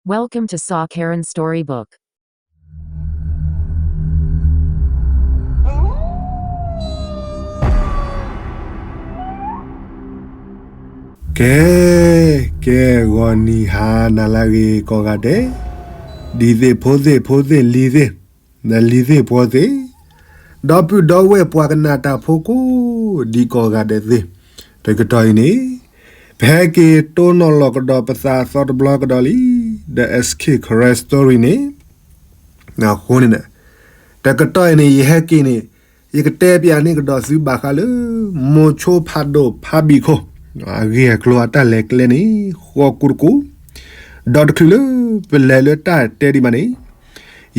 Welcome to Saw Karen Storybook. ကဲ, ကဲ, ဂီၤနံၤဟါနၤလၢအဂ့ၤကိးဂၤဒဲး, ဒ်သ့ၣ်ဖိသ့ၣ်ဖိသ့ၣ်လံၤသ့ၣ်, နလံၤသ့ၣ်ဖိသ့ၣ်, ဒီပုၢ်ဒီဝဲၢ်ပှၤကနၣ်တၢ်ဖိကိးဒံးကိးဂၤဒဲးသ့ၣ်, တကတီၢ်အံၤန့ၣ် ပဟဲက့ၤတိၢ်နီၣ်လီၤကဒီးပသးအသီတဘျီကဒီးလံ, ဒီး S K Karen Story န့ၣ် အဃိန့ၣ် တကတီၢ်အံၤန့ၣ် ယဟဲက့ၤန့ၣ် ယကတဲပၠးန့ၢ်ကဒီးသုဘၣ်ဃးလၢ မိၤဆိဖးဒိၣ်ဖးဘံၣ်ခိၣ် အဂ့ၢ်အကျိၤအတၢ်လဲၤကျဲန့ၣ် ဃီကိတကိး, ဒီးတချုးလၢပလဲၤလၢတၢ်တဲဒံးဘၣ်န့ၣ်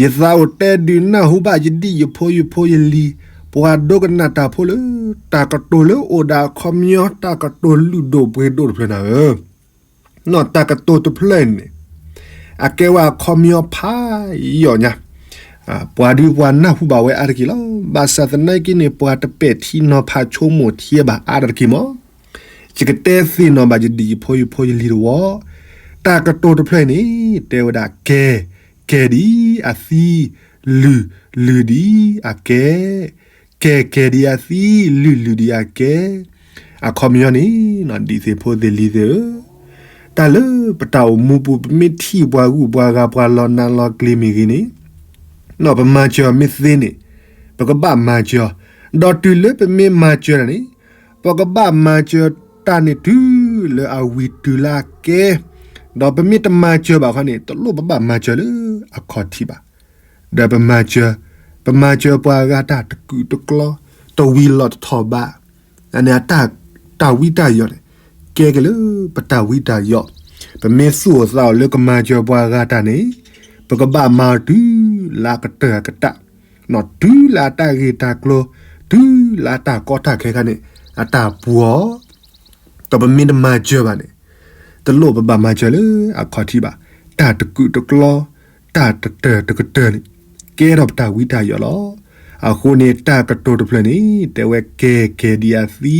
ယသးအိၣ်တဲဒုးနၢ်ဟူဘၣ်ယဒံၣ်ယဖိယဖိယလံၤ ပှၤဒိကနၣ်တၢ်ဖိလၢ တၢ်ကတိၤလၢအိၣ်ဒၣ်အခီပညီ တၢ်ကတိၤလုၢ်ဒိၣ်ပှ့ၤဒိၣ်တဖျၢၣ်နၤဧၢ နီၢ်တၢ်ကတိၤတဖျၢၣ်န့ၣ် အကဲဝဲအခီပညီဖးယံာ်ညါ, ပှၤဒုးပှၤနၢ်ဟူဘၣ်ဝဲအါတက့ၢ်လီၤ. ဘၣ်ဆၣ်သနာ်က့န့ၣ် ပှၤတပဲာ်ထံနီၤဖးဆိကမိၣ်ထံဘၣ်အါတက့ၢ်မး, ယကတဲသ့ၣ်နီၣ်ဘၣ်ယဒံၣ်ယဖိယဖိယလံၤတဝီ, တၢ်ကတိၤတဖျၢၣ်န့ၣ် တဲဝဲဒၣ် ကဲ, ကဲဒ်အသံ, လုၢ်, လုၢ်ဒ်အကဲ ကဲကဲဒ်အသံ, လုၢ်လုၢ်ဒ်အကဲ, အခီပညီန့ၣ် ဒ်သ့ၣ်ဖိသ့ၣ်လံၤသ့ၣ်ဧၢ, တၢ်လၢပတၢ်အိၣ်မူပူၤ ပမ့ၢ်ထံၣ်ပှၤဂုၤပှၤဂၤ ပှၤလီၤနးလီၤကျံၤမ့ၢ်ဂ့ၤန့ၣ်, ပမၤစၢၤမ့ၢ်သ့န့ၣ် ပကဘၣ်မၤစၢၤ, ဒီးတုၤလၢပမ့ၢ်မၤစၢၤတၢ်န့ၣ် ပကဘၣ်မၤစၢၤတၢ်န့ၣ်တုၤလၢအဝံၤတုၤလၢအကဲ, ဒီးပမ့ၢ်တမၤစၢၤဘၣ်ခီန့ၣ် တလိၣ်ပဘၣ်မၤစၢၤလၢအခီၣ်ထံးဘၣ်. ဒီးပမၤစၢၤ, ပမၤစၢၤပှၤဂၤတၢ်တကူာ်တကျီ, တဝံၤလီၤတထီၣ်ဘး, အန့ၣ် တၢ်ဝံတၢ်ယိးန့ၣ် ကဲက့ၤလၢပတၢ်ဝံတၢ်ယိး, ပမ့ၢ်သူၣ်အိၣ်သးအိၣ်လၢကမၤစၢၤပှၤဂၤတၢ်န့ၣ် ပကဘၣ်မၤတုၤလၢအကတၢၢ်အကတၢၢ်, တုၤလၢအတၢ်ဂ့ၢ်တၢ်ကျိၤ, တုၤလၢအတၢ်ကီတၢ်ခဲခါန့ၣ် အတၢ်ပှီၤ ဒီးပမ့ၢ်တမၤစၢၤဘၣ်န့ၣ် တလိၣ်ပဘၣ်မၤစၢၤလၢအခီၣ်ထံးဘၣ်. တၢ်တကူာ်တကျီ, တၢ်တတၢၢ်တကတၢၢ်န့ၣ် ကဲထီၣ်ပတၢ်ဝံတၢ်ယိးလီၤ. အဃိန့ၣ် တၢ်ကတိၤတဖျၢၣ်န့ၣ် တဲဝဲ ကဲကဲဒ်အသံ,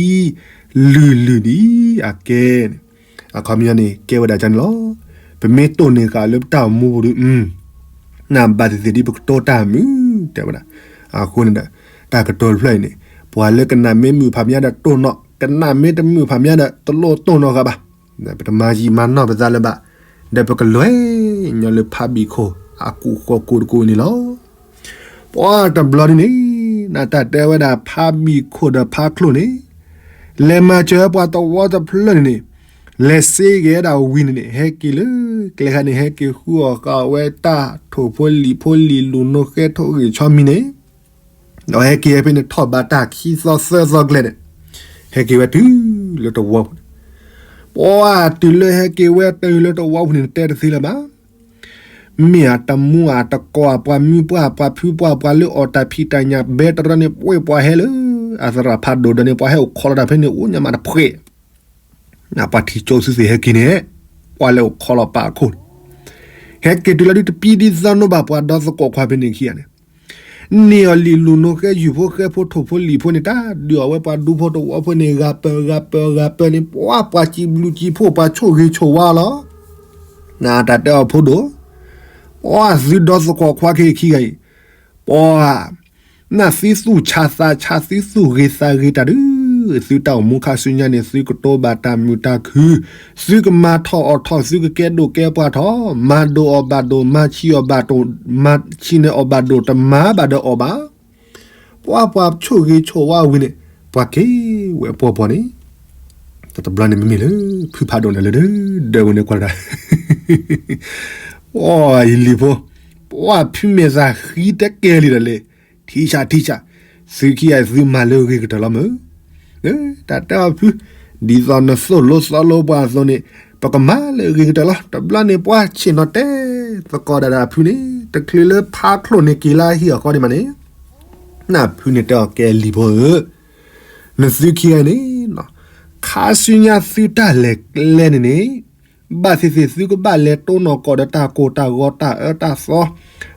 လုၢ်လုၢ်ဒ်အကဲန့ၣ်, အခီပညီန့ၣ် ကဲဝဲဒၣ်ကန့ၣ်လီၤ. ပမ့ၢ်တိၢ်န့ၢ်ဃာ်လၢပတၢ်အိၣ်မူပူၤဒီး နဘၣ်သ့ၣ်သ့ၣ်ဒ်ပကတိၤတၢ်မုာ် တဲဝဲဒၣ်. အဃိန့ၣ်ဒီး တၢ်ကတိၤတဖျၢၣ်အံၤန့ၣ် ပှၤလၢကနၣ်မ့ၢ်မုာ်ဖးမးဒီးတိၢ်နီၣ်, ကနၣ်မ့ၢ်တမုာ်ဖးမးဒီး တလိၣ်တိၢ်နီၣ်ဃာ်ဘၣ်. ပတမၤယံာ်မၤနီၢ်ပသးလၢၤဘၣ်, ဒီးပကလဲၤညီလၢဖးဘံၣ်ခိၣ်အကူာ်ဃီကိတကိးန့ၣ်လီၤ. ပှၤတဘျီဒ်န့ၣ် နတၢ်တဲဝဲဒၣ်ဖးဘံၣ်ခိၣ်ဒီးဖးချိၣ်န့ၣ် လဲၤမၤစၢၤပှၤသဝီတဖျၢၣ်န့ၣ်န့ၣ်, လဲၤစ့ဂ့ၤဝဲဒၣ်ဝံၤန့ၣ်န့ၣ် ဟဲက့ၤလၢကျဲခါန့ၣ် ဟဲက့ၤဃုအီၣ်ဃာ်ဝဲတၢ်ထိၣ်ဖိလံာ်ဖိလံာ်လူၤနိဃဲထိၣ်ဂ့ၢ်ဆီမံၤန့ၣ်, ဒီးဟဲက့ၤဖဲန့ၣ်ထီၣ်ဘးတၢ်ခံသီသၢသီကျဲန့ၣ်, ဟဲက့ၤဝဲတုၤလၢတဝီပူၤန့ၣ်, ပှၤတုၤလၢဟဲက့ၤဝဲတုၤလၢတဝီပူၤန့ၣ် နတဲတသ့လၢၤဘၣ်. မ့ၢ်အတမူအတကိး အပှၤမုၢ်ပှၢ် ပှၤဖုပှၢ် ပှၤလၢအီၣ်တၢ်ဖံးတၢ်ညၣ် ဘဲတရၢန့ၣ် ပှဲၤပှၤဟဲလၢ အသရၣ်ဖးဒိၣ်ဒီးန့ၣ် ပှၤဟဲအိၣ်ခိးလီၤတၢ်ဖဲန့ၣ် အိၣ်ညါမးတဖှဲး, ပှၤထံၣ်ကၠိသုသ့ၣ်ဟဲက့ၤန့ၣ်, ပှၤလဲၤအိၣ်ခိးလီၤပာ်အခိၣ်န့ၣ်, ဟဲက့ၤတုၤလၢဒုတပံဒ်သီနိဘၣ် ပှၤဒီသကိးခွါဖဲန့ၣ်ခံဂၤန့ၣ် န့ၢ်အီၤလံာ်လူၤနိဃဲယုၢ်ဖိဃဲဖိထိၣ်ဖိလံာ်ဖိန့ၣ် တၢ်ဒုးအီၣ်ဝဲပှၤဒူဖိတဝီဖိန့ၣ် ဂၤပၢၤဂၤပၢၤဂၤပၢၤန့ၣ် ပှၤပှၤစံးဘျုးစံးဖှိၣ် ပှၤဆိၣ်ဂ့ၤဆိၣ်ဝါလီၤ. နတၢ်တဲအီၤဖိဒိၣ်, ပှၤသုဒီသကိးခွါခဲအံၤခံဂၤအံၤ, ပှၤ နသုသူၣ်ဆါသးဆါ သုသူၣ်ဂ့ၤသးဂ့ၤတၢ်ဒုး, သုတၢ်အိၣ်မူခါဆူညါန့ၣ် သုကတိၤဘၣ်တၢ်မုာ်တၢ်ခုၣ်, သုကမၤထီၣ်အီၣ်ထီၣ် သုကကဲဒိၣ်ကဲပှၢ်ထီၣ်, မၤဒိၣ်အီၣ်ဘၣ်ဒိၣ် မၤဆံးအီၣ်ဘၣ်ဒိၣ် မၤဆံးန့ၢ်အီၣ်ဘၣ်ဒိၣ် တမၤဘၣ်ဒီးအီၣ်ဘၣ်, ပှၤပှၤဆိၣ်ဂ့ၤဆိၣ်ဝါဝံၤန့ၣ် ပှၤက့ၤဝဲပှီၢ်ပှီၢ်န့ၣ် တဘျီန့ၣ်မ့မ့ၢ်လၢ ဖုဖးဒိၣ်န့ၣ်လၢ ဒၢးဝဲန့ၣ်ကွၢ်တၢ်, အိ ယလံၤဖိ, ပှၤဖုမဲာ်သၣ်ဃံတကဲလံဒီးလဲၣ်, ထံဆးထံဆး, သုခံဂၤသုမၤလၢအဂ့ၤကတၢၢ်လီၤမၢ်, တၢ်တဲအီၤဖု, ဒ်သိးနသိၣ်လိသီလိပှၤအသိးန့ၣ်, ပကမၤလၢအဂ့ၤကတၢၢ်လီၤ. တဘျီန့ၣ် ပှၤဆ့ၣ်နီၤတဲသကိးဒၣ်ဒၣ်ဖုန့ၣ် တချုးလၢဖးချိၣ်န့ၣ်က့ၤလၢဟံၣ်အဃီန့ၣ်မးန့ၣ်, နဖုန့ၣ်တဲအီၤကဲလံၤဖိဧၢ, နသုခံဂၤန့ၣ် ခါဆူညါသုတၢ်လဲၤကျဲန့ၣ်န့ၣ်, ဘၣ်သ့ၣ်သ့ၣ်သုကဘၣ်လဲၤတိၢ်နီၣ်ကီၢ်ဒီးတၢ်ကိၢ်တၢ်ဂီၤတၢ်အၢ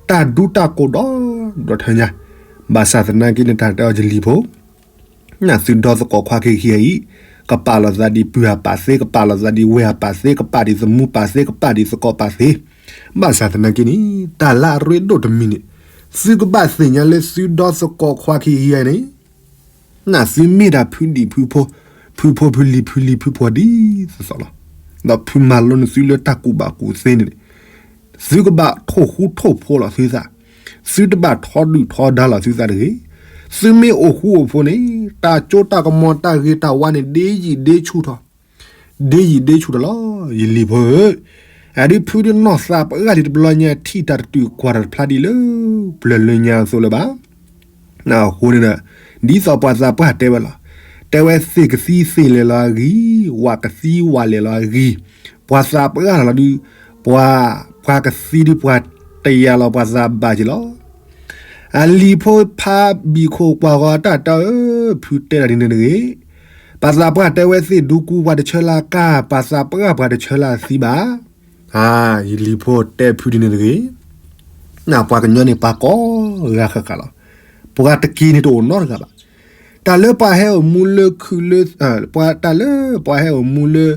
တၢ်သီ, တၢ်ဒူတၢ်ကိၢ်ဒီး, ဒီးထၢညါ, ဘၣ်ဆၣ်သနာ်က့န့ၣ် တၢ်တဲအီၤယလံၤဖိ, နသုဒီသကိးခွါခံခံဂၤအံၤ, ကပာ်လီၤသးဒ်ပုၢ်အပၢ်သ့, ကပာ်လီၤသးဒ်ဝဲၢ်အပၢ်သ့, ကပာ်ဒ်သမူပၢ်သ့, ကပာ်ဒ်သကိးပၢ်သ့, ဘၣ်ဆၣ်သနာ်က့န့ၣ် တၢ်လၢအရ့ဒိၣ်တမံၤန့ၣ် သုကဘၣ်သ့ၣ်ညါလၢသုဒီသကိးခွါခံဂၤအံၤန့ၣ် နသုမ့ၢ်ဒၣ်ဖုဒံၣ်ဖုဖိ, ဖုဖိဖုလံၤ ဖုလံၤဖုဖှီၣ်ဒ်သိးသိးလီၤ. ဒီးဖုမၤလိန့ၢ်သုလၢတၢ်ကူၣ်ဘၣ်ကူၣ်သ့န့ၣ်န့ၣ် သုကဘၣ်ထိၣ်ဃူထိၣ်ဖိးလီၤသုသး, သုတဘၣ်ထီဒုၣ်ထီဒါလီၤသုသးတဂ့ၤ. သုမ့ၢ်အိၣ်ဃူအိၣ်ဖိးန့ၣ် တၢ်ကၠိတၢ်ကမီၤတၢ်ဂ့ၤတၢ်ဝါန့ၣ် ဒ့ယံာ်ဒ့ဆူၣ်ထီၣ် ဒ့ယံာ်ဒ့ဆူၣ်ထီၣ်လီၤ. ယလံၤဖိဧၢ, အဒုးဖုဒုးနီၢ်သးပှၢ်လံတဘျီညါ ထံၣ်တၢ်တတုၤကွၢ်တၢ်တဖျါဒံးလၢ ပျၢၤလၢညါအသိးလၢၤဘၣ်. အဃိန့ၣ်ဒီး ဒ်သိးပှၤသးပှၢ်တဲဝဲလီၤ. တဲဝဲသ့ၣ်ကသံသ့ၣ်လဲၤလီၤအဂံၢ်, ဝၣ်ကသံဝၣ်လဲၤလီၤအဂံၢ်, ပှၤသးပှၢ်လီၤဒုး, ပှၤ, ပှၤကသံဒုးပှၤတယာ်လီၤပှၤသးဘၣ်က့ၤလီၤ. အလံၤဖိဖးဘံၣ်ခိၣ်ကွၢ်ဃီၤတၢ်တဲအၢ, ဖုတဲဒၣ်ဒ်န့ၣ်တဂ့ၤ. ပှၤသးပှၢ်တဲဝဲသ့ၣ်ဒူကူပှၤတဆၢလၢကါ, ပှၤသးပှၢ်ပှၤတဆၢလၢသံဘၣ်. ယလံၤဖိတဲဖုဒ်န့ၣ်တဂ့ၤ. ပှၤကညီန့ၣ်ပှၤကိးဂၤဃၣ်ဃၣ်လီၤ. ပှၤတက့ၤန့ၣ်တအိၣ်နီတဂၤဘၣ်. တၢ်လၢပှၤဟဲအိၣ်မူလၢခုၣ်လၢ, တၢ်လၢပှၤဟဲအိၣ်မူလၢ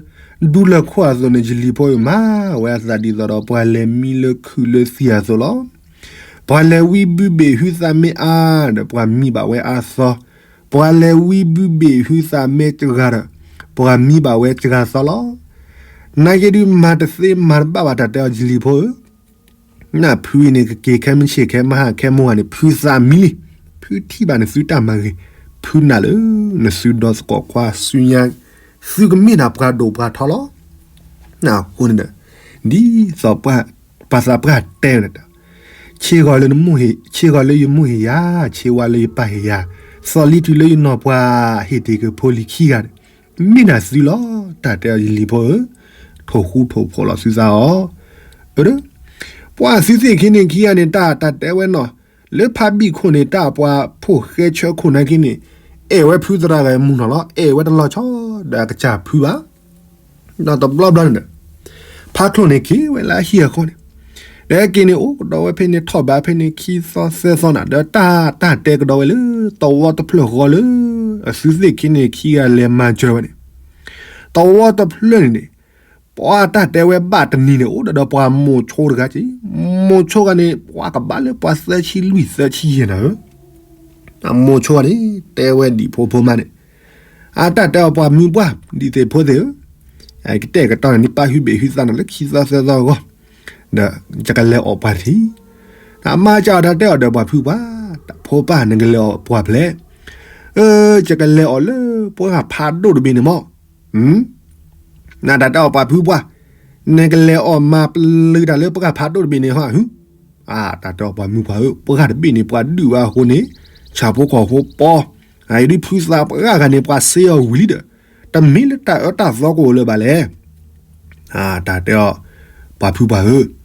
ဒူလၢၢ်ခိၣ်အသိးန့ၣ် ယလံၤဖိအံၤမၤဝဲအသးဒ်သိးဒီး ပှၤလဲၤမံလၢခုၣ်လၢသံအသိးလီၤ. ပှၤလဲၤဝံဘုဘ့ၣ်ဟုသးမ့ၢ်အါဒီး ပှၤမံဘၣ်ဝဲအါသီ, ပှၤလဲၤဝံဘုဘ့ၣ်ဟုသးမ့ၢ်တဂၤဒီး ပှၤမံဘၣ်ဝဲတဂၤသီလီၤ. နာ်က့ဒုးမၤတသ့မၤတဘၣ်ဘၣ် တၢ်တဲအီၤယလံၤဖိဧၢ, နဖုအံၤန့ၣ် ကက့ၤခဲမုၢ်ဆ့ၣ်ခဲမုၢ်ဟါခဲမုၢ်ဂီၤန့ၣ် ဖုသးမံလံ. ဖုထံၣ်ဘၣ်နသုတၢ်မၤဂ့ၤ, ဖုနာ်လၢ နသုဒီသကိးခွါဆူညါ, သုကမ့ၢ်ဒၣ်ပှၤဒိၣ်ပှၤထီလီၤ. အဃိန့ၣ်ဒီး ဒ်သိးပှၤသးပှၢ်တဲန့ၣ်ဒီး, ဆ့ဂီၤလၢနမိၢ်ဟ့ၣ်, ဆ့ဂီၤလၢယမိၢ်ဟ့ၣ်ယၤ, ဆ့ဝါလၢယပၢ်ဟ့ၣ်ယၤ, သီၣ်လံတုၤလၢယနီၢ်ပှၤဟ့ၣ်တ့ၢ်ကဖိလံၤခံဂၤန့ၣ်, မ့ၢ်နသုလီၤ. တၢ်တဲအီၤယလံၤဖိဧၢ, ထိၣ်ဃူထိၣ်ဖိးလီၤသုသးအီၤ. ပှၤသုသ့ၣ်ခံန့ၣ်ခံဂၤန့ၣ် တၢ်တၢ်တဲဝဲနီၤ, လၢဖးဘံၣ်ခိၣ်န့ၣ် တၢ်ပှၤဖိၣ်ဃဲဆၢခိၣ်နာ်က့န့ၣ်, အဲၣ်ဝဲဖုသရၣ်ဂၤမုၢ်နီၤလီၤ. အဲၣ်ဝဲတလီၤဆီဒီးအကစၢ်ဖုဘၣ်. ဒီးတဘျီဘျီန့ၣ်ဒီး ဖးချိၣ်န့ၣ်က့ၤဝဲလၢအဟံၣ်အဃီန့ၣ်, ဒီးက့ၤန့ၣ်အိၣ်ကဒီးဝဲဖဲန့ၣ် ထီၣ်ဘးဖဲန့ၣ် ခံသီသၢသီနၤ ဒီးတၢ်တၢ်တဲကဒီးဝဲလၢ သဝီတဖျၢၣ်ဃီလၢ အသုသ့ၣ်ခံန့ၣ်ခံဂၤလဲၤမၤစၢၤဝဲန့ၣ်, သဝီတဖျၢၣ်န့ၣ်န့ၣ်, ပှၤတၢ်တဲဝဲဘၣ်တနံၤန့ၣ် အိၣ်ဒီးဒီးပှၤမိၤဆိတဂၤက့ၤ, မိၤဆိဂၤန့ၣ် ပှၤကဘၣ်လၢပှၤသၢဆံလွံၢ်သၢဆံယဲၢ်နၤဧၢ, မိၤဆိဂၤန့ၣ် တဲဝဲဒံးဖိဖိမါန့ၣ်, အတၢ်တဲအီၤပှၤမုၢ်ပှၢ် ဒ်သိးဖိသ့ၣ်ဧၢ, ကတဲာ်ကတီၤန့ၣ် နပၢ်ဟုဘ့ၣ်ဟုသးနၤလၢခံသီသၢသီအဂီၢ်, ဒီးယကလဲၤအီၣ်ပှၤတထံၣ်, အမါကတၢ်တဲအီၤဒီးပှၤဖုပှၢ်, ဖိပၢ် နကလဲၤအီၣ်ပှၤဖျဲး, ယကလဲၤအီၣ်လၢပှၢ်ဖးဒိၣ်တဘ့ၣ်န့ၣ်မး, နတၢ်တဲအီၤပှၤဖုပှၢ်, နကလဲၤအီၣ်မၤပျုၤတၢ်လၢပှၢ်ဖးဒိၣ်တဘ့ၣ်န့ၣ်ဟီ, တၢ်တဲအီၤပှၤမုၢ်ပှၢ်ဧၢ, ပှၢ်တဘ့ၣ်န့ၣ် ပှၤဒုးဝဲအဃိန့ၣ်, ဆၣ်ဖိကီၢ်ဖိပီ, အံၤဒ်ဖုသးပှၢ်ဂၤန့ၣ် ပှၤစ့အီၤဝံၤလံဒီး, တမ့ၢ်လၢတၢ်အၢတၢ်သီကအိၣ်လၢၤဘၣ်လဲၣ်. တၢ်တဲအီၤ, ပှၤဖုပှၢ်ဧၢ,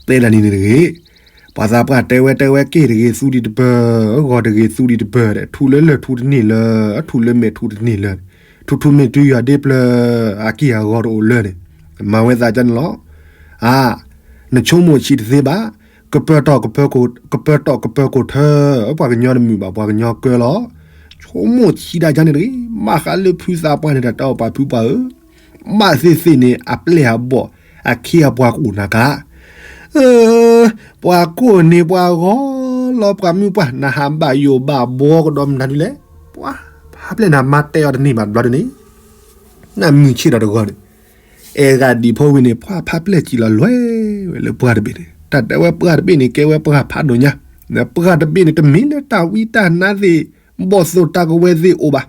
တဲဒၣ်န့ၣ်န့ၣ်တဂ့ၤ, ပှၤသးပှၢ်တဲဝဲတဲဝဲ က့ၢ်တဂ့ၤ သူဒံးတပၢၢ်, ဂီၤတဂ့ၤ သူဒံးတပၢၢ်ဒီး ထူလၢလၢၢ်ထူတန့ၢ်လၢၤ, ထူလၢမဲာ်ထူတန့ၢ်လၢၤ, ထူထူမ့ၢ်တုၤယွၤဒ့ပျၢၤ, အက့ၢ်အဂီၤတအိၣ်လၢၤန့ၣ်, မၤဝဲသးကန့ၣ်လီၤ. အါ, နဆိကမိၣ်ဆံးတသ့ဘၣ်, ကပၢၤတီၢ်ကပၢၤခိၣ်, ကပၢၤတီၢ်ကပၢၤခိၣ်ထၢ, ပှၤကညီတမုာ်ဘၣ် ပှၤကညီကၢလီၤ. ဆိကမိၣ်ဆံးဒၣ်ကန့ၣ်တဂ့ၤ, ဘၣ်ဃးလၢဖုသးပှၢ်န့ၣ် တၢ်တဲအီၤပှၤဖုပှၢ်ဧၢ, ဘၣ်သ့ၣ်သ့ၣ်န့ၣ် အပျဲၢ်အဘီၣ်, အခ့အပှၤကအိၣ်နၤကါ, ပှၤကိးန့ၢ်ပှၤဂီၤလီၤ ပှၤမုၢ်ပှၢ် နဟးဘၣ်ယိၣ်ဘၣ်ဘီကဒီးမနုၤဒ်လဲၣ်, ပှၤဖးပျဲၢ်နၤမၤတဲအီၤတန့ၢ်ဘၣ်တဘျီဒ်န့ၣ်, နမုၢ်ဆ့ၣ်ဒီးတဂီၤန့ၣ်, အဲၣ်ဂၤဒံးဖိဝံၤန့ၣ် ပှၢ်ဖးပျဲၢ်စံးလီၤလွဲဝဲလၢပှၢ်တဘ့ၣ်န့ၣ်, တၢ်တဲဝဲပှၢ်တဘ့ၣ်န့ၣ် ကဲဝဲပှၢ်ဖးဒိၣ်ညါ, ပှၢ်တဘ့ၣ်န့ၣ် တမ့ၢ်လၢတၢ်ဝံတၢ်နါသ့ၣ်, ဘီၣ်သိၣ်တၢ်ကဝဲၤသ့ၣ်အိၣ်ဘၣ်.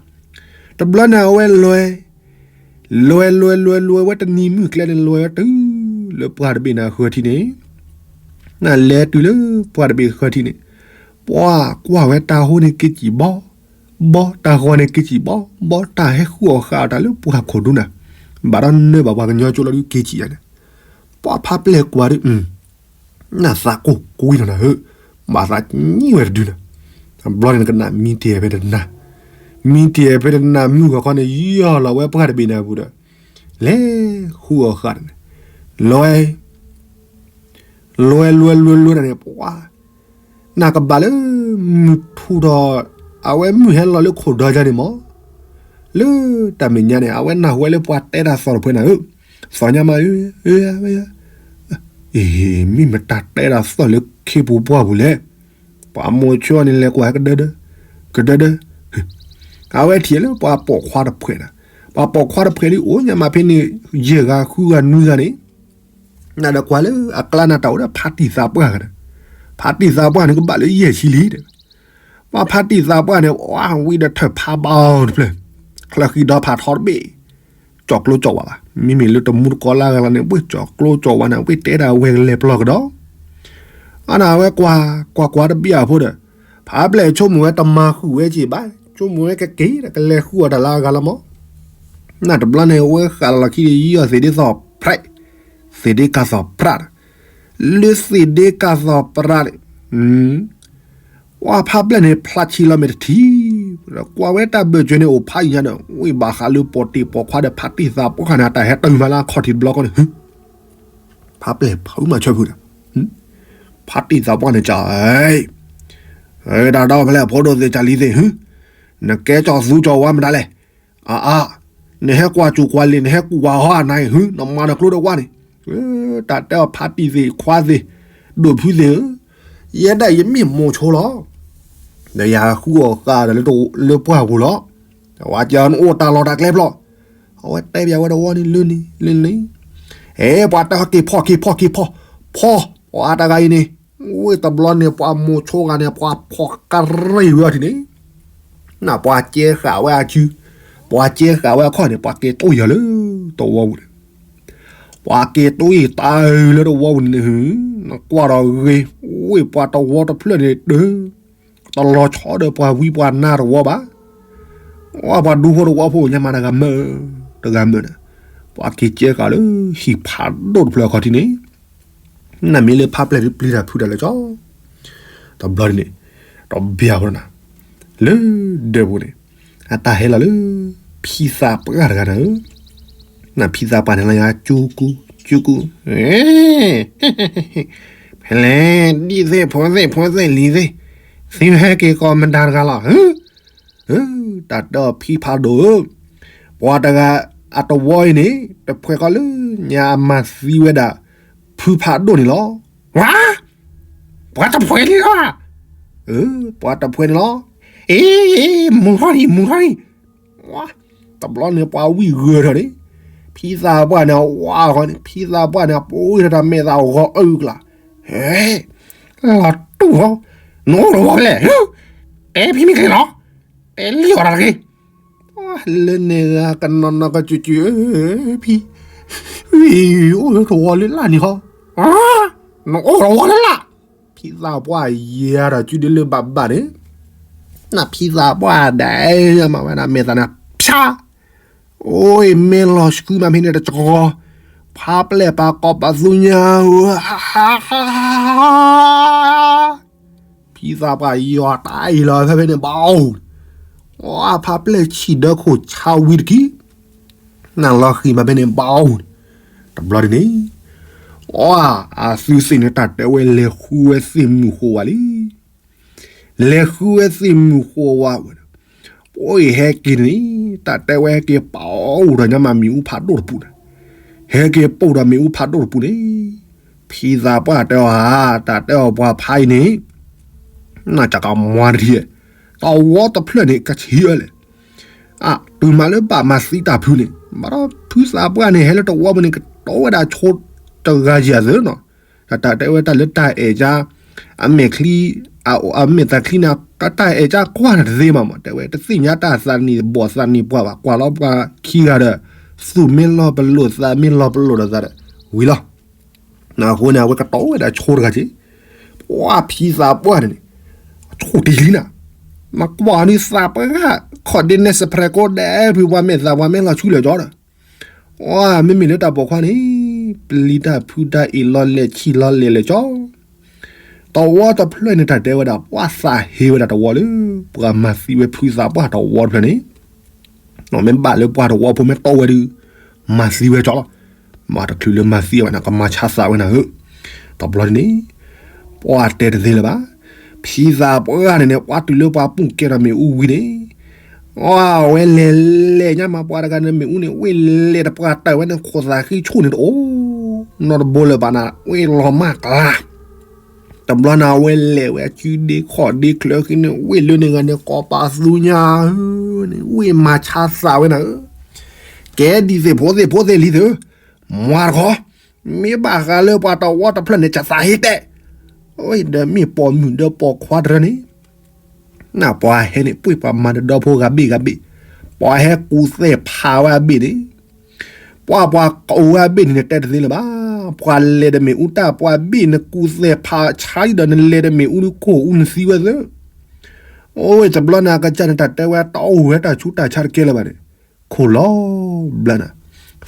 တဘျီန့ၣ်အဝဲလွဲ လွဲလွဲလွဲလွဲဝဲတနံၤမုၢ်ကျဲန့ၣ် လွဲဝဲတုၤလၢပှၢ်တဘ့ၣ်န့ၣ်အဃၢၤထံးန့ၣ်, နလဲၤတုၤလၢပှၢ်တဘ့ၣ်ဃၢၤထံးန့ၣ်, ပှၢ်ကွၢ်ဝဲတၢ်ဟိန့ၣ်က့ၤစံၣ်ဘီ, ဘီတၢ်ဂီၤန့ၣ်က့ၤစံၣ်ဘီ, ဘီတၢ်ဟဲဃုအီၣ်ဃာ်အီၤတၢ်လၢပှၢ်ခိၣ်ဒူနၤ, ဘၣ်ဒီးနၢဘၣ်ပှၤကညီကၠိလီၤဒုးက့ၤစံၣ်ယၤန့ၣ်, ပှၢ်ဖးပျဲၢ်ကွၢ်ဒုး နသးကိၢ်ကွံနီၤနၤဧၢ, ဘၣ်သးညံဝဲတဒုနၤ, တဘျီန့ၣ်နကနၣ်မံတ့ၢ်ဖဲတနၤ, မံတ့ၢ်ဖဲတနၤမုၢ်ဂီၤခီန့ၣ် ယီၢ်လီၤဝဲပှၢ်တဘ့ၣ်န့ၣ်အပူၤဒီး, လဲၤဃုအီၣ်ဃာ်န့ၣ်, လွဲ, လွဲလွဲလွဲလွဲန့ၣ် ပှၢ်, နကဘၣ်လၢ မုၢ်ထူၣ်ဒီး အဝဲမုၢ်ဟဲလီၤလၢခိၣ်ဒီယါန့ၣ်မး, လၢတၢ်မဲာ်ညါန့ၣ် အဝဲနၢ်ဟူဝဲလၢပှၤတဲတၢ်သီၣ်တဖှဲနၤဧၢ, သီၣ်ညါမးဧၢ, အ့ မ့ၢ်မတၤတဲဒၣ်သီၣ်လၢခ့ပူၤပှၢ်ပူၤလဲၣ်. ပှၤမိၤဆိန့ၣ်လဲၤကွၢ်ကဒၢဒၢ ကဒၢဒၢ အဝဲထံၣ်လၢပှၤပိာ်ခွါတဖှဲးန့ၣ်, ပှၤပိာ်ခွါတဖှဲးလံအိၣ်ညါမးဖဲန့ၣ် ယဲၢ်ဂၤဃုဂၤနွံဂၤန့ၣ်, နဒီးကွၢ်လၢအကျါန့ၣ်တၢ်အိၣ်ဒီးဖါတံၢ်သးပှၢ်ဂၤဒီး, ဖါတံၢ်သးပှၢ်န့ၣ်ကဘၣ်လၢယဲၢ်ဆံလံဒီး, ပှၤဖါတံၢ်သးပှၢ်န့ၣ် ဝံဒီးထၢၣ်ဖးဘီတဖျၢၣ်, ချၢဃံဒီဖးထီတဘ့ၣ်, ကၠီၤကျိကၠီၤဝါဘၣ်, မ့မ့ၢ်လၢတမူတကိးလၢအဂၤလီၤန့ၣ် ဝဲကၠီၤကျိကၠီၤဝါန့ၣ် ဝဲတဲဒၣ်ဝဲကလဲၤပျီကဒီး, အန့ၣ်ဝဲကွၢ်, ကွၢ်ကွၢ်တဘ့ၣ်အဖိဒီး, ဖးပျဲၢ်ဆိကမိၣ်ဝဲတမၤဃုာ်ဝဲက့ၤဘၣ်, ဆိကမိၣ်ဝဲကက့ၤဒီးကလဲၤဃုာ်အီၤတၢ်လၢအဂၤလီၤမး, နတဘျီန့ၣ် ဝဲဃာ်လီၤလီၤခံဒီး ယီၢ်သ့ၣ်ဒ့သီၣ်ပြး, သ့ၣ်ဒ့ကၢ်သီၣ်ပြး, လၢသ့ၣ်ဒ့ကၢ်သီၣ်ပြးန့ၣ်, ဝဲဖးပျဲၢ်န့ၣ် ဖျါဆံလီၤမဲာ်တထံၣ်, ကွၢ်ဝဲတၢ်ဘၢၣ်စၢၤန့ၣ်အိၣ်ဖးယံၤညါဒီး ဝံၣ်ဘၣ်ဃးလၢပိာ်တ့ၢ်ပိာ်ခွါဒီးဖးတံၢ်သးပှၢ်န့ၣ် အတၢ်ဟဲတုၤမးလၢအခီၣ်ထံးတဘျီဃီန့ၣ်, ဖးပျဲၢ်ဖုမၤဆၢဖုဒီး, ဖးတံၢ်သးပှၢ်န့ၣ်ကၠီၤ, တၢ်ဒီဖဲလဲၣ် ဖိဒိၣ်သ့ၣ်ကၢ်လံၤသ့ၣ်, နကဲကၠီၤသူကၠီၤဝါမတၤလဲၣ်, အါအါ, နဟဲကွၢ်စူၣ်ကွၢ်လ့ၤ နဟဲကူၣ်ဝါဟီအနၤအံၤ နမၤနကျိဒီးဝါန့ၣ်, တၢ်တဲအီၤဖးတံၢ်သ့ၣ်ခွါသ့ၣ်, ဒိၣ်ဖုသ့ၣ်ဧၢ, ယဲဒၣ်ယမ့ၢ်မိၤဆိလီၤ, ဒီးယဃုအီၣ်ဃာ်ဒီးလၢပှၢ်ပူၤလီၤ, ဝဲကၠီနအိၣ်တၢ်လီၢ်တၢ်ကျဲဖျီၣ်, အဝဲတဲပၠးဝဲတဝီန့ၣ်လၢန့ၣ်လၢန့ၣ်, အဲ ပှၤတဲဟီက့ၤဖီၣ်က့ၤဖီၣ်က့ၤဖီၣ်, ဖီၣ်, ပှၤတဂၤအံၤန့ၣ်, ဝဲတဘျီန့ၣ် ပှၤမိၤဆိဂၤန့ၣ် ပှၤဖီၣ်ကရံၣ်ဝဲအီၤထံၣ်န့ၣ်, နပှၤကဲဃာ်ဝဲအစု, ပှၤကဲဃာ်ဝဲအခီၣ်န့ၣ် ပှၤက့ၤတိၢ်ယၤလၢတဝီပူၤန့ၣ်, ပှၤက့ၤတိၢ်ယၤတၢ်လၢတဝီပူၤန့ၣ်, နကွၢ်ဒီးဂ့ၤ, ဝဲပှၤတဝီတဖျၢၣ်န့ၣ်တ တလီၤဆီဒီးပှၤဝံပှၤနါတဝီဘၣ်, ဝဲပှၤဒူဖိတဝီဖိညါမးတဂၤမုာ်, တဂၤမုာ်န့ၣ်, ပှၤက့ၤကဲဃာ်လၢဟံၣ်ဖးဒိၣ်တဖျၢၣ်အခီၣ်ထံးန့ၣ်, နမ့ၢ်လၢဖးပျဲၢ်ပျံၤတၢ်ဖုးတၢ်လၢကၠီၤ, တဘျီန့ၣ်, တဘျီဖိန့ၣ်, လၢဒၢးပူၤန့ၣ်, အတၢ်ဟဲလီၤလၢ, ဖံသးပှၢ်တဂၤန့ၣ်ဧၢ, နဖံသးပှၢ်န့ၣ်လီၤယၤကၠူကူ, ကၠူကူ, ဖဲလဲၣ်, ဒ်သ့ၣ်ဖိသ့ၣ်ဖိသ့ၣ်လံၤသ့ၣ်, သ့ၣ်ဟဲက့ၤကိးမတၤတဂၤလီၤ, တၢ်တဲအီၤဖံဖးဒိၣ်ဧၢ, ပှၤတဂၤအတဝီအံၤန့ၣ် တဖှဲးဃီလၢညါအမၤသံဝဲဒၣ် ဖုဖးဒိၣ်န့ၣ်လီၤ. ဝါ, ပှၤတဖှဲးန့ၣ်လီၤ. ပှၤတဖှဲးန့ၣ်လီၤ. အ့, မုၢ်ထီၣ်အံၤ, မုၢ်ထီၣ်အံၤ. တဘျီန့ၣ်ပှၤဝံၣ်ဂၢၢ်ထီၣ်န့ၣ်, ဖံသးပှၢ်န့ၣ်ဝါဃီန့ၣ်, ဖံသးပှၢ်န့ၣ် အပှ့ၤထီၣ်တၢ်မဲာ်သးဂီၤအုၣ်ကျါ, ဟဲ, လီၤတူၢ်ဟီ, နအိၣ်တဝီဖဲလဲၣ်, တဲဖံမ့ၢ်က့ၤလီၤ, တဲလံအီၤတၢ်တဂ့ၤ. လၢန့ၣ်ဂၤကနီၤနီၤကစူၤစူၤ, ဖံ, အိၣ်လၢတဝီလၢလၢ်န့ၣ်ဃီ, နအိၣ်တဝီလၢလၢ်. ဖံသးပှၢ်ယၤဒီးစုဒုလၢဘၣ်ဘၣ်န့ၣ်, နဖံသးပှၢ်ဒဲးမၤဝဲဒၣ်မဲာ်သးန့ၣ် ဖျါ, အိၣ်မဲာ်လီၤဆှုမးဖဲန့ၣ်တကီ, ဖးပျဲၢ်ပာ်ကီပာ်သူညါဧၢ, ဖံသးပှၢ်ယီၤတၢ်အံၤလီၤဖဲဖဲန့ၣ်ဘၣ်အိၣ်, အဖးပျဲၢ်ဆံၣ်ဒၢခိၣ်ဆါဝံၤတက့ၢ်, နလီၤဃံၤမးဖဲန့ၣ်ဘၣ်အိၣ်, တဘျီဒ်န့ၣ်, အသုသ့ၣ်န့ၣ် တၢ်တဲဝဲလဲၤဃုဝဲသ့ၣ်မုၣ်ဃိဝါလံ. လဲၤဃုဝဲသ့ၣ်မုၣ်ဃိဝါဝဲဒီး, ပှၤအံၤဟဲက့ၤန့ၣ်, တၢ်တဲဝဲဟဲက့ၤပာ်အိၣ်ဒီးညါမးမ့ၣ်အူဖးဒိၣ်တပူၤန့ၣ်, ဟဲက့ၤပိာ်ဒီးမ့ၣ်အူဖးဒိၣ်တပူၤန့ၣ်, ဖံသးပှၢ်တဲအီၤဧါ, တၢ်တဲအီၤပှၤဖးအံၤန့ၣ်, နစကမွၤတထံၣ်, တဝီတဖျၢၣ်န့ၣ် ကဆံးအါလဲၣ်. အတုၤမးလၢဘၣ်မၤသံတၢ်ဖုန့ၣ်, ဘၣ်ဒီးဖုသးပှၢ်န့ၣ် ဟဲလၢတဝီပူၤန့ၣ် ကတီဝဲဒၣ်ဆိတဂၤယၤသၢနီၤ, တၢ်တဲဝဲတၢ်လၢတၢ်အဲၣ်ကါ, အမဲာ်ချံ, အမဲာ်သးချံန့ၣ်, တၢ်အဲၣ်ကါကွၢ်န့ၣ်တသ့မးမး, တဲဝဲတသ့ၣ်ညါတၢ်သးနံၣ်ဘီၣ်သးနံၣ်ပှၢ်ဘၣ်, ကွၢ်လီၤပှၤခံဂၤဒီး, သူၣ်မ့ၢ်လီၤပလိာ်သးမ့ၢ်လီၤပလိာ်ဒီးသးဒီး, ဝံၤလီၤ. အဃိန့ၣ် အဝဲကတီဝဲဒၣ်ဆိတဂၤက့ၤ, ပှၤဖံသးပှၢ်န့ၣ်န့ၣ်, အဆိတ့ၢ်လံနၤ, မၤကွၢ်န့ၣ်သးပှၢ်, ခီၣ်ဒ့နဲၣ်စဖရဲးကိးဒဲးဖုပှၤမဲာ်သးပှၤမ့ၢ်လီၤဆူလၢာ်ကၠီဒီး အမ့မ့ၢ်လၢတၢ်ပိာ်ခွါန့ၣ်, ပျံၤတၢ်ဖုးတၢ်အ့ၣ်လီၤလဲၣ်ဆံးလီၤလဲၣ်လဲၣ်ကၠီ, တဝီတဖျၢၣ်န့ၣ် တၢ်တဲဝဲဒၣ် ပှၤသးဟ့ဝဲဒၣ်တဝီလၢ, ပှၤမၤသံဝဲဖုသးပှၢ်တဝီတဖျၢၣ်န့ၣ်, မ့ၢ်ဘၣ်လၢပှၤတဝီဖိမ့ၢ်တီဝဲဒီး, မၤသံဝဲကၠီလီၤ. မ့ၢ်တချုးလၢမၤသံဝဲန့ၣ် ကမၤဆါသးဝဲနၤဧၢ, တဘျီန့ၣ်, ပှၤတဲတသ့လၢၤဘၣ်, ဖံသးပှၢ်န့ၣ်န့ၣ် ပှၤတုၤလၢပှၤပူၣ်ကဲထီၣ်မ့ၣ်အူဝံၤန့ၣ်, အဝဲလဲၤလဲၤညါမးပှၤတဂၤန့ၣ်မ့ၣ်အူန့ၣ် ဝ့ၢ်လဲၤတပှၢ်တၢၢ်ဝဲန့ၣ် ခိၣ်သးဃံဆူၣ်န့ၣ်တအိၣ် နီတဘိလၢၤဘၣ်နၤ ဝ့ၢ်လီၤမၢ်ကျါ, တဘျီန့ၣ် အဝဲလဲၤဝဲအစုဒ့ခီၣ်ဒ့ချၢဃံန့ၣ် ဝ့ၢ်လၢန့ၣ်ဂၤန့ၣ် ကိးပသူညါဧၢန့ၣ် ဝ့ၢ်မၤဆါသးဝဲနၤဧၢ, ကဲဒ်သ့ၣ်ဖိသ့ၣ်ဖိသ့ၣ်လံသ့ၣ်ဧၢ, မွၤတခီ, မ့ၢ်ဘၣ်ဃးလၢပှၤတဝီတဖျၢၣ်န့ၣ် ကသးဟ့တဲ, အဝဲဒီးမ့ၢ်ပိာ်မုၣ်ဒီးပိာ်ခွါတရၢန့ၣ် နပှၤဟဲန့ၣ် ပှ့ၢ်ပှၤမၤဒီးဒီဖိဂၤဘ့ၣ်ဂၤဘ့ၣ်, ပှၤဟဲကူၣ်သဲၣ်ဖးဝဲအဘ့ၣ်န့ၣ်, ပှၤပှၤကိးဝဲအဘ့ၣ်န့ၣ် နတဲတသ့လၢၤဘၣ်, ပှၤလဲၤဒီးမ့ၣ်အူတၢ် ပှၤဘ့ၣ်နကူၣ်သဲၣ်ဖးဆါဒီး နလဲၤဒီးမ့ၣ်အူဒုးကိၢ်အူနသံဝဲသ့, အိၣ်ဝဲတဘျီန့ၣ် အကစၢ်န့ၣ် တၢ်တဲဝဲတၢ်အိၣ်ဝဲတၢ်ဆူးတၢ်ဆါတကဲလၢၤဘၣ်န့ၣ်, ခိၣ်လီၤဘျၢနၤ,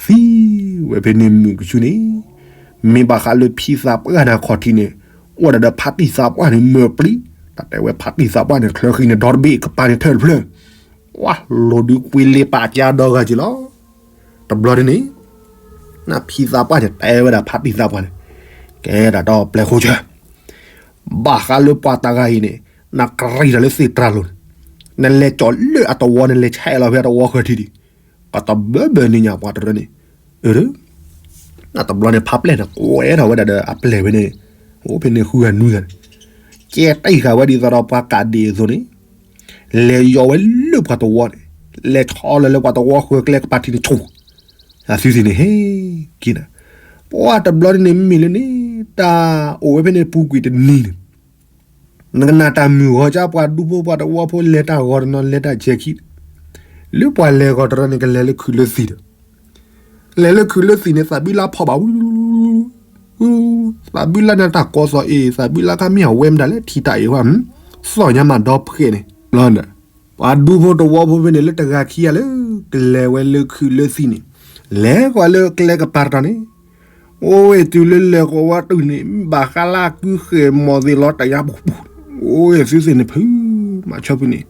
သံဝဲဖဲန့ၣ်မုၢ်ကဆူန့ၣ်, မ့ၢ်ဘၣ်ဃးလၢဖံသးပှၢ်န့ၣ်အခီၣ်ထံးန့ၣ်, အိၣ်ဝဲဒၣ်ဒီးဖါတံၢ်သးပှၢ်န့ၣ်မၢပျံၤ, တၢ်တဲဝဲဖါတံၢ်သးပှၢ်န့ၣ် ချၢဃံန့ၣ်ဒီတဘ့ၣ် ကပၤန့ၣ်ထၢၣ်တဖျၢၣ်, ဝါလိၤဒုးကွံလ့ပာ်ကါဒီဂၤက့ၤလီၤ, တဘျီဒ်န့ၣ် နဖံသးပှၢ်န့ၣ်တဲဝဲဒၣ်ဖါတံၢ်သးပှၢ်န့ၣ်, ကဲဒၣ်ဒီးပျဲၢ်ဃိဆၢ, ဘၣ်ဃးလၢပှၤတဂၤအံၤန့ၣ်, နကရံၣ်တၢ်လၢသ့ၣ်တြၢ်လိၤန့ၣ်, နလဲၤကၠီၣ်လၢအတဝီ နလဲၤဆဲးလီၤဖဲအတဝီဃၢၤထံးဒံး, ကတဘၢဘၢန့ၣ်ညါပှၤတရၢန့ၣ်, အၢ တဘျီန့ၣ် ဖါပျဲၢ်န့ၣ် ကွဲထီၣ်ဝဲဒၣ်ဒီးအပျဲၢ်ဝဲန့ၣ်, အိၣ်ဖဲန့ၣ်ဃုဂၤနွံဂၤန့ၣ်, ကဲတံၢ်ဃာ်ဝဲဒ်သိးဒီးပှၤကးဒံးအသိးန့ၣ်, လဲၤယီၤဝဲလၢပှၤတဝီန့ၣ်, လဲၤဆီလီၤလၢပှၤတဝီဃၢၤကျဲကပၤထံးန့ၣ်ဆူၣ်, အသုသ့ၣ်န့ၣ်ဟဲက့ၤနၤ, ပှၤတဘျီန့ၣ်မ့ၢ်လၢန့ၣ်, တၢ်အိၣ်ဝဲဖဲန့ၣ်ပူၤကွံာ်တနံၤန့ၣ် နကနၣ်တၢ်မုၢ်ဂီၤကၢ် ပှၤဒူဖိပှၤတဝီဖိလဲၤတၢ်ဂီၤတနီၤ လဲၤတၢ်ဆဲးခံ, လၢပှၤလဲၤဂီၤတရၢန့ၣ် ကလဲၤလၢခုးလၢသံၣ်ဒီး, လဲၤလၢခုးလၢသံၣ်န့ၣ် သးဘုလါဖီၣ်ဘၣ်ဝူ, သးဘုလါန့ၣ်တၢ်ကီသီၣ်အ့ၣ် သးဘုလါခါမ့ၢ်အဝဲမတၤလဲၣ်ထံၣ်တၢ်အ့ၣ်ဝဲ, သီၣ်ညါမးဒီဖှဲးန့ၣ်, ပှၤဒူဖိတဝီဖိဖဲန့ၣ် လၢတဂၤခံဂၤလၢ ကလဲၤဝဲလၢခုးလၢသံၣ်န့ၣ်, လဲၤကွၢ်လၢကျဲကပၤတတီၤန့ၣ် အိၣ်ဝဲတုၤလၢလဲၤဃီၤဝဲတုၤန့ၣ် ဘၣ်ဃးလၢအကုဃဲၤမီၢ်သ့ၣ်လီၤတယာ်ပူၤပူၤ, အိၣ်ဝဲသုသ့ၣ်န့ၣ်ဖုး, မၤဆၢဖုးန့ၣ်,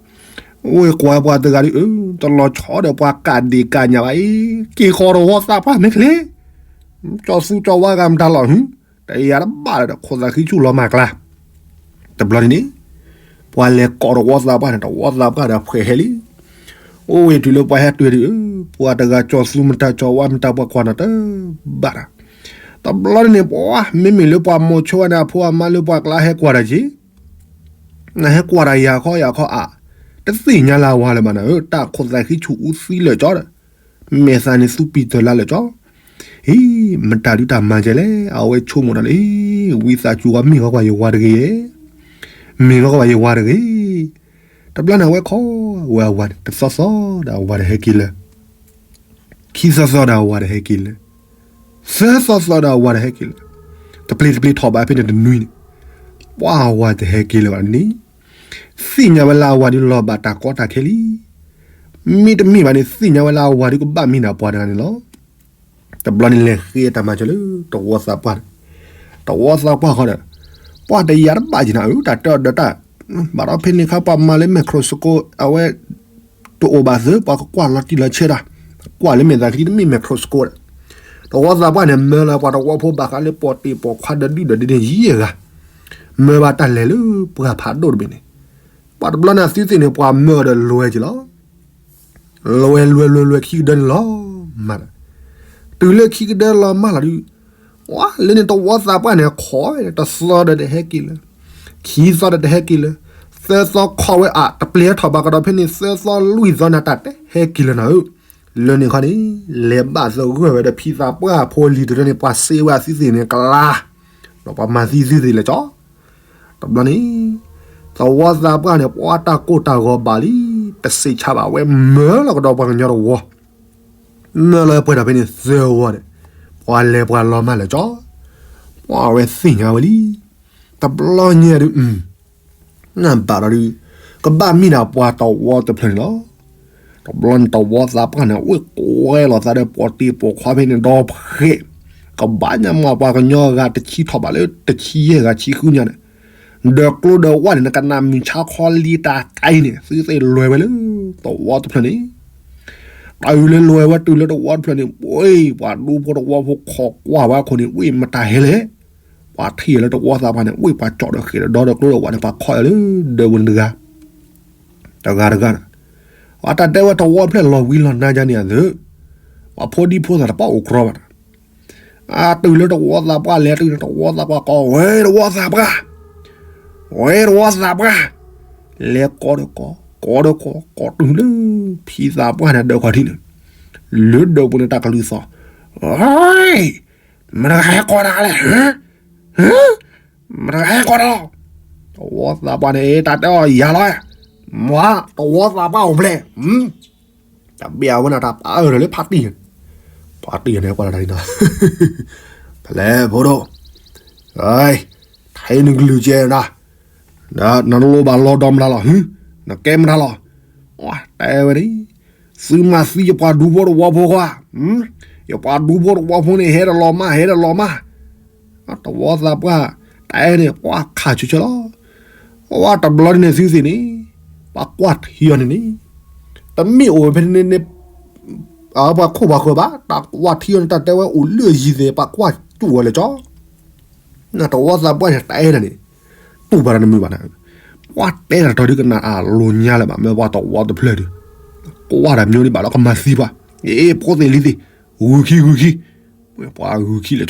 အိၣ်ဝဲကွၢ်ပှၤတဂၤဒီး အၢ တလီၤဆီဒီးပှၤကးဒံးကးညၣ်ဘၣ်အံၤ, က့ၤဃီၤတဝီသးပှၢ်မ့ၢ်ချ့, ကၠီသူကၠီဝါဂၤမတၤလီၤဟု, တယာ်တဘၣ်ဒီး ခိၣ်သးဃံဆူၣ်လီၤမၢ်ကျါ တဘျီန့ၣ်န့ၣ်, ပှၤလဲၤကိးတဝီသးပှၢ်န့ၣ် တဝီသးပှၢ်ဒီးဖှဲးဟဲလံ, အိၣ်ဝဲတုၤလၢပှၤဟဲတုၤဒီး ပှၤတဂၤကၠီသူမတၤကၠီဝါမတၤပှၤကွၢ်နီၤတဘၣ်ဒီး, တဘျီန့ၣ်န့ၣ် ပှၤမ့မ့ၢ်လၢပှၤမိၤဆိဝဲန့ၣ် အဖိအမါလၢပှၤကျါဟဲကွၢ်တၢ်က့ၤ, နဟဲကွၢ်တၢ်ယၤခီယၤခီအါ, တသ့ၣ်ညါလၢအဝၤလၢၤဘၣ်နၤဧၢ, တၢ်ခိၣ်သးဃံဆူၣ်အူသံလၢာ်ကၠီဒီး မဲာ်သးန့ၣ်သူပံၤတၢၢ်လၢာ်လၢာ်ကၠီ, ဟံ, မတၤဒုးတၢ်မၤကဲလဲၣ်, အဝဲဆိကမိၣ်တၢ်လၢ ဝံသးစူၤဝဲမ့ၢ်ဂီၢ်ကွၢ်ယဝၤတဂ့ၤ, မ့ၢ်ဂီၢ်ကွၢ်ယဝၤတဂ့ၤ, တဘျီန့ၣ်အဝဲခီဝဲအဝၤန့ၣ် တသီသီဒီးအဝၤတဟဲက့ၤလၢၤ, ခံသီသီဒီးအဝၤတဟဲက့ၤလၢၤ, သၢသီသီဒီးအဝၤတဟဲက့ၤလၢၤ, တပျ့ၤတပျ့ၤထီၣ်ဘၣ်ဖဲန့ၣ်တနွံန့ၣ်, ပှၤအဝၤတဟဲက့ၤလၢၤဘၣ်န့ၣ်, သ့ၣ်ညါဝဲလၢအဝၤဒုးလီၤဘၣ်တၢ်ကီတၢ်ခဲလံ, မ့တမ့ၢ်ဘၣ်န့ၣ် သ့ၣ်ညါဝဲလၢအဝၤဒုးကဘၣ်မံနၤပှၤတဂၤန့ၣ်လီၤ. တဘျီန့ၣ်လဲၤဃ့တၢ်မၤစၢၤလၢ တဝီသးပှၢ်န့ၣ်, တဝီသးပှၢ်ဃီဒီး, ပှၤတယာ်တဘၣ်က့ၤနၤဧၢ, တၢ်တၢ်ဒီးတၢ်, ဘၣ်ဒီးဖဲန့ၣ်ခါပှၤမၤလၢ microscope အဝဲ တအိၣ်ဘၣ်သ့ ပှၤကကွၢ်လီၤတံၢ်လီၤဆဲးတၢ်, ကွၢ်လၢမဲာ်သၣ်ချံတမ့ၢ် microscope ဒီး, တဝီသးပှၢ်န့ၣ် မၢလၢပှၤတဝီဖိဘၣ်ဃးလၢပိာ်တ့ၢ်ပိာ်ခွါဒီးဒုၣ်ဒီးဒ့န့ၣ်ယဲၢ်ဂၤ, မၢဘၣ်တၢ်လဲၤလၢပှၤဖးဒိၣ်တဘ့ၣ်န့ၣ်, ပှၤတဘျီန့ၣ်သုသ့ၣ်န့ၣ် ပှၤမၢအီၤဒီးလွဲက့ၤလီၤ. လွဲလွဲလွဲလွဲခံကဒၢန့ၣ်လီၤမၢ်ဒီး, တုၤလၢခံကဒၢလီၤမၢ်လီၤဒုး, ဝါ လၢန့ၣ်တဝီသးပှၢ်န့ၣ် ခိးဝဲတသီဒီးတဟဲက့ၤလၢၤ, ခံသီဒီးတဟဲက့ၤလၢၤ, သၢသီခိးဝဲအါ တပျဲထီၣ်ဘၣ်ကဒီးဖဲန့ၣ် သၢသီလွံၢ်သီန့ၣ် တၢ်တဟဲက့ၤလၢၤနၤဧၢ, လၢန့ၣ်ခီန့ၣ် လဲၤဘၣ်သဂၢၢ်ဝဲဒီးဖံသးပှၢ်ဖိလံၤတရၢန့ၣ် ပှၤစ့ဝဲအသုသ့ၣ်န့ၣ်ကလါ, ဒီးပှၤမၤသံသုသ့ၣ်လၢာ်ကၠီ တဘျီန့ၣ်, သဝီသးပှၢ်န့ၣ် ပှၤတၢ်ကိၢ်တၢ်ဂီၤဘၣ်လံ, တစံးဆါဘၣ်ဝဲမၢလီၤကဒီးပှၤကညီတဝီ, မၢလီၤပှဲၤထီၣ်ဖဲန့ၣ်သၢဝီဒီး, ပှၤလဲၤပှၤလီၤမၢ်လၢာ်ကၠီ, ပှၤဝဲသ့ၣ်ညါဝဲလံ, တဘျီညါဒုး, နဘၣ်ဒီးဒုး, ကဘၣ်မ့ၢ်ဒၣ်ပှၤတဝီတဖျၢၣ်န့ၣ်လီၤ. တဘျီန့ၣ်တဝီသးပှၢ်န့ၣ် အဝဲကွဲလီၤသးဒီးပိာ်တ့ၢ်ပိာ်ခွါဖဲန့ၣ်ဒီဖှဲး, ကဘၣ်ညါမးပှၤကညီဂၤတဆံထီၣ်ဘၣ်လၢတဆံယဲၢ်ဂၤဆံဃုညါန့ၣ်, ဒီးကျိဒီးဝၣ်န့ၣ် နကနၣ်မုၢ်ဆါခီလံတၢ်ကဲအံၤန့ၣ် သုသ့ၣ်လွဲဝဲလၢ တဝီတဖျၢၣ်န့ၣ်, တုၤလၢလွဲဝဲတုၤလၢတဝီတဖျၢၣ်န့ၣ် ဝ့ၢ်ပှၤဒူဖိတဝီဖိခိးကွၢ်ဝဲအခိၣ်န့ၣ် ဝ့ၢ်မတၤဟဲလဲၣ်, ပှၤထံၣ်လၢတဝီသးပှၢ်န့ၣ် ဝ့ၢ်ပှၤကၠီၣ်ဒီးဃဲၤဒီးဒီဒီးကျိဒီးဝၣ်န့ၣ် ပှၤခိးလၢဒၢးဝဲန့ၣ်တဂၤ တဂၤတဂၤန့ၣ်, ပှၤတၢ်တဲဝဲတဝီတဖျၢၣ်လီၤဝံၤလီၤနါယါန့ၣ်အသး, ပှၤဖိဒံဖိသၣ်တပာ်အိၣ်ကြီဘၣ်ဒီး, အတုၤလၢတဝီသးပှၢ်လဲၤတုၤန့ၣ် တဝီသးပှၢ်ကိးဝဲတဝီသးပှၢ်, ဝဲတဝီသးပှၢ်, လဲၤကိးဒီးကိး ကိးဒီးကိး ကိးတုၤလၢ ဖံသးပှၢ်န့ၣ်ဒၢးခီၣ်ထံးန့ၣ်, လၢဒၢးပူၤန့ၣ်တၢ်ကလုၢ်သီၣ်, မတဂၤဟဲကိးတၢ်လဲၣ်, မတဂၤဟဲကိးတၢ်လီၤ. တဝီသးပှၢ်န့ၣ် တၢ်တဲအီၤယၤလီၤ, မ့ၢ်တဝီသးပှၢ်အိၣ်ဖျဲၣ် တဘၣ်အဝဲန့ၣ်တၢ်ပာ်အၢၣ်လၢဖါတံၢ်, ဖါတံၢ်န့ၣ်ကွၢ်လၢတၢ်ဒ်နီၤ, ဖဲလဲၣ်ဖိဒိၣ်, ထဲနကလုၢ်ကဲနၤ, နလိၣ်ဘၣ်လီၤဒီးမတၤလီၤ, နကဲမတၤလီၤ, တဲဝဲန့ၣ်, သုမၤသံယပှၤဒူဖိတဝီဖိကွၢ်, ယပှၤဒူဖိတဝီဖိန့ၣ် ဟဲတလီၤမၢ် ဟဲတလီၤမၢ် တဝီသးပှၢ် တဲန့ၣ် ပှၤခးဆၢဆၢလီၤ. ပှၤတဘျီန့ၣ်သုသ့ၣ်န့ၣ် ပှၤကွၢ်ထံအီၤန့ၣ်န့ၣ် တမ့ၢ်အိၣ်ဝဲဖဲန့ၣ်န့ၣ် ပှၤခိၣ်ပှၤဃၢၤဘၣ်, တၢ်ကွၢ်ထံအီၤန့ၣ် တၢ်တဲဝဲအိၣ်လၢယံၤသ့ၣ် ပှၤကွၢ်စူၣ်ဝဲလၢကၠီ တဝီသးပှၢ်န့ၣ် တဲဒၣ်န့ၣ် တူၢ်ဘၣ်တၢ်တမုာ်ဘၣ်န့ၣ်, ပှၤတဲတၢ်တတီၤဒုကနၣ်အလိၤညါလၢၤဘၣ်, မ့ၢ်ပှၤတဝီတဖျၢၣ်ဒီး ကွၢ်တၢ်မ့ၢ်ဒ်ဘၣ်လီၤ ကမၤသံပှၤ, အ့ ဖိသ့ၣ်လံၤသ့ၣ်, ဂုာ်ခံဂုာ်ခံ, ပှၤဂုာ်ခံလၢာ်ကၠီ, ပှၤတ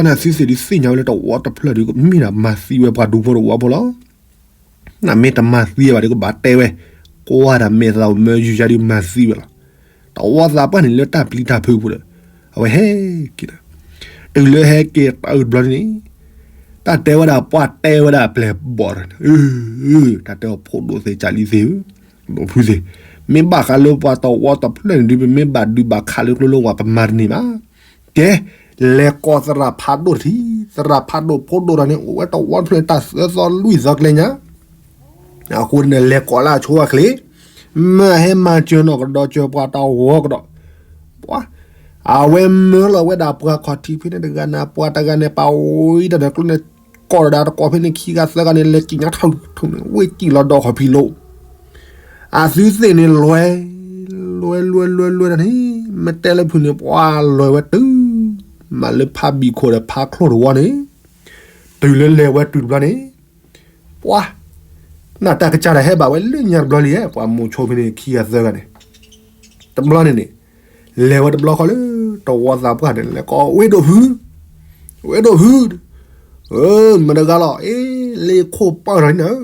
ဘျီန့ၣ်သုသ့ၣ်ဒုးသ့ၣ်ညါဝဲလၢတဝီတဖျၢၣ်ဒီး ကမ့ၢ်ဒၣ်မၤသံဝဲပှၤဒူဖိတဝီဖိလီၤ. နမ့ၢ်တမၤသံဘၣ်ဒီးကဘၣ်တဲဝဲ, ကွၢ်တၢ်မဲာ်သးအိၣ်မၢယုၤယါဒုးမၤသံဝဲလီၤ. တဝီသးပှၢ်န့ၣ်လၢတၢ်ပျံၤတၢ်ဖုးပူၤဒီး အဝဲဟဲက့ၤဒီး တုၤလၢဟဲက့ၤတၢ်အုၣ်တဘျီန့ၣ် တၢ်တဲဝဲဒၣ်ပှၤတဲဝဲဒၣ်ပျဲၢ်ဘီၣ်ဒီး တၢ်တဲအီၤဖိဒိၣ်သ့ၣ် ကၢ်လံသ့ၣ်ဧၢ, ဒိၣ်ဖုသ့ၣ်, မ့ၢ်ဘၣ်ဃးလၢပှၤတဝီတဖျၢၣ်န့ၣ်ဒုး ပမ့ၢ်ဘၣ်ဒုးဘၣ်ခးလၢကျိလၢဝၤ ပမၤတန့ၢ်ဘၣ်. ကဲ, လဲၤကိးသရၣ်ဖးဒိၣ်တထံၣ်, သရၣ်ဖးဒိၣ်ဖိဒိၣ်ဒီးန့ၣ် အိၣ်ဝဲတဝီတဖျၢၣ်န့ၣ် တၢ်သၢသီလွံၢ်သီကျဲညါ အဃိန့ၣ် လဲၤကိးလၢအဆိအချ့, မ့ၢ်ဟဲမၤစၢၤနီၢ်ကဒီးစၢၤပှၤတဝီကဒီး, ပှၤ, အဝဲမၢလီၤဝဲဒၣ်ပှၤခီၣ်ထံးဖဲန့ၣ်တဂၤန့ၣ် ပှၤတဂၤန့ၣ် ပာ်ဝံၤတၢ်ဒီးကျိန့ၣ် ကိးဒီးတကိးဖဲန့ၣ်ခံဂၤသၢဂၤန့ၣ် လဲၤကံၣ်ညါထီၣ်ထီၣ်န့ၣ် ဝ့ၢ်ကံၣ်လီၤဒီးခီၣ်ဖံးလိာ် အသုသ့ၣ်န့ၣ်လွဲ, လွဲလွဲလွဲလွဲတၢ်န့ၣ် မ့ၢ်တဲလၢဖုန့ၣ် ပှၤလွဲဝဲတုၤ, မၤလၢဖးဘံၣ်ခိၣ်ဒီးဖးချိၣ်တဝီန့ၣ်, တုၤလၢလဲၤဝဲတုၤတဘျီန့ၣ်, ပှၤ, နတၢ်ကစၢ်ဒီးဟဲဘၣ်ဝဲလၢညါတဘျီလံ, ပှၤမိၤဆိဖဲန့ၣ်ခံဂၤသၢဂၤန့ၣ်, တဘျီန့ၣ်န့ၣ်, လဲၤဝဲတဘျီဃီလၢ တဝီသးပှၢ်န့ၣ် လဲၤကိးဝဲဒိၣ်ဖု, ဝဲဒိၣ်ဖု, မတဂၤလီၤ, အ့ လ့ခိၣ်ပၢၢ်ထီၣ်န့ၣ်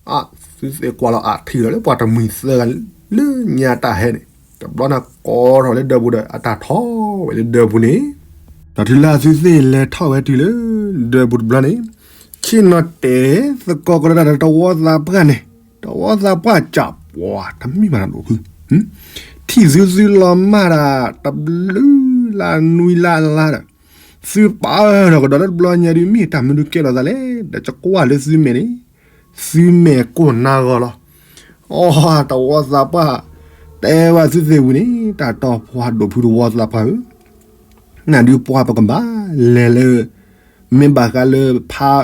အသုသ့ၣ်ကွၢ်လီၤအထံၣ်လီၤလၢ ပှၤတမှံၤသၢဂၤလၢညါတၢ်ဟဲန့ၣ်, တဘျီန့ၣ်ကိးထီၣ်လၢဒၢးပူၤဒီး အတၢ်ထီၣ်ဝဲလၢဒၢးပူၤန့ၣ်, ဒီးတုၤလၢအသုသ့ၣ်လဲၤထီၣ်ဝဲတုၤလၢ ဒၢးပူၤတဘျီန့ၣ်, ဆ့ၣ်နီၤတဲသကိးကဒီးတၢ်ဒီးတဝီသးပှၢ်န့ၣ်, တဝီသးပှၢ်ကးပှၤတမ့ၢ်ဘၣ်တၢ်ဒိၣ်ဖု, ထံၣ်သုသုလီၤမၢ်ဒၣ် တဘျုးလါနွံလါလါဒီး သုပာ်ထီၣ်ကဒီးလၢတဘျီညါဒုး မ့ၢ်တၢ်မနုၤကဲထီၣ်သးလဲၣ်, ဒီးကကွၢ်လၢသုမဲာ်န့ၣ်, သုမဲာ်ကိၢ်နါဂီၤလီၤ. အီ တဝီသးပှၢ်, တဲဝဲသုသ့ၣ်ဝံၤန့ၣ် တၢ်တီၢ်ပှၤဒိၣ်ဖုတဝီသးပှၢ်ဧၢ, နဒုးပှၤပကဘၣ်လဲၤလၢ မ့ၢ်ဘၣ်ဃးလၢဖး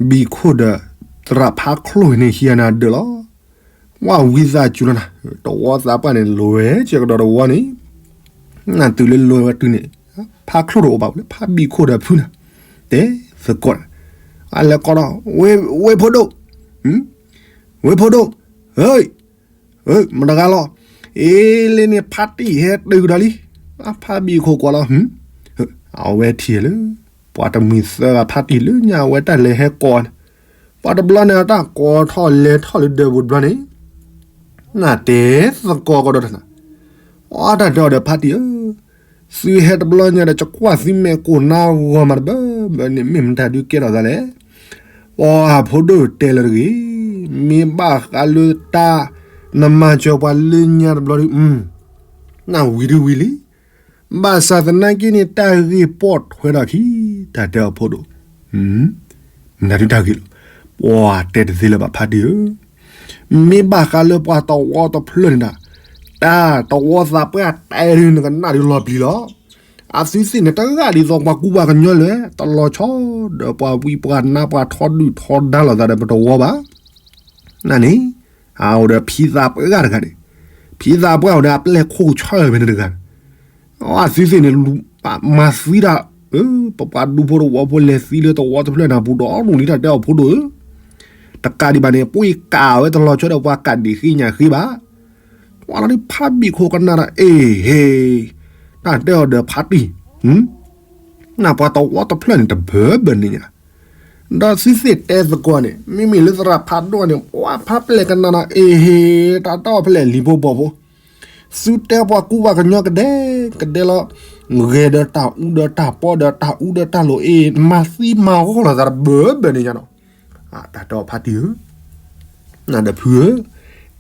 ဘံၣ်ခိၣ်ဒီး သရၣ်ဖးချိၣ်န့ၣ် ဟံးနၤဒၢးလီၤ. ဝဲဝံသးစူၤလီၤနၤ, တဝီသးပှၢ်န့ၣ် လဲၤဝဲကဒီးတဝီန့ၣ်, နတုၤလၢလဲၤဝဲတုၤန့ၣ်, ဖးချိၣ်တအိၣ်ဘၣ်လၢ ဖးဘံၣ်ခိၣ်ဒီးဖုနၤ, တဲသကိး, အလဲၤကိးဒီး, ဝ့ၢ်ဖိဒိၣ်, ဝ့ၢ်ဖိဒိၣ်, ဟ့ၣ် မတဂၤလီၤ, အ့ လၢန့ၣ်ဖးတံၢ်ဟဲတုၤကဒီးလံ, ဖးဘံၣ်ခိၣ်ကွၢ်လီၤ, အဝဲထံၣ်လၢ ပှၤတမှံၤသၢဂၤဖးတံၢ်လၢညါ အဝဲတၢ်လဲၤဟဲကိးန့ၣ်, ပှၤတဘျီန့ၣ် အတၢ်ကိးထီၣ်လဲၤထီၣ်လၢဒၢးပူၤတဘျီန့ၣ်, နတဲသကိးကဒီးတနၤ, အီ တၢ်တဲအီၤဒီးဖးတံၢ်ဧၢ, သုဟဲတဘျီညါဒီး ကကွၢ်သုမဲာ်ကိၢ်နါဂီၤမးတဘၢဘၢန့ၣ် မ့ၢ်မတၤဒုးကဲထီၣ်သးလဲၣ်. ပှၤဖိဒိၣ်တဲလၢတဂ့ၤ, မ့ၢ်ဘၣ်ဃးလၢတၢ် နမၤစၢၤပှၤလၢညါတဘျီဒုး, နဝံၤဒုးဝံၤလံ, ဘၣ်ဆၣ်သနာ်က့န့ၣ် တၢ်ဂ့ၢ်ပိာ်ထွဲထီၣ်ခံ, တၢ်တဲအီၤဖိဒိၣ်, မတၤဒုးတၢ်ဂ့ၢ်လီၤ, ပှၤတဲတသ့လၢၤဘၣ်ဖးတံၢ်ဧၢ, မ့ၢ်ဘၣ်ဃးလၢပှၤတဝီတဖျၢၣ်န့ၣ်ဒၣ်, တၢ်တဝီသးပှၢ်တဲဒုး နကနၣ်ဒုးလီၤပျံၤလီၤ. အသုသ့ၣ်န့ၣ် တဂၤဒ်သိးပှၤကူပှၤကညီလၢၤ, တလီၤဆီဒီးပှၤဝံပှၤနါ ပှၤထီဒုၣ်ထီဒါလိာ်သးဒီးပတဝီဘၣ်. နန့ၣ်, အအိၣ်ဒီးဖံသးပှၢ်တဂၤန့ၣ်, ဖံသးပှၢ်အိၣ်ဒီးအပျဲၢ်ခိၣ်ဆၢဖဲန့ၣ်တဂၤန့ၣ်, အသုသ့ၣ်န့ၣ် မၤသံတၢ်, ပပှၤဒူဖိတဝီဖိလဲၤသံလၢတဝီတဖျၢၣ်န့ၣ် ပူၤဒီးအိၣ်ဒံးလံတၢ်တဲအီၤဖိဒိၣ်ဧၢ, တကးဒံးဘၣ်န့ၣ် ပှၤကးဝဲတလီၤဆီဒီးပှၤကးဒံးဃ့ညါဃ့ဘၣ်. ပှၤလီၤဒုးဖးဘံၣ်ခိၣ်ကနၣ်ဒီး အ့ဟ့, တၢ်တဲအီၤဒီးဖးတံၢ် နပှၤတဝီတဖျၢၣ်န့ၣ်တဘၢဘၢန့ၣ်ညါ, ဒီးသုသ့ၣ်တဲသကိးန့ၣ် မ့မ့ၢ်လၢသရၣ်ဖးဒိၣ်န့ၣ် ပှၤဖးပျဲၢ်ကနၣ်နၤ အ့ဟ့ တၢ်တီၢ်ဖဲလဲၣ်လံၤဖိဘီၣ်ဖိ, သုတဲပှၤကူပှၤကညီကဒဲကဒဲလီၤ, ဂဲၤဒီးတၢ်အူဒီးတၢ်ပီဒီးတၢ်အူဒီးတၢ်လိၤအ့ မၤသံမၤဂီၢ်လိာ်သးတဘၢဘၢန့ၣ်ညါနီၤ, တၢ်တီၢ်ဖးတံၢ်ဧၢ နဒီးဖုဧၢ,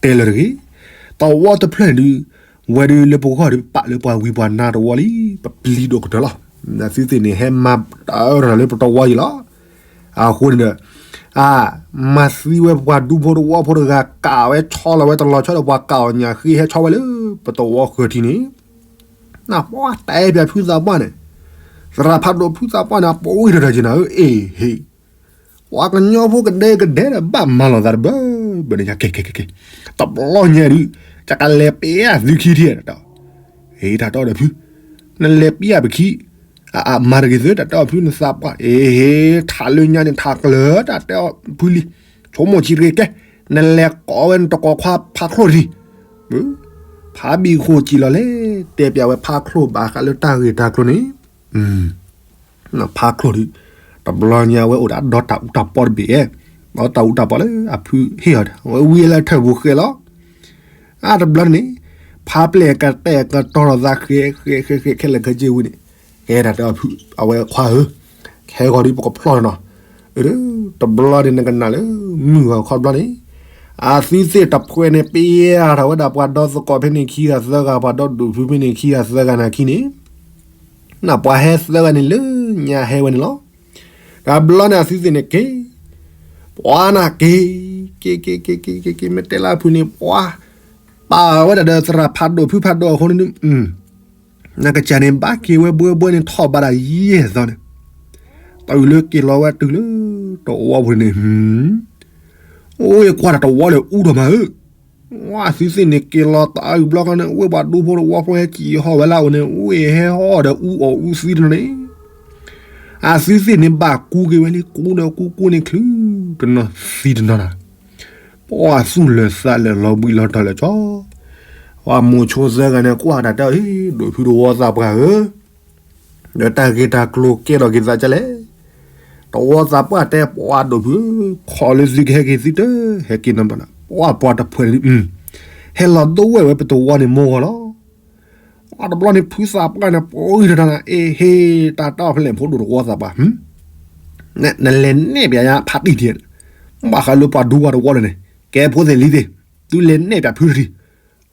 တဲလၢတဂ့ၤ, တဝီတဖျၢၣ်ဒုး, ဝဲဒုးလၢပဂီၢ်ဒုးပာ်လၢပှၤဝံပှၤနါတဝီလံ, ပပျံၤဒိၣ်ကတၢၢ်လီၤ, သုသ့ၣ်န့ၣ်ဟဲမၤတၢ်အၢတၢ်လၢပတဝီယံၤလီၤ, အဃိန့ၣ်ဒီး, အါ, မၤသံဝဲပှၤဒူဖိတဝီဖိတဂၤကးဝဲဆီလီၤဝဲတလီၤဆီဒီး ပှၤကးအီၤညၣ်ဃ့ဟဲဆီဝဲလၢပတဝီဃၢၤထံန့ၣ်, နပှၤတဲပၠးဖုသးပှၢ်န့ၣ်, သရၣ်ဖးဒိၣ်ဖုသးပှၢ်န့ၣ် အပှ့ၤတတၢ်က့ၤနၤဧၢ အ့ဟ့ ပှၤကညီဖိကဒဲကဒဲဒီးဘၣ်မၤလိာ်သးတဘၢဘၢန့ၣ် ကဲကဲကဲကဲ, တဘျီညါဒုး, ကကလဲၤပျဲသုခံထံၣ်တၢ်, ဟ့ၣ်တၢ်တီဒီးဖု, နလဲၤပျဲပခံ, အမၤတဂ့ၤသုတၢ်တီဖုနသးပှၢ် အ့ဟ့ၣ် ထးလၢညါန့ၣ်ထးကျၢၤတၢ်တဲအီၤဖုလံ, ဆိကမိၣ်ဆံးတဂ့ၤကဲ, နလဲၤကိးဝဲနတကိးခွါဖးချိၣ်တထံၣ်, ဖးဘံၣ်ဃိၣ်ကံၣ်လီၤလဲၣ်, တဲပၠးဝဲဖးချိၣ်ဘၣ်ဃးလၢတၢ်ဂ့ၢ်တၢ်ကျိၤန့ၣ် ဖးချိၣ်ဒုး, တဘျီညါဝဲအိၣ်ဒီးအဒီတၢ်အူတၢ်ပီတဘ့ၣ်, ဒီးတၢ်အူတၢ်ပီလၢအဖုဟ့ၣ်အီၤဒီး ဝဲဝံလၢထၢၣ်ပူၤဃဲလီၤ, အါတဘျီန့ၣ်, ဖးပျဲၢ်ကတဲာ်ကတီၤလိာ်သးဃဲဃဲဃဲဃဲခဲလၢာ်ခဲဆ့ဝံၤန့ၣ်, ကဲတၢ်တဲအီၤဖု အဝဲခွါဧၢ, ခဲဂီၤဒုးပကဖျီၣ်နီၤ, တဘျီန့ၣ်နကနၣ်လၢ မုၢ်ဂီၤခီတဘျီန့ၣ်, အသုသ့ၣ်တဖှဲးန့ၣ်ပျဲအါထီၣ်ဝဲဒၣ်ပှၤဒီသကိးဖဲန့ၣ်ခံဂၤသၢဂၤ ပှၤဒီဒူၣ်ဖုဖဲန့ၣ်ခံဂၤသၢဂၤနာ်ခံန့ၣ် နပှၤဟဲသၢဂၤန့ၣ်လၢညါဟဲဝဲန့ၣ်လီၤ. တဘျီန့ၣ်အသုသ့ၣ်န့ၣ်က့ၤ, ပှၤနၤက့ၤ, က့ၤက့ၤက့ၤက့ၤက့ၤက့ၤ မ့ၢ်တဲလၢအဖုန့ၣ် ပှၤပာ်ဝဲဒၣ်ဒီးသရၣ်ဖးဒိၣ်ဖုဖးဒိၣ်အဃိန့ၣ်ဒုး, နကစၢ်န့ၣ် ဘၣ်က့ၤဝဲဘှဲဘှဲန့ၣ်ထီၣ်ဘးဒၣ်ယဲၢ်သီန့ၣ်, တုၤလၢက့ၤလီၤဝဲတုၤလၢတဝီပူၤန့ၣ်, အိၣ်ကွၢ်တၢ်တဝီလၢအူထီၣ်မးဧၢ, ဝဲသုသ့ၣ်န့ၣ်က့ၤလီၤတၢ်အုၣ်ဘျီဃီန့ၣ် အိၣ်ပှၤဒူဖိတဝီဖိဟဲက့ၤဟီၣ်ဝဲလၢအအိၣ်န့ၣ် အိၣ်ဟဲဟီၣ်ဒီးအူအီၣ်အူသံတနီၤန့ၣ်, အသုသ့ၣ်န့ၣ်ဘၣ်ကူက့ၤဝဲလံ ကူဒီးကူကူန့ၣ်ချုးတနီၤသံတနီၤနၤ, ပှၤသူၣ်လၢာ်သးလၢာ်လီၤဘှံးလီၤတီၤလၢာ်ကီ, ပှၤမိၤဆိသၢဂၤန့ၣ်ကွၢ်တၢ်တဲအီၤ ဒိၣ်ဖုတဝီသးပှၢ်ဧၢ, ဒီးတၢ်ဂ့ၢ်တၢ်ကျိၤကဲထီၣ်က့ၤသးဒ်လဲၣ်, တဝီသးပှၢ်တဲပှၤဒိၣ်ဖုဧၢ, ခီလၢသုကဟဲက့ၤသုတဟဲက့ၤနီတဘျီန့ၣ် ပှၤပှၤတဖှဲးန့ၣ်, ဟဲလီၤဒိဝဲၢ်ဝဲပတဝီန့ၣ်မိၢ်ဂီၤလီၤ. အတဘျီန့ၣ်ဖုသးပှၢ်န့ၣ် ပှၤအံၤတတၢ်နၤ အ့ဟ့ၣ် တၢ်တီၢ်ဖဲလဲၣ်ဖိဒိၣ်တဝီသးပှၢ်, နလဲၤနဲၣ်ပၠးညါဖးတံၢ်ထံၣ်, ဘၣ်ဃးလၢပှၤဒူပှၤတဝီလၢ်န့ၣ် ကဲဖိသ့ၣ်လံၤသ့ၣ်, သုလဲၤနဲၣ်ပၠးဖုတထံၣ်,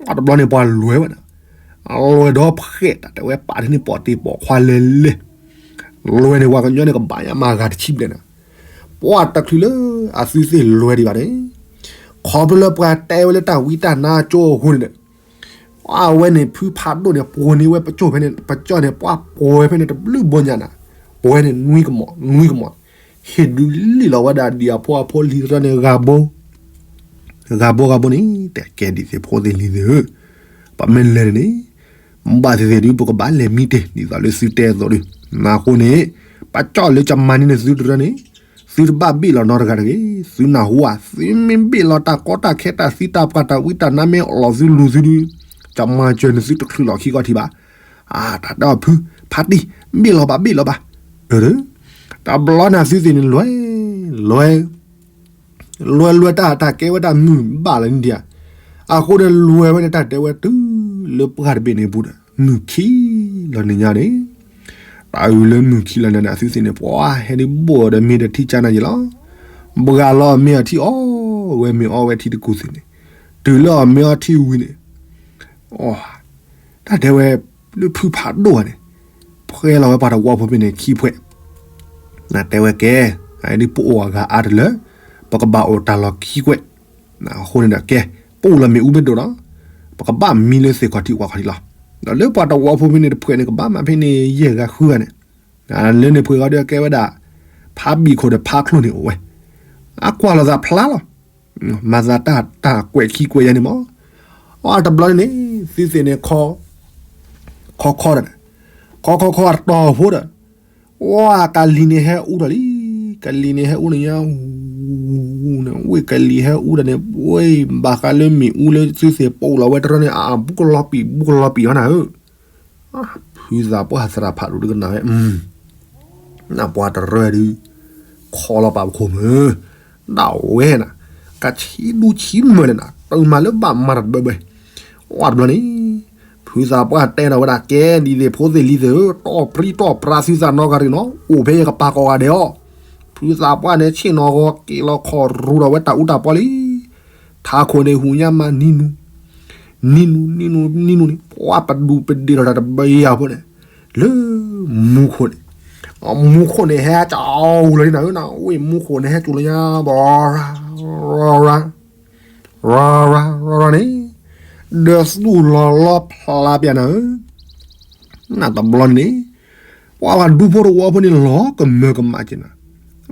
အတဘျီန့ၣ်ပှၤလွဲဝဲဒၣ်, လွဲဒီးဖှဲးတၢ်တဲဝဲပာ်ထံန့ၢ်ပီၣ်တ့ၢ်ပီၣ်ခွါလဲၤလဲၤ, လွဲန့ၣ်ပှၤကညီန့ၣ်ကဘၣ်ညါမၤဂၤတဆံဘျဲၣ်နၤ, ပှၤတချုးလၢအသုသ့ၣ်လွဲဒံးဘၣ်န့ၣ်, ခီဖျိလၢပှၤတဲဝဲလၢတၢ်ဝံတၢ်နါကၠိအဃိန့ၣ်ဒီး အဝဲန့ၣ်ဖုဖးဒိၣ်န့ၣ် ပှိၤန့ၢ်ဝဲပကၠိၣ်ဖဲန့ၣ် ပကၠိၣ်န့ၣ် ပှၤပှိၤဝဲဖဲန့ၣ်တဘျုးဘိညါနၤ, ပှဲၤန့ၣ်နွံကမီၤ နွံကမီၤ, ဟ့ၣ်ဒုးလံၣ်လီၤဝဲဒၣ်ဒံးအဖိအဖိလံၤတရၢန့ၣ် ဂၤဘိ ဂၤဘိဂၤဘိန့ၣ် တဲကဲဒ်သိးဖိသ့ၣ်လံၤသ့ၣ်ဧၢ, ပမ့ၢ်လဲၤန့ၣ်န့ၣ် ဘၣ်သ့ၣ်သ့ၣ်ဒုး ပကဘၣ်လဲၤမံတ့ၢ် ဒ်သိးလၢသုတဲအသိးဒီး, နၢ်ဟူန့ၣ် ပကၠီၣ်လၢကမၤန့ၢ်န့ၣ်သုတရၢန့ၣ် သုတဘၣ်ဘ့ၣ်လီၤနီတဂၤတဂ့ၤ, သုနၢ်ဟူဧါ, သုမ့ၢ်ဘ့ၣ်လီၤတၢ်ကီတၢ်ခဲတၢ်သံတၢ်ပှၢ်တၢ်ဝံတၢ်နါမ့ၢ်အိၣ်လီၤသုလူၤသုဒုး, ကမၤစၢၤန့ၣ်သုတချုးလီၤခံခီထံးဘၣ်, အတၢ်တဲအီၤဖု ဖါတံၢ် ဘ့ၣ်လီၤဘၣ်ဘ့ၣ်လီၤဘၣ်, တဘျီန့ၣ်သုသ့ၣ်န့ၣ်လွဲ လွဲ လွဲလွဲတၢ်တၢ်ကဲဝဲတၢ်မုာ်ဘၣ်လီၤန့ၣ်ဒံးဧါ, အဃိန့ၣ်လွဲဝဲန့ၣ်တၢ်တဲဝဲတုၤလၢပှၢ်တဘ့ၣ်န့ၣ်ပူၤဒီး မုၢ်ခံလီၤန့ၣ်ညါန့ၣ်, တၢ်အုၣ်လၢမုၢ်ခံလီၤန့ၣ်န့ၣ် အသုသ့ၣ်န့ၣ် ပှၤဟဲဒုးဘိၣ်ဒီးမ့ၢ်ဒီးထံကၢနၤယံၤလီၤ, ဘှါလီၤမ့ၢ်အီၤထံအီဝဲမ့ၢ်အီဝဲထံတကူၢ်သ့ၣ်န့ၣ်, တုၤလၢအီၤမ့ၢ်အီထံဝံၤန့ၣ် တၢ်တဲဝဲ လၢဖုဖးဒိၣ်ဧါန့ၣ် ဖှဲလီၤဝဲပှၤတဝီဖိဖဲန့ၣ်ခံဖှဲး, နတဲဝဲကဲ, အဒ်ပအိၣ်အဂၤအါတလၢ ပကဘၣ်အိၣ်တၢ်လီၢ်ခံကွဲး, အဃိန့ၣ်ဒီးကဲ, ပအိၣ်လၢမ့ၣ်အူဘ့ၣ်ဒိၣ်လီၤ, ပကဘၣ်မံလၢသ့ၣ်ခီၣ်ထံးဝၣ်ခီၣ်ထံးလီၤ, ဒီးလၢပှၤတဝီဖိဖဲန့ၣ်တဖှဲးန့ၣ် ကဘၣ်မၤဖဲန့ၣ်ယဲၢ်ဂၤဃုဂၤန့ၣ်, လၢန့ၣ်ဖှဲးဂီၤဒီးကဲဝဲဒၣ် ဖးဘံၣ်ခိၣ်ဒီးဖးချိၣ်န့ၣ်အိၣ်ဝဲ, အကွၢ်လိာ်သးဖျါလီၤ မၤသးတၢ်တၢ်ကွဲးခံကွဲးယါန့ၣ်မး, အတဘျီန့ၣ်န့ၣ် သုသ့ၣ်န့ၣ် ခီခီခီဒီး, ခီခီခီအတီၢ်ဖိဒီး, ဝါကလံၤန့ၣ်ဟဲအူထီၣ်လံ, ကလံၤန့ၣ်ဟဲအူန့ၣ်ညါ, ဝ့ၢ်ကလံၤဟဲအူဒီးန့ၣ် ဝ့ၢ်ဘၣ်ဃးလၢမ့ၣ်အူလၢသုသ့ၣ်ပအိၣ်လီၤဝဲတရၢန့ၣ် အဘူးကလီၤပံာ်ဘူးကလီၤပံာ်အီၤနၤဧၢ ဖုသးပှၢ်သရၣ်ဖးဒိၣ်ဒုကနၣ်ဝဲ, နပှၤတရၢဒုး ခီလီၤပာ်ပခိၣ်မုၢ်, ဒၣ်ဝဲနၤ, ကဆံးဒူဆံးမၢၤလဲၣ်နၤ, တမၤလၢဘၣ်မၤတဘၢဘၢ, ဝဲတဘျီန့ၣ် ဖုသးပှၢ်တဲဒီးဝဲဒၣ် ကဲဒ်သိးဖိသ့ၣ်လံၤသ့ၣ်ဧၢ, တီၢ်ပြံတီၢ်ပြါသုသးနီၢ်ဂၤတဂ့ၤနီၤ, အိၣ်ဖဲယကပာ်ကိးဂၤဒဲးအီၤ, ဖုသးပှၢ်န့ၣ် ဆ့ၣ်နီၤဂီၤက့ၤလီၤခီၣ်ရူဒီးဝဲတၢ်အူတၢ်ပီလံ ထးခိၣ်န့ၣ်ဟူညါမးနံၤနူၤ, နံၤနူၤ နံၤနူၤ နံၤနူၤန့ၣ် ပှၤပဒူးပဒ့ၣ်ထီၣ်တၢ်တဘၢယၤဖိန့ၣ်, လၢမူခိၣ်န့ၣ်, မူခိၣ်န့ၣ်ဟဲကၠီလီၤနၤဧၢနၤ, ဝဲမူခိၣ်န့ၣ်ဟဲကၠီလီၤညါ ဘီရၤ ရၤ ရၤ ရၤ ရၤန့ၣ်, ဒီးသူၣ်လီၤလီဖျါပျဲနၤဧၢ, နတဘျီန့ၣ်, ပှၤပှၤဒူဖိတဝီဖိန့ၣ်လီၤကမၢကမၣ်က့ၤနၤ,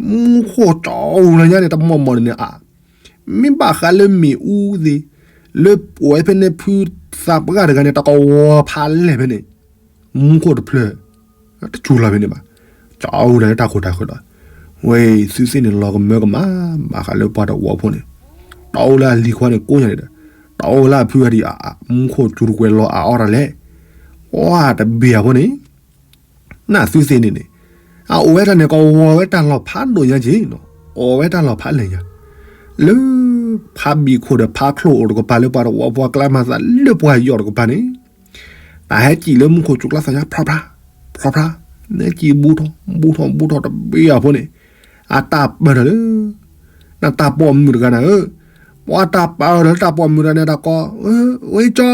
မူခိၣ်ကၠီလီၤညါန့ၣ် တမီၢ်မီၢ်န့ၣ်န့ၣ်အါ မ့ၢ်ဘၣ်ဃးလၢမ့ၣ်အူသ့ၣ်, လၢပှဲၤဖဲန့ၣ်ဖုသးပှၢ်တဂၤန့ၣ် တကဝီၤဖးလဲၢ်ဖဲန့ၣ်, မူခိၣ်တဖျၢၣ်, တစူၤလီၤဖဲန့ၣ်ဘၣ်, ကၠီဒၣ်လၢတၢ်ခိၣ်တၢ်ဃၢၤဒီး, ဝဲသုသ့ၣ်န့ၣ်လီၤကမၢကမၣ်, ဘၣ်ဃးလၢပှၤတဝီဖိန့ၣ်, တၢ်အိၣ်လၢအလံၤခွါန့ၣ်ကိးညါန့ၣ်ဒီး, တၢ်အိၣ်လၢအဖုအဒံးအါအါ မူခိၣ်စူၤတကွဲၤလီၤအါအီၣ်တၢ်လဲၣ်, အတဘ့ၣ်အါဖိန့ၣ် နသုသ့ၣ်န့ၣ်န့ၣ်, အအိၣ်ဝဲတၢ်န့ၣ် ကဝီၤဝဲတၢ်လီၤဖးဒိၣ်ညါက့ၤနီၤ, အီၣ်ဝဲတၢ်လီၤဖးလဲၢ်ညါ, လၢဖးဘံၣ်ခိၣ်ဒီးဖးချိၣ်အိၣ်တကပၤ လၢပှၤတဝီဖိအကျါမၤသးလၢပှၤယီၢ်တကပၤန့ၣ်, တၢ်ဟဲစံၣ်လၢမူခိၣ်စူၤကျါသးညါ ဖြါဖြါ, ဖြါဖြါ, နဲကံၣ်ဘူထီၣ် ဘူထီၣ် ဘူထီၣ်တဘ့ၣ်အါဖိန့ၣ်, အတၢ်ပၢၢ်ထီၣ်လၢ နတၢ်ပိာ်မုၣ်တဂၤနၤဧၢ, ပှၤတၢ်ပၢၢ်ထီၣ်လၢတၢ်ပိာ်မုၣ်တဂၤန့ၣ် တၢ်ကိး, ဝဲကၠီ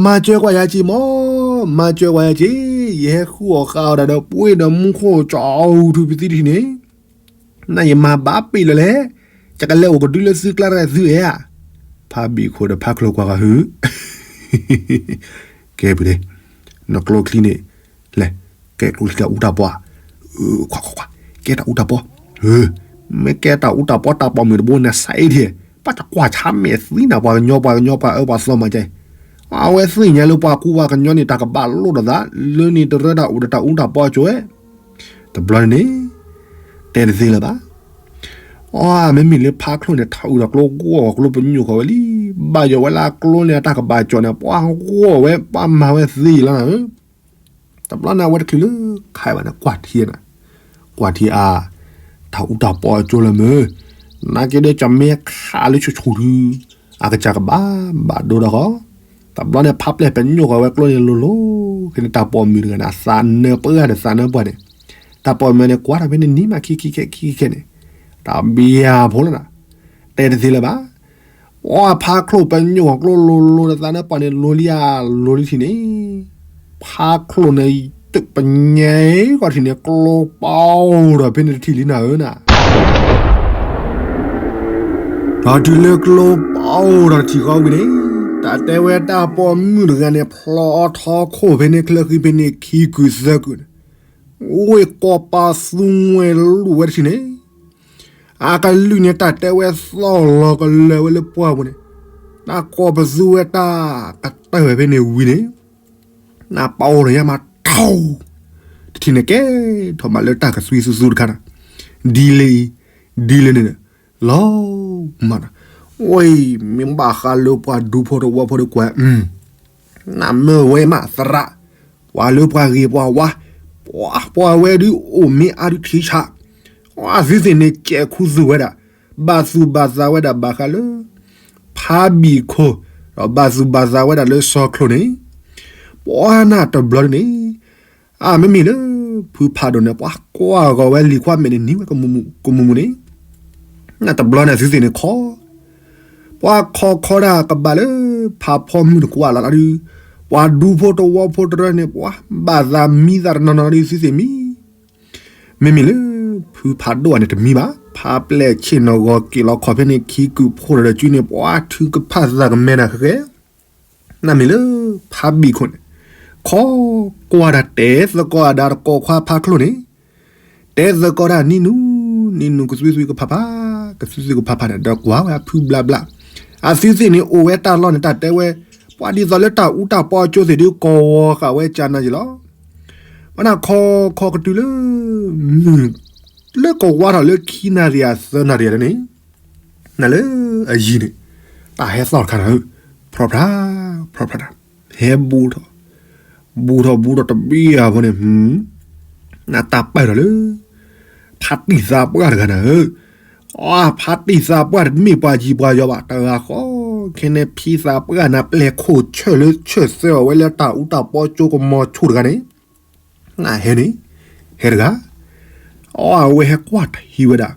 မၤစၢၤကွၢ်ယၤက့ၤမး, မၤစၢၤကွၢ်ယၤက့ၤ, ယဟဲဃုအီၣ်ဃာ်အီၣ်တၢ်ဒီးပှ့ၤဒီးမူခိၣ်ကၠီအူထူပသံတထံၣ်န့ၣ်, နယမၤဘၣ်ပ့ၢ်လၢလဲၣ်, ယကလဲၤအိၣ်ကဒုလၢသုကျါတဂၤသုဧါ, ဖးဘံၣ်ခိၣ်ဒီးဖးချိၣ်ကွၢ်ဃီၤဟု, ကဲပူၤန့ၣ်, နကျိချံန့ၣ်, လဲၤ, ကဲကျိချံတၢ်အူတၢ်ပီ, ခွါခွါခွါ, ကဲတၢ်အူတၢ်ပီ, မ့ၢ်ကဲတၢ်အူတၢ်ပီတၢ်ပိာ်မုၣ်တဘိန့ၣ် စးအ့ထံ, ဘၣ်တကွၢ်ဆါမဲာ်သံနၤ ပှၤကညီ ပှၤကညီ ပှၤအၢပှၤသီမၤကဲ, အဝဲသ့ၣ်ညါလၢပှၤကူပှၤကညီန့ၣ် တၢ်ကဘၣ်လိၣ်ဒီးသး, လၢန့ၣ်တရၢတၢ်အိၣ်ဒီးတၢ်အူတၢ်ပီအကၠိဝဲ, တဘျီန့ၣ်, တဲတသ့လၢၤဘၣ်. အီ မ့မ့ၢ်လၢဖးချိၣ်န့ၣ် ထးအုးဒီးကျိဂီၢ်ဂီၢ် ကျိပညိၣ်ဃီဝဲလံ, ဘၣ်ယိၣ်ဝဲလၢအကျိန့ၣ် အတၢ်ကဘၣ်ကၠီၣ်န့ၣ် ပှၤဂီၢ်ဝဲ ပှၤမၤဝဲသ့လီၤနၤဧၢ, တဘျီန့ၣ် အဝဲတချုးလၢခါဘၣ်န့ၣ် ကွၢ်ထံနၤ, ကွၢ်ထံအါ, တၢ်အူတၢ်ပီအကၠိလၢမုၢ်, နာ်က့ဒီးကမ့ၢ်ခးလၢဆိဆိၣ်ဒု, အကစၢ်ကဘၣ်ဘၣ်ဒိဒီးဃီ, တဘျီန့ၣ် ဖးပျဲၢ်ပညိၣ်ဃီဝဲကျိန့ၣ်လိၤလိၤ, ခဲန့ၣ်တၢ်ပိာ်မုၣ်တဂၤန့ၣ် အသးနၢပှၢ်ဒီးသးနၢပှၢ်န့ၣ်, တၢ်ပိာ်မုၣ်န့ၣ် ကွၢ်ထီၣ်ဖဲန့ၣ်နံၤမးခံခံခဲခံခဲန့ၣ်, တၢ်ဘံယၤဖိလီၤနၤ, တဲတသ့လၢၤဘၣ်. အီ ဖးချိၣ်ပညိၣ်ဃီကျိလိၤလိၤဒီးသးနၢပှၢ်န့ၣ် လိၤလံဧါ, လိၤလံထံၣ်န့ၣ်, ဖးချိၣ်န့ၣ် တုးပညဲဃီထံၣ်န့ၣ် ကျိပီဒီးဖဲန့ၣ်တထံၣ်လံနၤဧၢနၤ. ဒီးတုၤလၢကျိပီဒီးတထံၣ်ဃီဝံၤန့ၣ်, တၢ်တဲဝဲတၢ်ပိာ်မုၣ်တဂၤန့ၣ် ဖျီအီထီခိၣ်ဖဲန့ၣ်ချၢဃံဖဲန့ၣ်ခံကုာ်သၢကုာ်န့ၣ်, ဝ့ၢ်ကိးပာ်သူမှဲၤလူၤဝဲတထံၣ်န့ၣ်, အကလုၢ်န့ၣ် တၢ်တဲဝဲသီၣ်လီၤကလၢာ်ဝဲလၢပှၢ်ပူၤန့ၣ်, တၢ်ကိးပသူဝဲတၢ်ကတၢၢ်ဝဲဖဲန့ၣ်ဝံၤန့ၣ်, နၢ်ပၢၢ်အိၣ်ဒီးယါမးထီ, တထံၣ်န့ၣ်ကဲထီၣ်မးလၢတၢ်ကသွံသူသူတခါနၤ, ဒ်လဲၣ်အံၤ, ဒ်လဲၣ်န့ၣ်, လီၤမးနၤ, ဝဲအံၤ မ့ၢ်ဘၣ်ဃးလၢပှၤဒူဖိတဝီဖိဒီးကွၢ် နမ့ၢ်ဝဲမးသရၣ်, ပှၤလၢပှၤဂ့ၤပှၤဝါ, ပှၤဝဲဒုးအိၣ်မ့ၢ်အါဒုးထံဆး, အသုသ့ၣ်န့ၣ်ကဲးခူသူၣ်ဝဲဒၣ်, ဘၣ်သူၣ်ဘၣ်သးဝဲဒၣ်ဘၣ်ဃးလၢ ဖးဘံၣ်ခိၣ်, ဒီးဘၣ်သူၣ်ဘၣ်သးဝဲဒၣ်လၢစီၤချိၣ်န့ၣ်, ပှၤနၢ်တဘျီန့ၣ်, အမ့မ့ၢ်လၢ ဖုဖးဒိၣ်န့ၣ် ပှၤကွၢ်ဂီၤဝဲလံၤခွါမဲာ်န့ၣ်နံၤဝဲကမူမူမူန့ၣ်, နၢ်တဘျီန့ၣ်သုသ့ၣ်န့ၣ်ခီ ပှၤခီခီဒၣ်ကဘၣ်လၢ ဖးဖီမုၢ်တကွၢ်လီၤလီၤဒုး, ပှၤဒူဖိတဝီဖိတရၢန့ၣ် ပှၤဘၣ်သးမံသးတနီၤနီၤဒုးသုသ့ၣ်မံ, မ့မ့ၢ်လၢ ဖုဖးဒိၣ်အန့ၣ်တမံဘၣ်, ဖးပျဲၢ်ဆ့ၣ်နီၤဂီၤက့ၤလီၤခီၣ်ဖဲန့ၣ်ခံကုာ်ဖိဒီးစုန့ၣ် ပှၤထုကဖၣ်သးကမဲနၤဃဲဃဲ, နမ့ၢ်လၢ ဖးဘံၣ်ခိၣ်န့ၣ်, ခီကွၢ်ဒၣ်တဲသကိးအဒၣ်တကိးခွါဖးချိၣ်န့ၣ် တဲသကိးတၢ်နံၤနူၤ, နံၤနူၤကသွံသွံကဖးဖး, ကသွံသွံကဖးဖးန့ၣ် ဒီးကွၢ်ဝဲအဖုဘျးဘျး, အသုသ့ၣ်န့ၣ်အိၣ်ဝဲတၢ်လီၢ်န့ၣ် တၢ်တဲဝဲ, ပှၤဒ်သိးလၢတၢ်အူတၢ်ပီအကၠိသ့ၣ်ဒုးကဝီၤဃာ်ဝဲကၢ်နၤယံၤလီၤ. ပှၤနၢ်ခီခီကတုၤလၢ မုၢ် လၢကဝါထီၣ်လၢခံနၣ်ရံၣ်အသၢနၣ်ရံၣ်န့ၣ်, နလၢအယံၤန့ၣ်, တၢ်ဟဲသီၣ်တခါနၤ, ဖြီဖြါ, ဖြီဖြါတၢ်, ဟဲဘူးထီၣ်, ဘူးထီၣ်ဘူးထီၣ်တဘ့ၣ်အဃိန့ၣ်, နတၢ်ပာ်ထီၣ်လၢ ဖါတံၢ်သးပှၢ်တဂၤနၤဧၢ, အဖါတံၢ်သးပှၢ်တမ့ၢ်ပှၤယံၤပှၤယီၤဘၣ်, တဂၤဃီ, ခဲန့ၣ်ဖံသးပှၢ်နၤပျဲၢ်ခိၣ်ဆၢၣ်လၢဆၢၣ်သၢအီၤဝဲလၢတၢ်အူတၢ်ပီကၠိကမီၤဆူၣ်တဂၤန့ၣ်, နဟဲန့ၣ်, ဟဲတဂၤ, အဝဲဟဲကွၢ်ထံဝဲဒၣ်,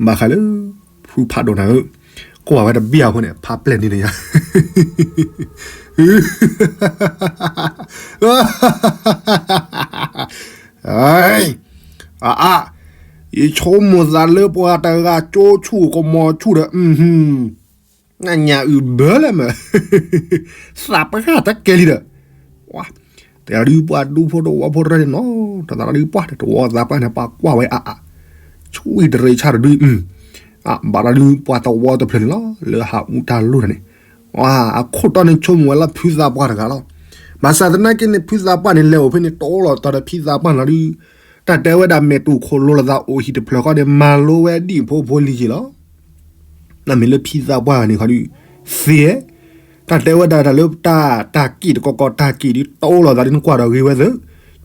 ဘၣ်ဃးလၢ ဖုဖးဒိၣ်နၤဧၢ, ကွၢ်ဝဲတဘ့ၣ်အဃိန့ၣ် ဖးပျဲၢ်န့ၣ်န့ၣ်ယါ အါ, ယဆိကမိၣ်သးလၢပှၤတဂၤကၠိဆူၣ်ကမီၤဆူၣ်ဒီး, နညၣ်အုၣ်ဘၢလၢမး, သးပှၢ်တကဲလံဒီး, တဲဒုးပှၤဒူဖိတဝီဖိတရၢန့ၣ်နီၤ, တသးဒုးပှၢ်တဝီသးပှၢ်န့ၣ် ပှၤကွၢ်ဝဲအါအါ, ဆူၣ်အံၤတရံးဆၣ်တဒု, ဘၣ်တၢ်ဒုးပှၤတဝီတဖျၢၣ်န့ၣ်လီၤ လၢဟးအူတၢ်လိၣ်တၢ်န့ၣ်, အခိၣ်တီန့ၣ်ဆိကမိၣ်ဝဲလၢဖုသးပှၢ်တဂၤလီၤ, ဘၣ်ဆၣ်သနာ်က့န့ၣ် ဖုသးပှၢ်န့ၣ် လဲၤအိၣ်ဖဲန့ၣ် တအိၣ်လီၤတီၤဒီးဖံသးပှၢ်လီၤဒုး, တၢ်တဲဝဲဒၣ်မဲာ်တူၢ်ခိၣ်လိၤလိာ်သးအိၣ်ဟံၣ်တဖျၢၣ်ဃီဒီး မၤလိဝဲဒ်ဖိဖိလံၤက့ၤလီၤ. နမ့ၢ်လၢဖံသးပှၢ်န့ၣ်ခီဒုး, သ့, တၢ်တဲဝဲဒၣ်တၢ်လၢတၢ် တၢ်ကံၣ်တကီကီ တၢ်ကံၣ်ဒုး တအိၣ်လီၤသးဒုး နကွၢ်ဒီးဂ့ၤဝဲသ့,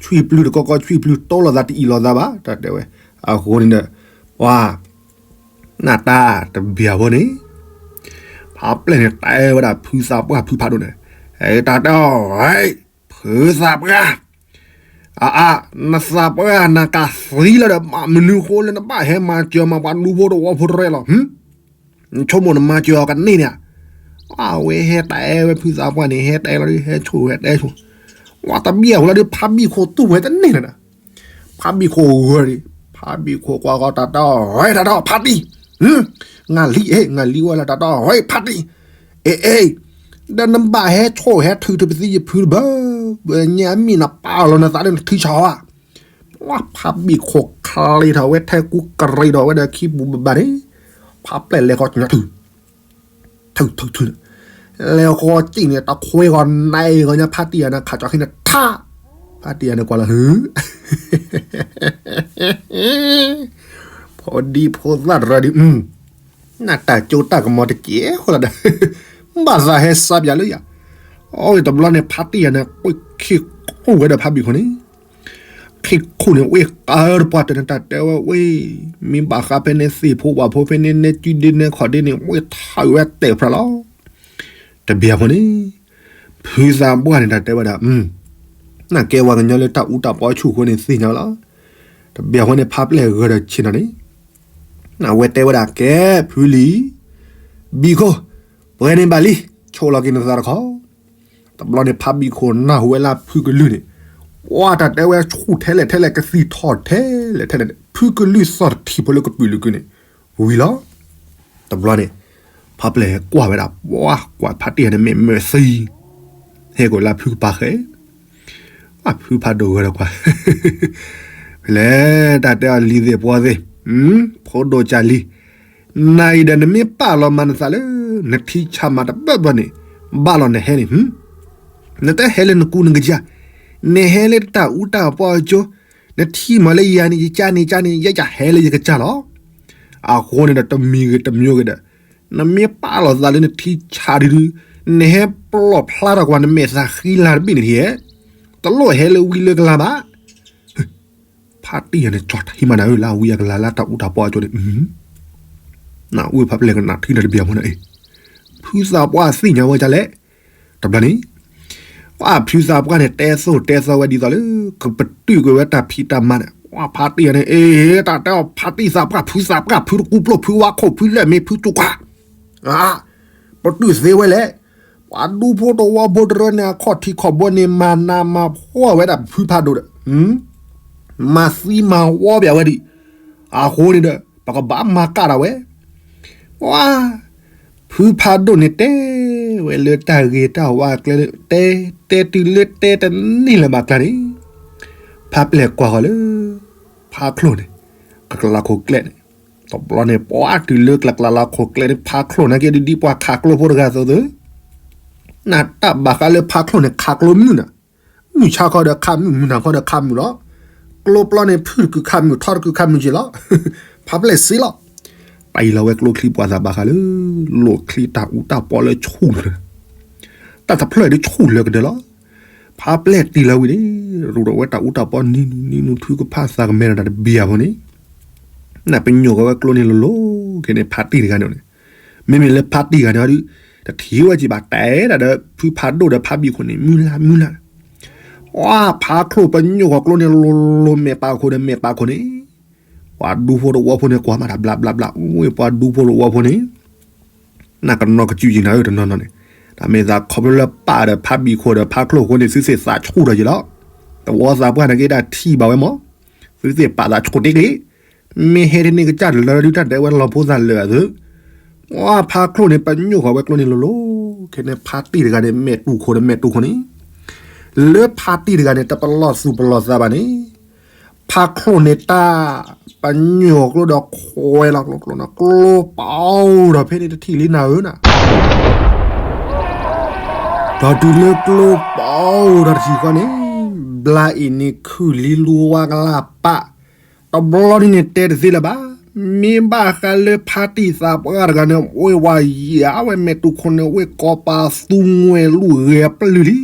ဆွံပျုၢ်တကီကီ ဆွံပျုၢ်တအိၣ်လီၤသး တအံၣ်လီၤသးဘၣ် တၢ်တဲဝဲ, အဃိန့ၣ်ဒီး, ပှၤ, နတၢ်တဘျီဖိန့ၣ်, ဖးပျဲၢ်န့ၣ်တဲဝဲဒၣ်ဖုသးပှၢ်ဖုဖးဒိၣ်န့ၣ်, တၢ်တဲအီၤ, ဖုသးပှၢ် အါအါ, နသးပှၢ်နကးသံလီၤဒီး မနုၤဃိလၢနဘၣ်ဟဲမၤစၢၤမၤပှၤဒူဖိတဝီဖိတရဲလီၤ, နဆိကမိၣ်နမၤစၢၤအီၤကန့ၢ်န့ၣ်, အဝဲဟဲတဲဝဲဖုသးပှၢ်န့ၣ် ဟဲတဲလီၤဒုး ဟဲဆိၣ်ဟဲတဲဆိၣ်, ဝဲတဘျီအဃိလီၤဒုး ဖးဘံၣ်ခိၣ်တူၢ်ဝဲတန့ၢ်လၢၤဒီး, ဖးဘံၣ်ခိၣ်ဂၢၢ်ဒံး, ဖးဘံၣ်ခိၣ်ကွၢ်ဃီတၢ်တဲအီၤ ဝဲတၢ်တဲအီၤဖးတံၢ်, ငါလံ, ငါလံဝဲလၢတၢ်တဲအီၤ ဝဲဖးတံၢ်, အ့ အ့ ဒီးနဘၣ်ဟဲဆိၣ်ဟဲထုးထီၣ်ပသံယဖုတဘၣ်, ညါမ့ၢ်နပာ်လီၤနသးဒီးနထံဆးဧါ, ပှၤဖးဘံၣ်ခိၣ်ချ့ထီၣ်ဝဲထဲကူကရံးထီၣ်ဝဲဒီးခံပူၤဘၣ်ဘၣ်န့ၣ်, ဖးပျဲၢ်လဲၤဃီညါထုး, ထုးထုးထုး, လဲၤဃီစံၣ်န့ၣ် တခွဲဂီၤနံၤဂီၤညါ ဖးတံၢ်ယၤန့ၣ် ခးကၠီၤခံန့ၣ်ထး, ဖးတံၢ်ယၤန့ၣ်ကွၢ်လီၤဟု ဖိဒံဖိသၣ်တရၢဒံး, နတၢ်ကၠိတၢ်ကမီၤတကဲဃီလီၤဒီး, ဘၣ်သးဟဲစးပၠးလၢယၤ, အဝဲတဘျီန့ၣ် ဖးတံၢ်ယၤန့ၣ် ကွၢ်ခံခူၣ်ဝဲဒီးဖးဘံၣ်ခိၣ်န့ၣ်, ခံခူၣ်န့ၣ် ဝဲကါတပှၢ်တၢၢ်န့ၣ် တၢ်တဲဝဲဝဲ, မ့ၢ်ဘၣ်ဃးဖဲန့ၣ် သ့ၣ်ဖိဝၣ်ဖိဖဲန့ၣ် နဲကုဒ့နဲခီၣ်ဒ့န့ၣ် ဝဲထးဝဲတဲာ်ဖျါလီၤ. တဘျီအဃိန့ၣ် ဖုသးပှၢ်န့ၣ် တၢ်တဲဝဲဒၣ်, နကဲဝဲကညီလၢတၢ်အူတၢ်ပီဆူၣ်အဃိန့ၣ် သ့ၣ်ညါလီၤ. တဘျီအဃိန့ၣ် ဖးပျဲၢ်ဂၢၢ်ဒီးဆ့ၣ်နီၤန့ၣ် အဝဲတဲဝဲဒၣ် ကဲ ဖုလံၤ, ဘံၣ်ခိၣ်, ပှဲၤန့ၣ်ဘၣ်လံ, ဆိးလီၤက့ၤနသးတခီ. တဘျီန့ၣ် ဖးဘံၣ်ခိၣ်နၢ်ဟူဝဲလၢဖုကလုၢ်န့ၣ်, ပှၤတၢ်တဲဝဲဆူၣ်ထဲလဲၣ်ထဲလဲၣ် ကသံၣ်ထီၣ်ထဲလဲၣ်ထဲလဲၣ်န့ၣ် ဖုကလုၢ်သီၣ်တထံၣ်ဖိလၢကပုာ်လုာ်ကုန့ၣ် ဝံၤလီၤ. တဘျီန့ၣ် ဖးပျဲၢ်ကွၢ်ဝဲဒၣ် ပှၤကွၢ်ဖးတံၢ်ယၤန့ၣ် မ့ၢ်မုာ်သံ ဟဲကိးလၢဖုကပၤဃဲ ဖုဖးဒိၣ်ဂၢၢ်ဒီးကွၢ် ဖဲလဲၣ်တၢ်တဲအီၤလံၤသ့ၣ်ပှီသ့ၣ်, ဖိဒိၣ်ကၢ်လံၤ, နအံၤဒီးနမ့ၢ်ပာ်လီၤမၤနသးလၢ နထံဆးမၤတဘၢၣ်ဘၢၣ်န့ၣ် ဘၣ်လီၤနဟဲန့ၣ်, နတဟဲလၢနကူနကစၢ်, နဟဲလၢတၢ်အူတၢ်ပီအကၠိ, နထံၣ်မၤလၢယၤန့ၣ် ယကၢ်န့ၣ်ကၢ်န့ၣ် ယဲယဟဲလၢယကစၢ်လီၤ. အဃိန့ၣ်ဒီးတမံၤဂ့ၤတမံၤဂ့ၤဒီး နမ့ၢ်ပာ်လီၤသးလၢနထံဆးဒုဒု, နဟဲပလီၢ်ဖျါထီၣ်ကွၢ်နမဲာ်သးဃံလၤတဘ့ၣ်န့ၣ်ထံၣ်, တလိၣ်ဟဲလၢဝံလၢကလၤဘၣ်. ဖးတံၢ်ယၤန့ၣ် ကၠီထံမးနၤဧၢ လၢအဝံအကလၤလၢတၢ်အူတၢ်ပီအကၠိန့ၣ်, နဝံဖးပျဲၢ်ကနၣ်ထံန့ၣ်တဘျီမးနၤအံၤ, ဖုသးပှၢ်သ့ၣ်ညါဝဲဒ်လဲၣ်. တဘျီန့ၣ် ပှၤဖုသးပှၢ်န့ၣ် တဲသိၣ်တဲသီဝဲဒ်သိးလၢ ကပတုာ်ကွံာ်ဝဲတၢ်ဖံးတၢ်မၤန့ၣ် ပှၤဖးတံၢ်ယၤန့ၣ် အ့ တၢ်တဲအီၤဖးတံၢ်သးပှၢ် ဖုသးပှၢ် ဖုတကူပျိၢ် ဖုဝါခိၣ် ဖုလဲၣ်မ့ၢ် ဖုကၠူကၢ် ပတုာ်သ့ဝဲလဲၣ်. ပှၤဒူဖိတဝီဖိတရၢန့ၣ် အခီၣ်ထံးခီၣ်ဘိန့ၣ် မၤနးမၤဖှီၣ်ဝဲဒၣ်ဖုဖးဒိၣ်ဒီး မၤသံမၤဝီပၠးဝဲဒံး. အဃိန့ၣ်ဒီး ပကဘၣ်မၤကၣ်ဒၣ်ဝဲ. ဝါ, ဖုဖးဒိၣ်န့ၣ်တဲဝဲလၢတၢ်ဂ့ၤတၢ်ဝါအကျဲလၢ တဲ, တဲတုၤလၢတဲတန့ၢ်လၢၤဘၣ်ကျါန့ၣ်, ဖးပျဲၢ်ကွၢ်ဃီၤလၢ ဖးချိၣ်န့ၣ် ကကျးလါခိၣ်ကျဲန့ၣ်, တဘျီန့ၣ် ပှၤတုၤလၢကျးကျးလါခိၣ်ကျဲန့ၣ် ဖးချိၣ်နာ်က့ ဒ်ဒ်ပှၤခးကျိဖိတဂၤအသိးသိး, နတၢ်ဘၣ်ဃးလၢဖးချိၣ်န့ၣ် ခးကျိမုၢ်နၤ မုၢ်ဆါခီဒီးခးမုၢ် မုၢ်နၤခီဒီးခးမုၢ်လီၤ. ကျိပျီန့ၣ် ဖုၣ်တကုာ်ခးမုၢ် ထီတကုာ်ခးမုၢ်က့ၤလီၤ. ဖးပျဲၢ်စ့လီၤ. ပာ်အံၤလီၤဝဲကျိချံပှၤသးဘၣ်ဃးလၢ လိၣ်ချံတၢ်အူတၢ်ပီလၢဆူၣ်လၢာ်, တၢ်တဖျၢၣ်ဒ်ဆူၣ်လၢာ်ကဒၢလီၤ. ဖါပျဲၢ်တံၢ်လီၤဝံၤန့ၣ် ရူးဒီးဝဲတၢ်အူတၢ်ပီနံၤနံၤနံၤနံၤ ထုကဖၣ်သးကမဲထီၣ်တၢ်တဘံယၤဖိန့ၣ်, နပညိၣ်ဃီၤဝဲကျိန့ၣ်လိၤလိၤခဲန့ၣ် ဖါတံၢ်တဂၤန့ၣ်န့ၣ်, မ့မ့ၢ်လၢဖါတံၢ်တဂၤန့ၣ်ဒီး တထံၣ်ဝဲကံဘၣ်တဲဒၣ်ဒီး ဖုဖးဒိၣ်ဒီးဖးဘံၣ်ခိၣ်န့ၣ် မုၢ်လၢ်မုၢ်လၢ်, အဖါချိၣ်ပညိၣ်ဃီၤကျိန့ၣ်လိၤလိၤ မဲာ်ပာ်ခိၣ်ဒီးမဲာ်ပာ်ခိၣ်န့ၣ်, ပှၤဒူဖိတဝီဖိန့ၣ် ကွၢ်မးတၢ်ဘျးဘျးဘျး, အိၣ်ဝဲပှၤဒူဖိတဝီဖိန့ၣ် နကနီၢ်ကစူၣ်ယံၤနၤဧၢ တနီၤနီၤန့ၣ်, တၢ်မ့ၢ်သးခီဖျိလၢပာ်ဒီးဖးဘံၣ်ခိၣ်ဒီးဖးချိၣ်အဃိန့ၣ် သုသ့ၣ်သးဆူၣ်ထီၣ်က့ၤလီၤ. တဝီသးပှၢ်န့ၣ်က့ဒၣ်ထံၣ်ဘၣ်ဝဲမး, သုသ့ၣ်ပာ်သးဆူၣ်တ့ၢ်က့ၤ, မ့ၢ်ဟဲတန့ၢ်ကစၢ်တလၢဒုးတၢ်ဒဲးဝဲလီၤဖိသၣ်လၢာ်အသု, ဝဲဖးချိၣ်န့ၣ် ပညိၣ်ဃီၤဝဲကျိန့ၣ်လိၤလိၤ, ခဲန့ၣ်ဖါတံၢ်တဂၤန့ၣ် မဲာ်တူၢ်ခိၣ်ဒီးမဲာ်တူၢ်ခိၣ်န့ၣ်, လၢဖါတံၢ်တဂၤန့ၣ် တပလီၢ်သူၣ်ပလီၢ်သးဘၣ်န့ၣ် ဖးချိၣ်န့ၣ်တၢ် ပညိၣ်ကျိဒီးခွဲးလီၤကျိကျိန့ၣ် ကျိပအိၣ်ဒီးဖဲန့ၣ်တထံၣ်လံနၤဧၢနၤ, ဒီးတုၤလၢကျိပအိၣ်ဒီးတထံၣ်ဃီန့ၣ်, ဘျါအံၤန့ၣ်ခုၣ်လံလူဝါကလၢ်ပာ်, တဘျီန့ၣ်န့ၣ်တဲတသ့လၢၤဘၣ်, မ့ၢ်ဘၣ်ဃးလၢဖါတံၢ်သးပှၢ်တဂၤန့ၣ် အိၣ်ဝဲယၤဝဲမဲာ်တူၢ်ခိၣ်န့ၣ် အိၣ်ဝဲကိးပသူငွဲၢ်လူၢ်ဂဲၤပျုၢ်လံ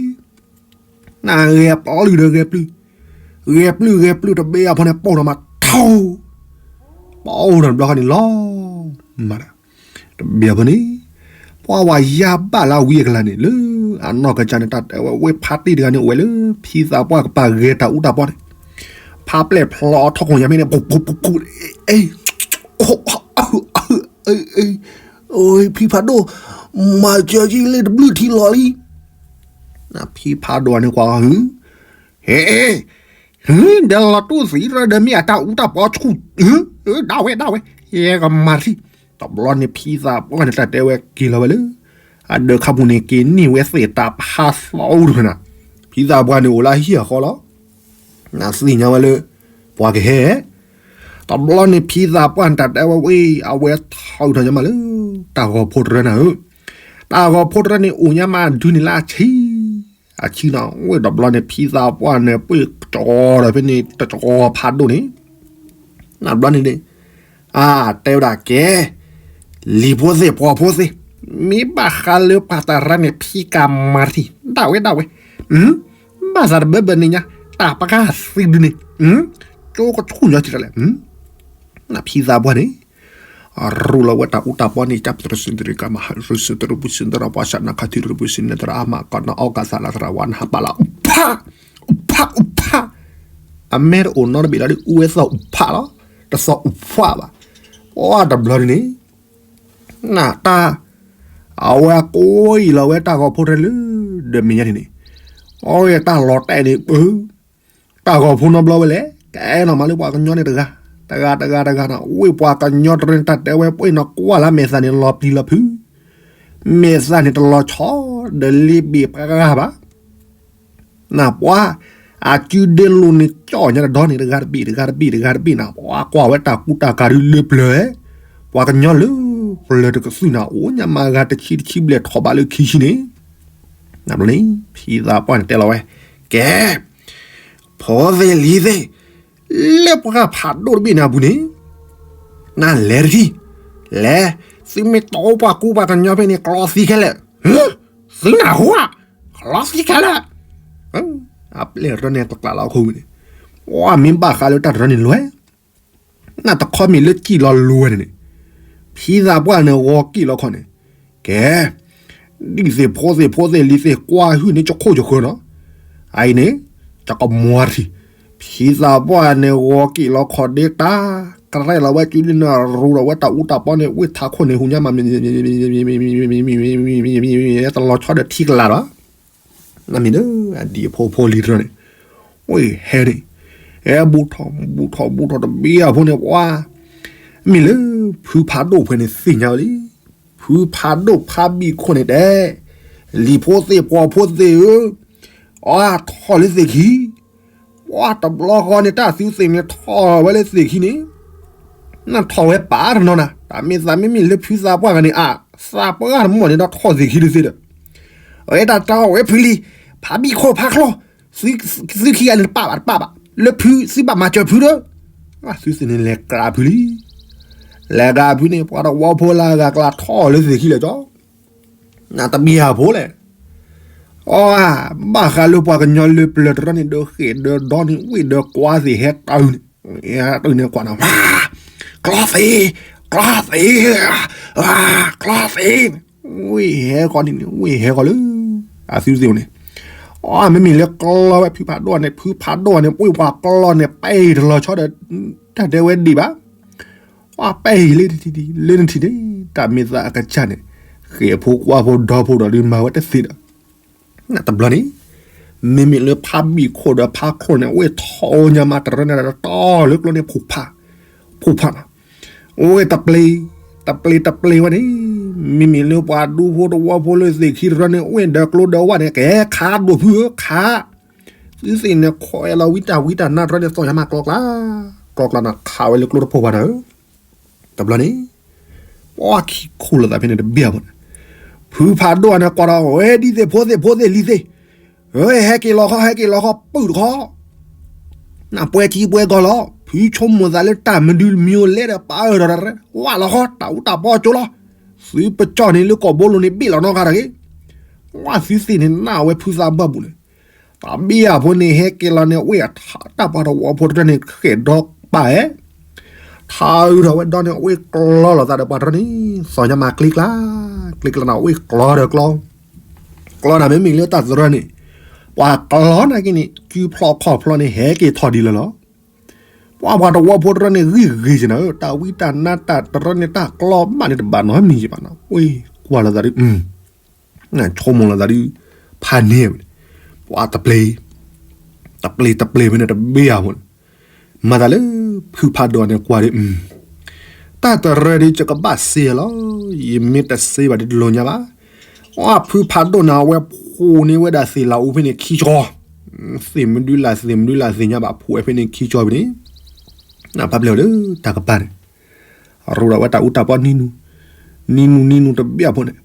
နဂဲၤပျုၢ်ဒီးဂဲၤပျုၢ်, ဂဲၤပျုၢ်ဂဲၤပျုၢ်တဘ့ၣ်အဖီန့ၣ် ပိၢ်ထီၣ်မးထီ, ပအိၣ်ဒီးတဘျီဃီန့ၣ်လီၤ, မၤတၢ်, တဘ့ၣ်အဖီန့ၣ်, ပှၤဝဲယါဘၣ်လၢအဝံအကလၤန့ၣ် လၢအနီၢ်ကစၢ်န့ၣ် တၢ်တဲဝဲဝဲဖါတံၢ်တဂၤန့ၣ် အိၣ်ဝဲလၢဖံသးပှၢ်ကပၤဂဲၤတၢ်အူတၢ်ပီန့ၣ်, ဖါပျဲၢ်ဖျီထီၣ်ကိာ်ညါဖဲန့ၣ် ပူၤပူၤပူၤပူၤ, အ့ ဖံဖးဒိၣ်, မၤစၢၤယံလၢတဘျုးထံလီၤလံ, ဖံဖးဒိၣ်န့ၣ်ကွၢ်, ဟ့, ဒီးလီၤတူၢ်သံဒီးမ့ၢ်အတၢ်အူတၢ်ပီဆူၣ်, ဒၣ်ဝဲဒၣ်ဝဲ, ယဲကမၤထံ, တဘျီန့ၣ်ဖံသးပှၢ်န့ၣ် တၢ်တဲဝဲက့ၤလီၤဝဲလၢ အဒၢးခါပူၤန့ၣ် က့ၤန့ၢ်ဝဲသ့ၣ်တၢ်ဖးသီတဖျၢၣ်နၤ, ဖံသးပှၢ်န့ၣ်အိၣ်လၢဟံၣ်အဃီလီၤ, နသ့ၣ်ညါဝဲလၢ ပှၤကဟဲ တဘျီန့ၣ်ဖံသးပှၢ်န့ၣ် တၢ်တဲဝဲဝဲ အဝဲထီၣ်ထီၣ်ညါမးလၢ တၢ်ဂီၤဖိတရၢနၤဧၢ, တၢ်ဂီၤဖိတရၢန့ၣ် အိၣ်ညါမးဒုးန့ၣ်လၢအဆံ, အဆံနီၤ, ဝဲတဘျီန့ၣ် ဖံသးပှၢ်န့ၣ် ပှ့ၤကၠီဒီးဖဲန့ၣ် တကီဖးဒိၣ်န့ၣ်, နဘျီန့ၣ်န့ၣ်, အတဲဝဲဒၣ်ကဲ လံၤဖိသ့ၣ်ပှီၤဖိသ့ၣ်, မ့ၢ်ဘၣ်ဃးလၢပှၤတရၢန့ၣ် ဖံကမၤထံ ဒၣ်ဝဲဒၣ်ဝဲ, ဘၣ်သးတဘၢဘၢန့ၣ်ညါ, တၢ်ပှၤကသံဒုန့ၣ်, ကၠိကဆူၣ်ညီကလဲၣ်, ဖံသးပှၢ်န့ၣ် ရူလီၤဝဲတၢ်အူတၢ်ပီန့ၣ် ကပတရစူၢ်တရံကမၤဟးရူစူၢ်တရူပူၤစူၢ်နတရၢပှၤဆးနခါထံရူပူၤစူၢ်နတရၢအမးကီးနအီကသးလၢတရၢဝါနဟးပာ်လီၤ အူဖး, အူဖး, အူဖး, အမဲတအိၣ်နီတဘ့ၣ်လီၤဒီး အူဝဲသီၣ်အူဖးလီၤ, တသီၣ်အူဖးဘၣ်, ပှၤတဘျီန့ၣ်န့ၣ် နတၢ်, အဝဲကိးအံၤလီၤဝဲတၢ်ဂီၤဖိတရၢလၢ ဒီးမဲာ်ညါန့ၣ်န့ၣ်, အဝဲတၢ်လီၤတဲာ်န့ၣ်ပၢ တၢ်ဂီၤဖိနီတဘျီဝဲလဲၣ်, ကအဲၣ်နီၤမးလၢပှၤကညီန့ၣ်တဂၤ, တဂၤတဂၤတဂၤနီၤ, ဝ့ၢ်ပှၤကညီတရၢန့ၣ် တၢ်တဲဝဲပှ့ၤနီၤကွၢ်လၢမဲာ်သၣ်န့ၣ် လီၤပျံၤလီၤဖုး, မဲာ်သၣ်န့ၣ်တလီၤဆီ ဒီးလ့ဘ့ၣ်ပှၤဂၤဘၣ် နပှၤ, အစုဒ့လိာ်န့ၣ် ကၠီၣ်ညါတဒီန့ၣ် တဂၤတဘ့ၣ် တဂၤတဘ့ၣ် တဂၤတဘ့ၣ်နၤ, ပှၤကွၢ်ဝဲတၢ်ကူတၢ်ကၤဒုလၢပျၢၤ, ပှၤကညီလၢပျၢၤတကသုၣ်နၤ အိၣ်ညါမးဂၤတဆံတဆံဘျဲၣ်ထီၣ်ဘးလၢခံဆံန့ၣ်, နဘျီန့ၣ် ဖံသးပှၢ်န့ၣ်တဲလီၤဝဲ, ကဲ ဖိသ့ၣ်လံၤသ့ၣ်, လၢပှၤဖးဒိၣ်တဘ့ၣ်န့ၣ်အပူၤန့ၣ် နလဲၤတထံၣ်, လဲၤ, သုမ့ၢ်တီပှၤကူပှၤကညီဖဲန့ၣ် ကျီသံခဲလၢာ်, သုနၢ်ဟူဧါ, ကျီသံခဲလၢာ်, အပျဲၢ်တရၢန့ၣ်တကျးလီၤအခိၣ်ဝံၤန့ၣ်, ပှၤမ့ၢ်ဘၣ်ဃးလၢတၢ်တရၢန့ၣ်လွဲၢ်, နတခီမ့ၢ်လၢကံၣ်လီၤလွဲၢ်န့ၣ်န့ၣ်, ဖံသးပှၢ်န့ၣ်ဂီၤကံၣ်လီၤခီန့ၣ်, ကဲ ဒ်သ့ၣ်ဖိသ့ၣ်ဖိသ့ၣ်လံၤသ့ၣ်ကွၢ်ဟုၣ်န့ၣ် ကခိၣ်ကဃၢၤနီၤ, အအံၤန့ၣ် ကကမွၤထံၣ်, ဖံသးပှၢ်န့ၣ်ဂီၤကံၣ်လီၤခီဒ့တၢ်, ကရဲၣ်လီၤဝဲစုလံန့ၣ် ရူဒီးဝဲတၢ်အူတၢ်ပီန့ၣ် ဝ့ၢ်ထးခိၣ်န့ၣ် ဟူညါမး တလီၤဆီဒီးထံကလၤဒီး နမ့ၢ်လၢအဒံၣ်အဖိဖိလံၤတရၢန့ၣ်, ဝဲဟဲန့ၣ်, ဟဲဘူးထီၣ် ဘူးထီၣ်ဘူးထီၣ်တဘ့ၣ်အဖိန့ၣ် ပှၤ, မ့ၢ်လၢ ဖုဖးဒိၣ်ဖဲန့ၣ်သ့ၣ်ညါဝဲလံ, ဖုဖးဒိၣ်ဖးဘံၣ်ခိၣ်န့ၣ်တဲ, လံၤဖိသ့ၣ်ပှီၤဖိသ့ၣ်ဧၢ, အထီၣ်လၢသ့ၣ်ခံ, ပှၤတဘျီဃီန့ၣ် တၢ်သုသ့ၣ်န့ၣ်ထီၣ်ဝဲလၢသ့ၣ်ခံန့ၣ် နထီၣ်ဝဲပာ်တနီၤနၤ, တၢ်မ့ၢ်သးမ့မ့ၢ်လၢဖုသးပှၢ်ဂၤန့ၣ် အါ, သးပှၢ်တမီၢ်န့ၣ်ဒီးထီၣ်သ့ၣ်ခံတသ့ဒီး, အဝဲတၢ်တီဝဲဖုလံၤ, ဖးဘံၣ်ခိၣ်ဖးချိၣ်, သုခံဂၤန့ၣ်တပာ်ဘၣ်တပာ်ဘၣ်, လၢဖုသုဘၣ်မၤစၢၤဖုဒီး, သုသ့ၣ်န့ၣ်လဲၤကးဖုလံ, လဲၤကးဖုန့ၣ် ပှၤတဝီဖိလၢအဂၤကျါထီၣ်လၢသ့ၣ်ခံလၢာ်ကၠီ နတမံၤဟးဖိလဲၣ်, အီ, ဘၣ်ဃးလၢပှၤကညီလၢပျၢၤတရၢန့ၣ် ဒၢဃဲၣ်ဒၢဒီန့ၣ် ဝ့ၢ်ဒၢကွၢ်သ့ၣ်ဟဲတုၤန့ၣ်, တုၤန့ၣ်ကွၢ်နၤ, ကျီသ့, ကျီသ့, ကျီသ့, ဝ့ၢ်ဟဲဃီန့ၣ်, ဝ့ၢ်ဟဲဃီလၢ အသုသ့ၣ်န့ၣ်, အီ, မ့မ့ၢ်လၢကျီဝဲဖုဖးဒိၣ်န့ၣ်, ဖုဖးဒိၣ်န့ၣ် ပှ့ၢ်ပှၤကျီန့ၣ် ပဲၢ်တလီၤဆီဒီး တၢ်တဲဝဲဒံးဘၣ်. အီ, ပဲၢ်လၢနထံၣ်, လၢနထံၣ်န့ၣ် တၢ်မ့ၢ်သးအကစၢ်န့ၣ်, ဃဲၣ်ဖိကွၢ်ဖိဒီဖိဒီးဒုးမၤဝဲတသ့ဒီး တဘျီန့ၣ်, မ့မ့ၢ်လၢဖးဘံၣ်ခိၣ်ဒီးဖးချိၣ်န့ၣ် အဝဲထီၣ်ညါမးတရၢန့ၣ်ဒီးတီၢ်လၢကျိန့ၣ် ဖိၣ်ဖး, ဖိၣ်ဖးနီၤ, အဝဲတပျ့ၤ, တပျ့ၤတပျ့ၤဝဲန့ၣ်, မ့မ့ၢ်လၢပှၤဒူဖိတဝီဖိလၢသ့ၣ်ခံတရၢန့ၣ် အဝဲဒီးကျိဒီးဝဲန့ၣ် ကဲခးဒိၣ်ဖုဧၢခး, သုသ့ၣ်န့ၣ် ခိးအဲၣ်လီၤဝံတၢ်ဝံတၢ်နါတရၢန့ၣ် သီၣ်ညါမးကျီကျါ, ကျီကျါနီၤ ခးဝဲလၢကျိတဖိၣ်ဖးနီၤဧၢ တဘျီန့ၣ်, ပှၤခံခိၣ်လိာ်သးဖဲန့ၣ်တဘ့ၣ်အဖီန့ၣ်, ဖုဖးဒိၣ်န့ၣ်ကွၢ်ဒီး ဝဲဒ်သ့ၣ်ဖိသ့ၣ်ဖိသ့ၣ်လံၤသ့ၣ်, ဟဲက့ၤလီၤခီ ဟဲက့ၤလီၤခီ ပုၢ်တခီ, နပှဲၤထံပှဲၤကီၢ်လီၤ ဖုဆိကမိၣ်သးလၢတၢ်မနုၤမံၤလဲဒီးပာ်အၢၣ်ဒီး ဝၢ်လီၤခီ တၢ်အူတၢ်ပီကၠိလီၤ, သုပကၠီၣ်န့ၣ်လၢကီၢ်ဘိလိၤန့ၣ် ဘ့ၣ်လီၤနီတဂၤတဂ့ၤ, ဝဲသုသ့ၣ်န့ၣ် နၢ်ဝဲဖုသးပှၢ်ပူၤန့ၣ် တဘ့ၣ်အဖီန့ၣ် ဟဲက့ၤလီၤန့ၣ် အဝဲအထးတၢ်ပှၤတဝီဖိတရၢန့ၣ် ဃဲၣ်ဒီပာ်ဧဲ, ထးအုးထီၣ်ဝဲဒီန့ၣ် အဝဲကျီလိာ်သးဒီးပှၤတရၢန့ၣ် သီၣ်ညါမးကျ့ကျါ, ကျ့ကျါန့ၣ် အဝဲကျီဒီးကျီ, ကျီန့ၣ်မ့မ့ၢ်လၢတၢ်တရၢန့ၣ်, ပှၤကျီနာ်က့န့ၣ် ကုဖျီခီၣ်ဖျီန့ၣ် ဟဲက့ၤထီၣ်ဒ်လၢလီၤ ပှၤပှၤတဝီဖိတရၢန့ၣ် ဂံၢ်ဂ့ၤက့ၤနၤဧၢ, တၢ်ဝံတၢ်နါတၢ်တရၢန့ၣ် တၢ်ကျီဘၣ်န့ၣ်တဘၣ်နီတမံၤဘၣ်နီၤ, ဝဲကွၢ်လိာ်သးဒုး, ဆိကမိၣ်လိာ်သးဒုး, ဖးန့ၢ်ဝဲန့ၣ်, ပှၤတပျ့ၤ, တပျ့ၤတပျ့ၤဖဲန့ၣ်တဘ့ၣ်အဖီန့ၣ်, မၤသးလၢ ဖုဖးဒိၣ်န့ၣ်ကွၢ်ဒုး တၢ်တရၢဒုး ယကဘၣ်စ့လီၤ, ယမ့ၢ်တစ့ဘၣ်ဒုးတလိၣ်ညါဘၣ်, အီ ဖုဖးဒိၣ်န့ၣ် အဝဲဖိးန့ၢ်ဝဲဒၣ်သ့ၣ်လၤအူဖဲန့ၣ်ခံကၠီ, သ့ၣ်မဒုလၢ်သ့ၣ်မဒုလၢ်သ့ၣ်ညါဘၣ် ဖိးဝဲဖဲန့ၣ်ခံကၠီဖဲန့ၣ်, နဖးပျဲၢ်အီၤလၢတၢ်ကပၤန့ၣ်, ရိဒီးဝဲတၢ်အူတၢ်ပီနံၤနူ, နံၤနူနံၤနူတဘ့ၣ်အဖီန့ၣ်,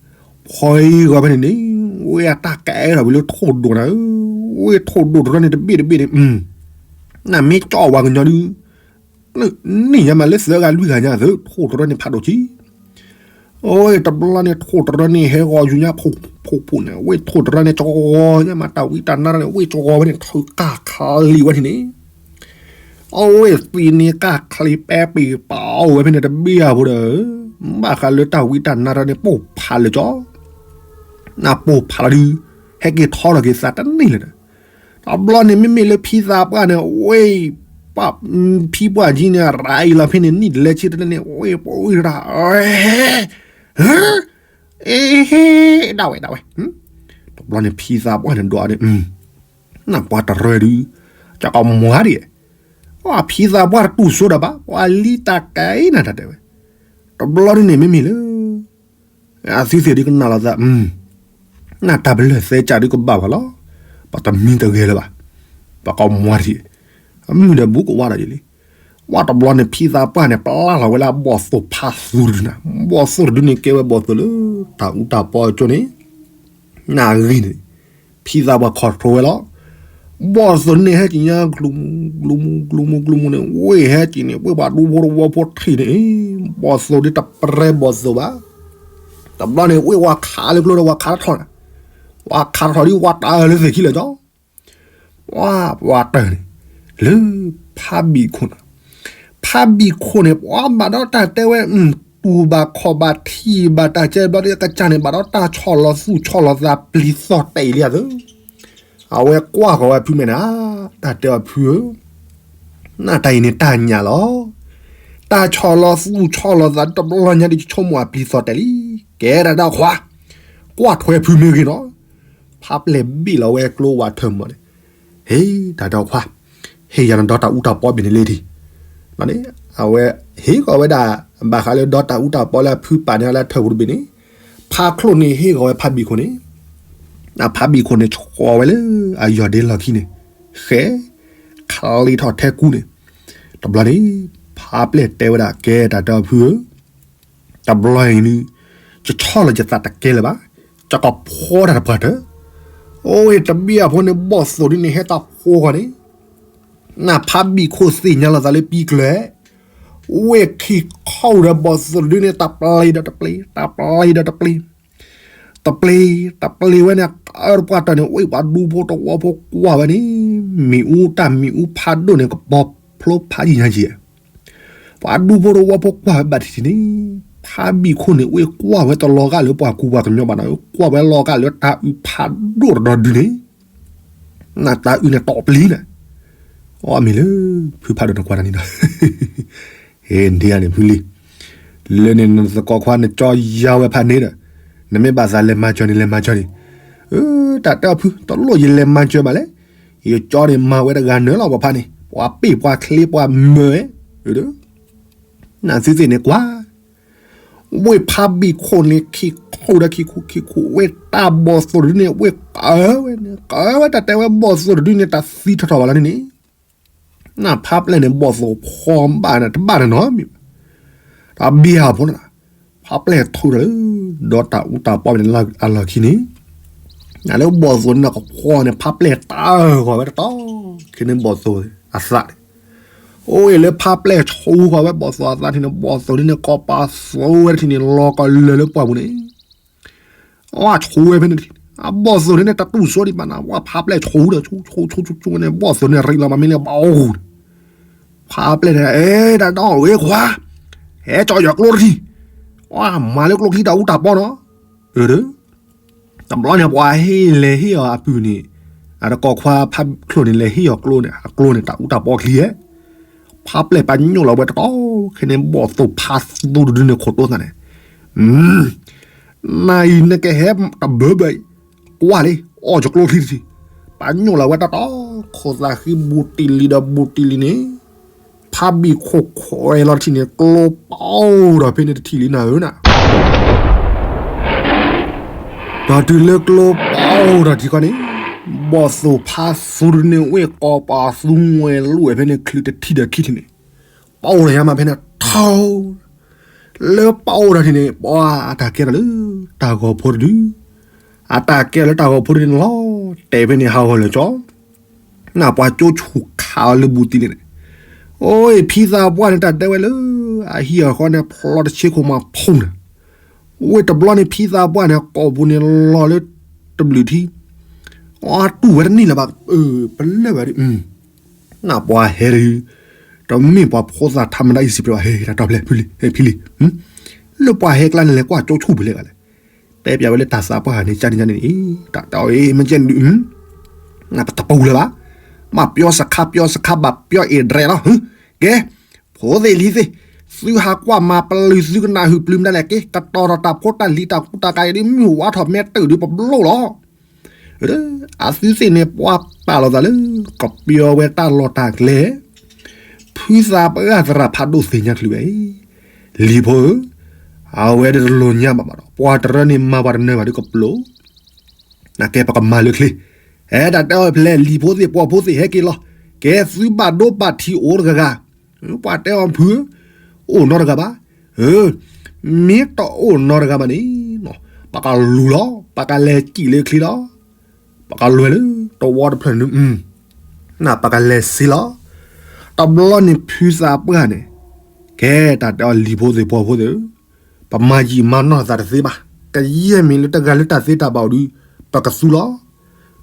ဖီအံၤဂီၤဖဲန့ၣ်န့ၣ်, ဝဲအတၢ်ကဲထီၣ်ဝံၤလၢထိၣ်ဒိၣ်နၤဧၢ, ဝဲထိၣ်ဒိၣ်တရၢန့ၣ်တဘ့ၣ်တဘ့ၣ်န့ၣ်, နမ့ၢ်ကၠီဝဲကညီဒုး န့ၢ်ညါမးလၢသၢဂၤလွံၢ်ဂၤညါသ့ၣ် ထိၣ်တရၢန့ၣ်ဖးဒိၣ်ကံ, အဝဲတဘျီန့ၣ် ထိၣ်တရၢန့ၣ်ဟဲဂီၤယူၤညါဖိးဖိးန့ၣ် ဝဲထိၣ်တရၢန့ၣ် ကဂီၤညါမး တၢ်ဝံတၢ်နါန့ၣ် ဝဲကဂီၤဝဲန့ၣ် ထုးကၢ်ချံဝဲန့ၣ်န့ၣ်, အဝဲသ့ၣ်န့ၣ်ကၢ်ချံပဲပ့ၤပာ်အီၤဝဲဖဲန့ၣ်တဘ့ၣ်အပူၤဒီး, ဘၣ်ဃးလၢတၢ်ဝံတၢ်နါတရၢန့ၣ် ပိၢ်ဖးလၢာ်ကၠီ နပိၢ်ဖးလီၤဒုး, ဟဲက့ၤထီထီၣ်က့ၤသးတန့ၢ်လၢၤဒီး, တဘျီန့ၣ် မ့မ့ၢ်လၢဖံသးပှၢ်န့ၣ် ဝဲ, ဖံပှၢ်ကံန့ၣ် ရၤအံၤလီၤဖဲန့ၣ် နံၣ်တလဲဆံတလဲန့ၣ် ဝဲပှၤဝံတၢ်, အ့, ဒၣ်ဝဲဒၣ်ဝဲ, တဘျီန့ၣ်ဖံသးပှၢ်န့ၣ်ဒွးန့ၣ်, နပှၤတရၢဒုး, ကၠီကမွၤဒံး, ဖံသးပှၢ်တတူၢ်စိဒီးဘၣ် ပှၤလံတၢ်ကဲနၤတၢ်တဲဝဲ, တဘျီဒုန့ၣ်မ့မ့ၢ်လၢ အသုသ့ၣ်ဒုးကနၣ်လိာ်သး, နတၢ်ပလၢၢ်သဲကၢ်ဒုးကဘၣ်ဘၣ်လီၤ, ပတမံတဂဲၤလၢၤဘၣ်, ပကမွၤတက့ၢ်, အမုၢ်ဒီးဘူးကဝါဒီးယလံ, ဝဲတဘျီန့ၣ် ဖံသးပှၢ်န့ၣ် ပျၢ်လီၤဝဲလၢအဘီၣ်သိၣ်ဖးသူတဒုနၤ, ဘီၣ်သိၣ်တဒုန့ၣ် ကဲဝဲဘီၣ်သိၣ်လၢ တၢ်အူတၢ်ပီအကၠိန့ၣ်, နဂ့ၤန့ၣ်, ဖံသးပှၢ်ခီၣ်ထီၣ်ဝဲလီၤ ဘီၣ်သိၣ်န့ၣ်ဟဲက့ၤညါ ကျူမူကျူမူကျူမူကျူမူန့ၣ် ဝ့ၢ်ဟဲက့ၤန့ၣ် ဝ့ၢ်ပှၤဒူဖိတဝီဖိထံၣ်န့ၣ်, ဘီၣ်သိၣ်ဒ်တပြဲဘီၣ်သိၣ်ဘၣ်, တဘျီန့ၣ် ဝ့ၢ်ဝၤခးလၢကျိဒီးဝၤခးထီၣ်, ဝၤခးထီၣ်ဒ်ဝၤတၢ်လၢသ့ၣ်ခံလၢာ်ကၠီ, ဝၤတၢ်န့ၣ်, လၢဖးဘံၣ်ခိၣ်န့ၣ်, ဖးဘံၣ်ခိၣ်န့ၣ် ပှၤဘၣ်ဒီးတၢ်တဲဝဲ, တူၢ်ဘၣ်ခီၣ်ဘၣ်ထံးဘၣ်တၢ်ကဲဘျီဒ်ကစၢ်န့ၣ် ဘၣ်ဒီးတၢ်ဆီၣ်လီၤသူၣ်ဆီၣ်လီၤသးပျံၤသီၣ်တဲာ်လံဧါသၢ, အဝဲကွၢ်ဃီၤဝဲဖုမဲာ်နၤ, တၢ်တဲအီၤဖုဧၢ နတၢ်အံၤန့ၣ်တၢ်ညၣ်လီၤ, တၢ်ဆီၣ်လီၤသူၣ်ဆီၣ်လီၤသးတဘျီညါဒ် ယဆိကမိၣ်အပျံၤသီၣ်တဲာ်လံ, ကဲဒၣ်ဒီးခွါ, ကွၢ်ထွဲဖုမ့ၢ်ဂ့ၤနီၤ, ဖးပျဲၢ်ဘ့ၣ်လီၤဝဲကျိဝးထၢၣ်မီၢ်န့ၣ်, ဟ့ၣ်တၢ်ဒီးခွါ, ဟ့ၣ်ယၤနဒီတၢ်အူတၢ်ပီဘ့ၣ်န့ၣ်လံဒံး, အဝဲ, ဟ့ၣ်ဃီၤဝဲဒၣ်, ဘၣ်ဃးလၢဒီတၢ်အူတၢ်ပီလၢအဖုပာ်န့ၢ်လၢထၢၣ်ပူၤတဘ့ၣ်န့ၣ်, ဖးချိၣ်န့ၣ်ဟ့ၣ်ဃီၤဝဲဖးဘံၣ်ခိၣ်န့ၣ်, ဖးဘံၣ်ခိၣ်န့ၣ်ဆှီဝဲလၢအယီၢ်ဒ့လီၢ်ခံန့ၣ်, ဃဲ, ခးလံထီၣ်ထဲကူန့ၣ်, တဘျီန့ၣ်, ဖးပျဲၢ်တဲဝဲဒၣ်ကဲတၢ်ဒီးဖုဧၢ တဘျီအံၤန့ၣ်, ယဆီၣ်လီၤယသးတကဲလၢၤဘၣ်, ယကဖီတၢ်တပှၢ်တၢၢ်, အိၣ်တဘ့ၣ်အဖိန့ၣ် ဘီၣ်သိၣ်ဒ်န့ၣ်ဟဲတၢ်ဖီဃီန့ၣ်, နဖးဘံၣ်ခိၣ်သ့ၣ်ညါလီၤသးလၢပံကျၢၤ, ဝ့ၢ်ခံခီဒီးဘီၣ်သိၣ်ဒ်န့ၣ် တပျ့ၤဒီးတပျ့ၤ တပျ့ၤဒီးတပျ့ၤ, တ တပျ့ၤ တပျ့ၤဝဲန့ၣ် အတပှၢ်တၢၢ်န့ၣ် အိၣ်ပှၤဒူဖိတဝီဖိကွၢ်ဝဲန့ၣ် မ့ၣ်အူတၢ်မ့ၣ်အူဖးဒိၣ်န့ၣ် ကပီၤဖျိဖးယံာ်ညါယံာ် ပှၤဒူဖိတဝီဖိကွၢ်ဝဲဘၣ်ထံထံန့ၣ် ဖးဘံၣ်ခိၣ်န့ၣ် အိၣ်ကွၢ်ဝဲတလီၤဂာ်လၢပှၤကူပှၤကညီဘၣ်နီၤ ကွၢ်ဝဲလီၤဂာ်လၢတၢ်အုးဖးဒိၣ်တဒီဒုန့ၣ် နတၢ်အုးန့ၣ်တီပျံၤန့ၣ် အီၣ်မ့ၢ်လၢ ဖုဖးဒိၣ်နကွၢ်တၢ်န့ၣ်ဒီး ဟ့ၣ်ဒ့ယါန့ၣ်ဖုလံ လၢန့ၣ်နသကိးခွါနကၠီယါဝဲဖးန့ၣ်ဒီး နမ့ၢ်ဘၣ်သးလဲၤမၤစၢၤန့ၣ် လဲၤမၤစၢၤန့ၣ် တၢ်တဲအီၤဖု တလိၣ်ယလဲၤမၤစၢၤဘၣ်လဲၣ် ယကၠီန့ၣ်မၤဝဲတဂၤနၢၤလီၤ ပှၤဖးန့ၣ် ပှၤပ့ၢ်ပှၤချ့ပှၤမၢၤ နသုသ့ၣ်န့ၣ်ကွၢ် ဝ့ၢ်ဖးဘံၣ်ခိၣ်န့ၣ် ခံခိၣ်ဒီးခံခိၣ်ခံခိၣ် ဝ့ၢ်တၢ်ဘီၣ်သိၣ်တဒုန့ၣ် ဝ့ၢ်ကဝဲန့ၣ် ကဝဲတၢ်တဲဝဲဘီၣ်သိၣ်တဒုန့ၣ် တၢ်သံထီၣ်ထီၣ်ဘၣ်လၢန့ၣ်န့ၣ် နဖးပျဲၢ်န့ၣ် ဘီၣ်သိၣ်ဖီဘၣ်န့ၣ် တဘၣ်န့ၣ်နီတမံၤဘၣ် တၢ်ဘံၣ်ဟးဖိန့ၣ် ဖးပျဲၢ်ထူဒီးလၢ ဒီးတၢ်အူတၢ်ပီၣ်န့ၣ်အလီၢ်ခံန့ၣ် နလၢဘီၣ်သိၣ်န့ၣ်ကဖီန့ၣ် ဖးပျဲၢ်တၢ်ဂီၤဝဲတတီၤ ခဲန့ၣ်ဘီၣ်သိၣ်အသးန့ၣ် အိၣ်လၢဖးပျဲၢ်ဆူဃီၤဝဲဘီၣ်သိၣ်အသးထံၣ်န့ၣ် ဘီၣ်သိၣ်န့ၣ် ကီၢ်ပၤသိဝဲတထံၣ်န့ၣ် လီၤကလၢၤလၢပှၢ်ပူၤန့ၣ် အဝဲဆူဝဲဖဲန့ၣ်ထံၣ်န့ၣ် အဘီၣ်သိၣ်န့ၣ် တတူၢ်စိဒံးဘၣ်နၤ ဝဲဖးပျဲၢ်ဆူဒီး ဆူဆူဆူန့ၣ် ဘီၣ်သိၣ်န့ၣ် ရံးလီၤမးမ့ၢ်လၢဘီၣ်အိၣ် ဖးပျဲၢ်န့ၣ် အဲ တၢ်ဒီဝဲခွါ ဟဲကၠီယီၤကျိတထံၣ် အမၤလၢကျိခံတၢ်အူတၢ်ပီၣ်နီၤ အၢ တဘျီန့ၣ် ပှၤဟ့ၣ်လဲၤဟ့ၣ်အီၤအပုၢ်န့ၣ် အတကိးခွါဖးချိၣ်န့ၣ် လဲၤဟ့ၣ်အီၤကျိန့ၣ် အကျိန့ၣ် တၢ်အူတၢ်ပီၣ်ချံဧဲ ဖးပျဲၢ်ပာ်ညိၣ်လီၤဝဲတတီၤ ခဲန့ၣ်ဘီၣ်သိၣ်ဖးသူတဒုန့ၣ် ခိၣ်တိသးန့ၣ် နၤအံၤနကဟဲတဘၢဘၢအံၤ ကွၢ်လံ အီၣ်ယကျိချံတထံၣ် ပာ်ညိၣ်လီၤဝဲတတီၤ ခိၣ်သးဃံဘူးတံၢ်လံဒီးဘူးတံၢ်လံန့ၣ် ဖးဘံၣ်ခိၣ်ခွဲးလီၤတထံၣ်န့ၣ် ကျိပီၣ်ဒီးဖဲန့ၣ်တထံၣ်လံနၤဧၢနၤ ဒီးတုၤလၢကျိပီၣ်ဒီးထံခီန့ၣ် ဘီၣ်သိၣ်ဖးသူတဒုန့ၣ် ဝ့ၢ်ကီၢ်ပၤသူငွဲၤလိာ်ဝဲဖဲန့ၣ် ချုးတထံၣ်ဒီးခံထံၣ်န့ၣ် ပီၣ်လီၤညါမးဖဲန့ၣ်ထီ လၢပီၣ်ဒီးထံၣ်န့ၣ် ပှၤအတၢ်ကဲထီၣ်လၢ တၢ်ဂီၤဖိတဒု အတၢ်ကဲထီၣ်လၢတၢ်ဂီၤဖိတဒုန့ၣ်လီၤ တဲဖဲန့ၣ်ဟးဂီၤလၢာ်ကၠီ နပှၤကၠိဆူၣ်ခးအီၤလၢဘူးတံၢ်လံန့ၣ် အိၣ်ဖံသးပှၢ်န့ၣ် တၢ်တဲဝဲလၢ အဟံၣ်အဃီန့ၣ် ဖျီတဆ့ခိၣ်မၤဖူးန့ၣ် ဝ့ၢ်တဘျီန့ၣ် ဖံသးပှၢ်န့ၣ် ကိာ်ပူၤန့ၣ်လီၤလၢ တဘျုးထံ အတူၢ်ဝဲတန့ၢ်လၢၤဘၣ် ပလၢၢ်ဝဲဒၣ် နပှၤဟဲဒၣ် တမ့ၢ်ပှၤဖိသၣ်ထးမတၤအံၤစံးပျဲဘၣ် ဟဲတၢ်တီပျဲ ဖံလံ လၢပှၤဟဲကျါန့ၣ်လဲၤကွၢ်ကၠိဆူၣ်ဖဲလဲၣ်ဂၤလဲၣ် တဲပျးဝဲလၢတၢ်သးပှၢ်န့ၣ် ကၢ်န့ၣ်ကၢ်န့ၣ်န့ၣ် တၢ်တၢ်အီၤအံၤ မ့ၢ်ကဲဒုး ပတပူၤလၢၤဘၣ် ဘၣ်ပျီစခါပျီစခါ ဘၣ်ပျီအ့ၣ်ဒြဲးလီၤ ကဲ ဖိသ့ၣ်လံၤသ့ၣ် သုဟးကွၢ်မၤပျုၤသုကနၣ်ဟုၣ်ပျုၤမတၤလဲၣ်က့ ကတီၤထီၣ်တၢ်ဖိတၢ်လံၤတၢ်ကူတၢ်ကၤအံၤဒ်မုၢ်ဝါထီၣ်မဲတၢ်ဒုးပဘျီလီၤ အသုသ့ၣ်န့ၣ် ပှၤပာ်လီၤသးလၢ ကပျီဝဲတၢ်လီၢ်တၢ်ကျဲ ဖုသးပှၢ်သရၣ်ဖးဒိၣ်သ့ၣ်ညါချုးဝဲအံၤ လံၤဖိဧၢ, အဝဲဒၣ်တလိၣ်ညါဘၣ်ဘၣ်ဒီး ပှၤတရၢန့ၣ်မၤပှၤတနၢၤဘၣ်ဒီးကပျိ, နကဲပကမၤလၢချ့, အဲ တၢ်တဲအီၤဖဲလဲၣ် လံၤဖိသ့ၣ်ပှၢ်ဖိသ့ၣ်ဟဲက့ၤလီၤ, ကဲသုဘၣ်ဒိဘၣ်ထံးအိၣ်တဂၤဂၤ, ပှၤတဲအီၤဖုဧၢ, အိၣ်နီတဂၤဘၣ်, မ့ၢ်တအိၣ်နီတဂၤဘၣ်န့ၣ်, ပကလူၤလီၤ ပကလဲၤစံၣ်လၢချ့လီၤ ပကလဲၤလၢတဝီတဖျၢၣ်န့ၣ်, နပကလဲၤစ့လီၤ, တဘျီန့ၣ်ဖုသးပှၢ်န့ၣ်, ကဲတၢ်တဲအီၤလံၤဖိသ့ၣ်ပှၢ်ဖိသ့ၣ်ဧၢ, ပမၤယံာ်မၤနီၢ်သးတသ့ဘၣ်, ကယဲၢ်မ့ၢ်လၢတဂၤလၢတၢ်သ့တၢ်ဘၣ်အီၤဒီး, ပကသူလီၤ,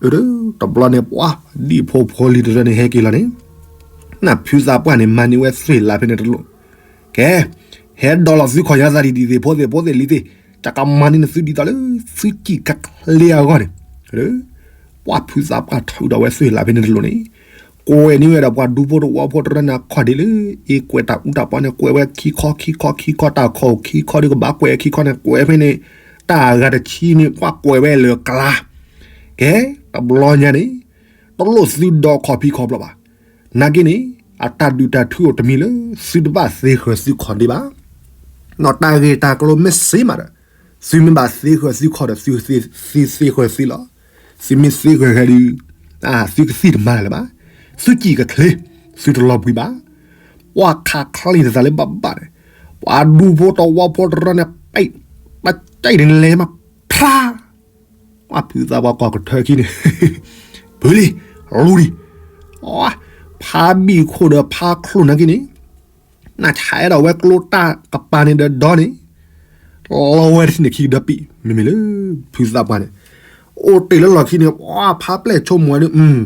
အၢ တဘျီန့ၣ်ပှၤ ဒံၣ်ဖိဖိလံၤတရၢန့ၣ်ဟဲက့ၤလီၤန့ၣ်, နဖုသးပှၢ်န့ၣ် မၤန့ၢ်ဝဲသွ့ၣ်လးဖဲန့ၣ်တလိၣ်, ကဲ ဟဲဒိးလီၤသုခီၣ်ညါသးဒ်ဒ်သိးဖိသ့ၣ်ဖိသ့ၣ်လံၤသ့ၣ်, တၢ်ကမၤန့ၢ်နသုဒ်သိးလၢ သုစံၣ်ကချ့အဂီၢ်န့ၣ်, ပှၤဖုသးပှၢ်ထုးဒီးဝဲသွ့ၣ်လးဖဲန့ၣ်တလိၣ်န့ၣ်, ကွဲးန့ၢ်ဝဲဒီးပှၤဒူဖိတဝီဖိတရၢန့ၣ်အခီၣ်ဒ့လၢ အ့ၣ်ကွဲးတၢ်အူတၢ်ပီန့ၣ် ကွဲးဝဲခံခီခံခီခံခီ တၢ်ခီၣ်ခံခီဒီးကဘၣ်ကွဲးခံခီန့ၣ် ကွဲးဖဲန့ၣ်, တၢ်အဂၤတဆံန့ၣ် ပှၤကွဲးဝဲလၢကျါ, ကဲ တဘျီညါန့ၣ်, တလိၣ်သုဒီးခီၣ်ဖံးခီၣ်ဖျီၣ်ဘၣ်, နာ်က့န့ၣ်, အတၢ်ဒုၣ်တၢ်ထုးအိၣ်တမံၤလၢ သုတဘၣ်သ့ဃၢၤသုခီၣ်ဒ့ဘၣ် နီၢ်တၢ်ဂ့ၢ်တၢ်ကျိၤမ့ၢ်စ့မးဒီး, သုမ့ၢ်ဘၣ်သ့ဃၢၤသုခီၣ်ဒီးသုသ့ဃၢၤသုလီၤ, သုမ့ၢ်သ့ဃၢၤဃဲဒီး, သုကသံၣ်တမၤလၢၤဘၣ်, သုစံၣ်ကချ့, သုတလီၤဘှံးဘၣ်, ပှၤခးချံသးလၢဘၣ်ဘၣ်န့ၣ်, ပှၤဒူဖိတဝီဖိတရၢန့ၣ်, ပတဲဒ်န့ၣ်လဲၤမး, ဖျါ ပှၤဖုသးပှၢ်ကွၢ်ကထၢခံန့ၣ်, ဖုလံ, လူလံ, ဖးဘံၣ်ခိၣ်ဒီးဖးချိၣ်နာ်က့န့ၣ်, နဆဲးဒီးဝဲကျိတၢ်ကပၤန့ၣ်ဒီးဒီန့ၣ်, လီဝဲတထံၣ်န့ၣ်ခံကဒီးပံး မ့မ့ၢ်လၢ ဖုသးပှၢ်န့ၣ် အိၣ်တ့ၢ်လၢလီၢ်ခံန့ၣ် ပှၤဖးပျဲၢ်ဆိကမိၣ်ဝဲဒၣ်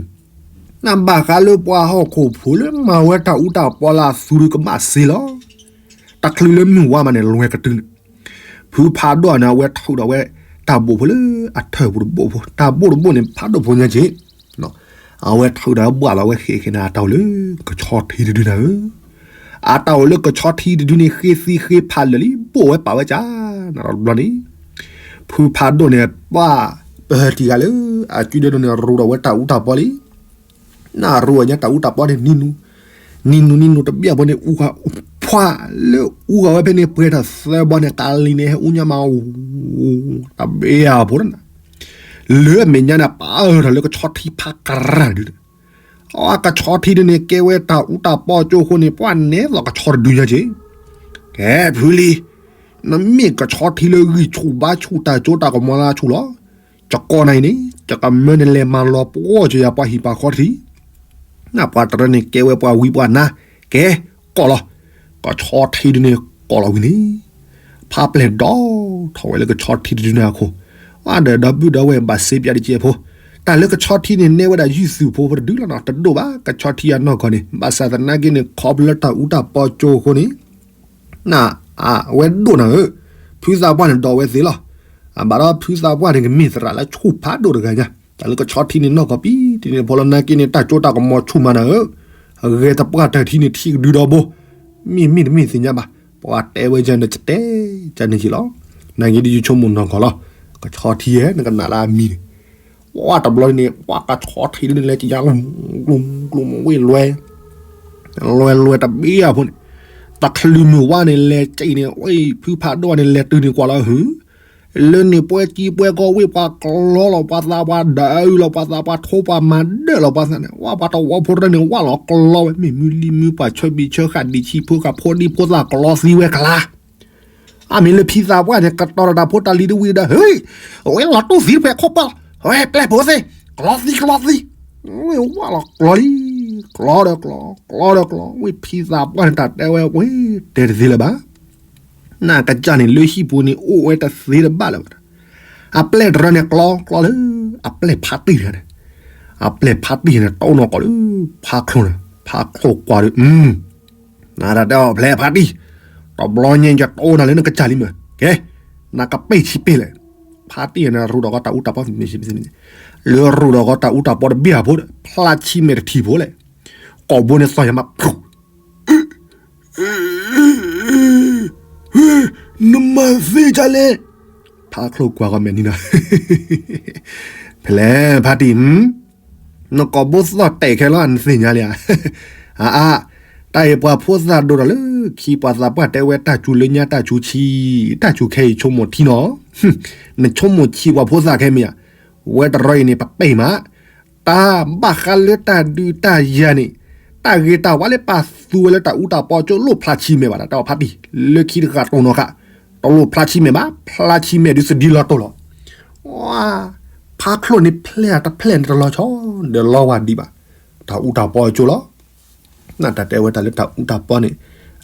နဘၣ်ဃးလၢပှၤဟီၣ်ခိၣ်ဖိလၢမၤဝဲတၢ်အူတၢ်ပီလၢအသူဒီးကဘၣ်စ့လီၤ. တချုးလၢမုၢ်ဝါမးန့ၣ် လွဲၢ်ကတုၤန့ၣ် ဖုဖးဒိၣ်န့ၣ် အဝဲထုးဒီးဝဲ တၢ်ဘိၣ်ဖိလၢအထၢၣ်ပူၤတဘိၣ်ဖိ တၢ်ဘိၣ်တဘိၣ်န့ၣ် ဖးဒိၣ်ဖိညါက့ၤ အဝဲထုးဒီးဘၣ်လီၤဝဲဃဲးဃဲးန့ၣ် အတၢ်အိၣ်လၢကဆီထံတဒုနၤဧၢ, အတၢ်အိၣ်လၢကဆီထံတဒုန့ၣ် ဃ့သံဃ့ဖးလၢာ်လံ ဘိၣ်ဝဲပာ်ဝဲကၢ် နတဘျီန့ၣ် ဖုဖးဒိၣ်န့ၣ် ပှၢ်ပဟၢတံၢ်ဂၤလၢ အစုဒၢဒိၣ်န့ၣ် ရူးဒီးဝဲတၢ်အူတၢ်ပီလံ နရူးအညါတၢ်အူတၢ်ပီန့ၣ် နံၤနူၤ နံၤနူၤနံၤနူၤတဘ့ၣ်အဖိန့ၣ် အူဃာ် ဖှၣ်လၢအူဃာ်ဝဲဖဲန့ၣ် ပှဲၤထီၣ်သၢဘီန့ၣ် ကးလံၤန့ၣ် ဟဲအူညါမး တဘ့ၣ်အဖိန့ၣ် လၢအမဲာ်ညါန့ၣ် ပာ်အၢထီၣ်လၢကဆီထံဖးကရၢ်ဒုန့ၣ် အကဆီထံဒုန့ၣ် ကဲဝဲတၢ်အူတၢ်ပီကၠိအဃိန့ၣ် ပှၢ်နဲသိးကဆီတဒုညါက့ၤ ကဲဖုလံ နမ့ၢ်ကဆီထံလၢဂံၢ်ဆူၣ်ဘါဆူၣ်တၢ်ကၠိတၢ်ကမီၤလၢဆူၣ်လီၤ. ကကိးနၤအံၤန့ၣ် ကကမၢနလဲၤမၤလီၤပှီၢ်က့ၤယၤပှၤဟံၣ်ပှၤဃီတထံၣ် နပှၤတရၢန့ၣ်ကဲဝဲပှၤဝံပှၤနါ ကဲ ကိးလီၤ. ကဆီထံဒုန့ၣ်ကိးလီၤဝံၤန့ၣ် ဖးပျဲၢ်ဒီထီၣ်ဝဲလၢကဆီထံတဒုန့ၣ်အခိၣ် အဒီးဒီပုၢ်ဒီဝဲၢ်ဘၣ်စ့ပၠးတကဲးဖိ တၢ်လၢကဆီထံန့ၣ် နဲဝဲဒၣ်ယုၢ်သုးဖိဖိတဒုလီၤနီၤ တဒိၣ်ဘၣ် ကဆီထံအနီၢ်ကီၢ်န့ၣ် ဘၣ်ဆၣ်သနာ်က့န့ၣ် ခီဖျိလၢတၢ်အူတၢ်ပီကၠိအဃိန့ၣ် န အဝဲဒိၣ်နၤဧၢ, ဖုသးပှၢ်န့ၣ်ဒိးဝဲသ့လီၤ. အဘၣ်ဒီးဖုသးပှၢ်န့ၣ် ကမ့ၢ်သရၣ်လၢဆူၣ်ဖးဒိၣ်တဂၤညါ, တၢ်လၢကဆီထံန့ၣ်နီၢ်ကီၢ်ပံၤတန့ၢ်ဖိလီၤနာ်က့န့ၣ် တၢ်ကၠိတၢ်ကမီၤဆူၣ်မးနၤဧၢ, အဂဲၤတပှၢ်တၢၢ်ထံန့ၣ်ထံကဒုဒီဘိ, မ့ၢ်မ့ၢ်တမ့ၢ်သ့ၣ်ညါဘၣ်, ပှၤတဲဝဲယဲန့ၣ် ကတဲကန့ၣ်က့ၤလီၤ. နာ်က့ဒ်ယဆိကမိၣ်နီၢ်ကီၢ်လီၤ, ကဆီထံဧၢ နကနၣ်လၢအမံၤန့ၣ် ပှၢ်တဘျီန့ၣ် ပှၢ်ကဆီထံဒ်န့ၣ်လဲၤကယၤ ကျိၤကျိၤဝ့ၢ်လွဲ, လွဲလွဲတဘ့ၣ်အဖိန့ၣ်, တချုးမုၢ်ဝါန့ၣ် လဲၤက့ၤန့ၣ် ဝဲဖုဖးဒိၣ်န့ၣ် လဲၤတုၤန့ၣ်ကွၢ်လီၤဟု, လၢန့ၣ်ပှဲၤကံပှဲၤကီဝ့ၢ်ပှၤကျီလီၤ ပှၤသးပှၢ်ဒၢအုလီၤ ပှၤသးပှၢ်ထိပှၤမၤဒၢလီၤ ပှၤသးန့ၣ် ဝဲပှၤတဝီဖိတရၢန့ၣ် ဝၢ်လီၤကျီဝဲ မ့ၢ်မုၢ်လံမုၢ်ပှၢ်ဆၢဘံၣ်ဆၢဃာ်ဒံးဆံးဖိဃာ်ဖိဒံဖိသၣ်ကျီသံဝဲကလါ အမ့ၢ်လၢဖံသးပှၢ်န့ၣ် ကတီၤတၢ်ဖိတၢ်လံၤတဝံၤဒီး ဟ့ၣ်, အဝဲလီၤတူၢ်သံတဖျဲးခိၣ်ပီၢ်, အဝဲပျဲၢ်ဖိသ့ၣ်, ကျီသံကျီသံ, ဝဲဝၢ်လီၤကျီလံ, ကျီဒီးကျီ, ကျီဒီးကျီ, ဝဲဖံသးပှၢ်န့ၣ် တၢ်တဲဝဲဝဲ, တဲတသ့လၢၤဘၣ်. နကစၢ်န့ၣ် လၢဟံၣ်ပူၤန့ၣ် အိၣ်ဝဲတသ့တဘၣ်လၢၤဘၣ်. အပျဲၢ်တရၢန့ၣ် ကျီကျီလၢ အပျဲၢ်ဖါတံၢ်တဂၤန့ၣ်, အပျဲၢ်ဖါတံၢ်န့ၣ် တိၢ်နီၢ်ကီၢ်လၢ ဖါချိၣ်န့ၣ်, ဖါချိၣ်ကွၢ်ဒီး နတၢ်တဲအီၤဖျဲးဖါတံၢ်, တဘျီညါယတိၢ်နၤလၢနကစၢ်လံမး, ကဲ, နကပ့ၢ်ဆံပ့ၢ်လဲၣ်, ဖါတံၢ်န့ၣ် ရူးဒီးကီတၢ်အူတၢ်ပီ, လၢရူးဒီးကီတၢ်အူတၢ်ပီတဘ့ၣ်အဖိဒီး ဖျါဆံမဲာ်တထံၣ်ဖိလဲၣ်, ကိာ်ဘိန့ၣ်သီၣ်ယၤမး နမၤသ့ဒ်လဲၣ်, ဖါချိၣ်ကွၢ်ကီမဲာ်နံၤနီၤ, ဖဲလဲၣ်ဖါတံၢ်, နကိာ်ဘိသီၣ်တဲာ်ခဲလီၤ နသ့ၣ်ညါလံဧါ, အါအါ, တၢ်အံၤပှၤဖိသၣ်ဒိၣ်ထီၣ်လၢခံ ပှၤသးပှၢ်တဲဝဲတၢ်စူၤလၢညါတၢ်စူၤဆံး, တၢ်စူၤခဲအံၤဆိကမိၣ်ထံနီၤ, နဆိကမိၣ်ဆံးပှၤဖိသၣ်ခဲမ့ၢ်ဧါ, ဝဲတရီအံၤန့ၣ် ပပ့ၢ်မး တၢ်ဘၣ်ဃးလၢတၢ်ဒုးတၢ်ယၤန့ၣ်, တၢ်ဂ့ၤတၢ်ဝါလၢပာ်သူဝဲလၢတၢ်အူတၢ်ပီကၠိလိၣ်ဖျါဆံးမဲာ်ဘၣ် တၢ်တဲအီၤဖါတံၢ်, လၢခံတဃာ်တိၢ်နီၢ်ဃာ်, တလိၣ်ဖျါဆံးမဲာ်ဘၣ်, ဖျါဆံးမဲာ်ဒုးသဒံလီၤတိၢ်လီၤ. ဖါချိၣ်န့ၣ်ဖျဲၣ်တဖျဲၣ်န့ၣ်တလီၤဆီ, ဒီးလီၤဝဲဒံးဘၣ်, တၢ်အူတၢ်ပီကၠိလီၤ. နတၢ်တဲဝဲတၢ်လၢတၢ်အူတၢ်ပီန့ၣ်,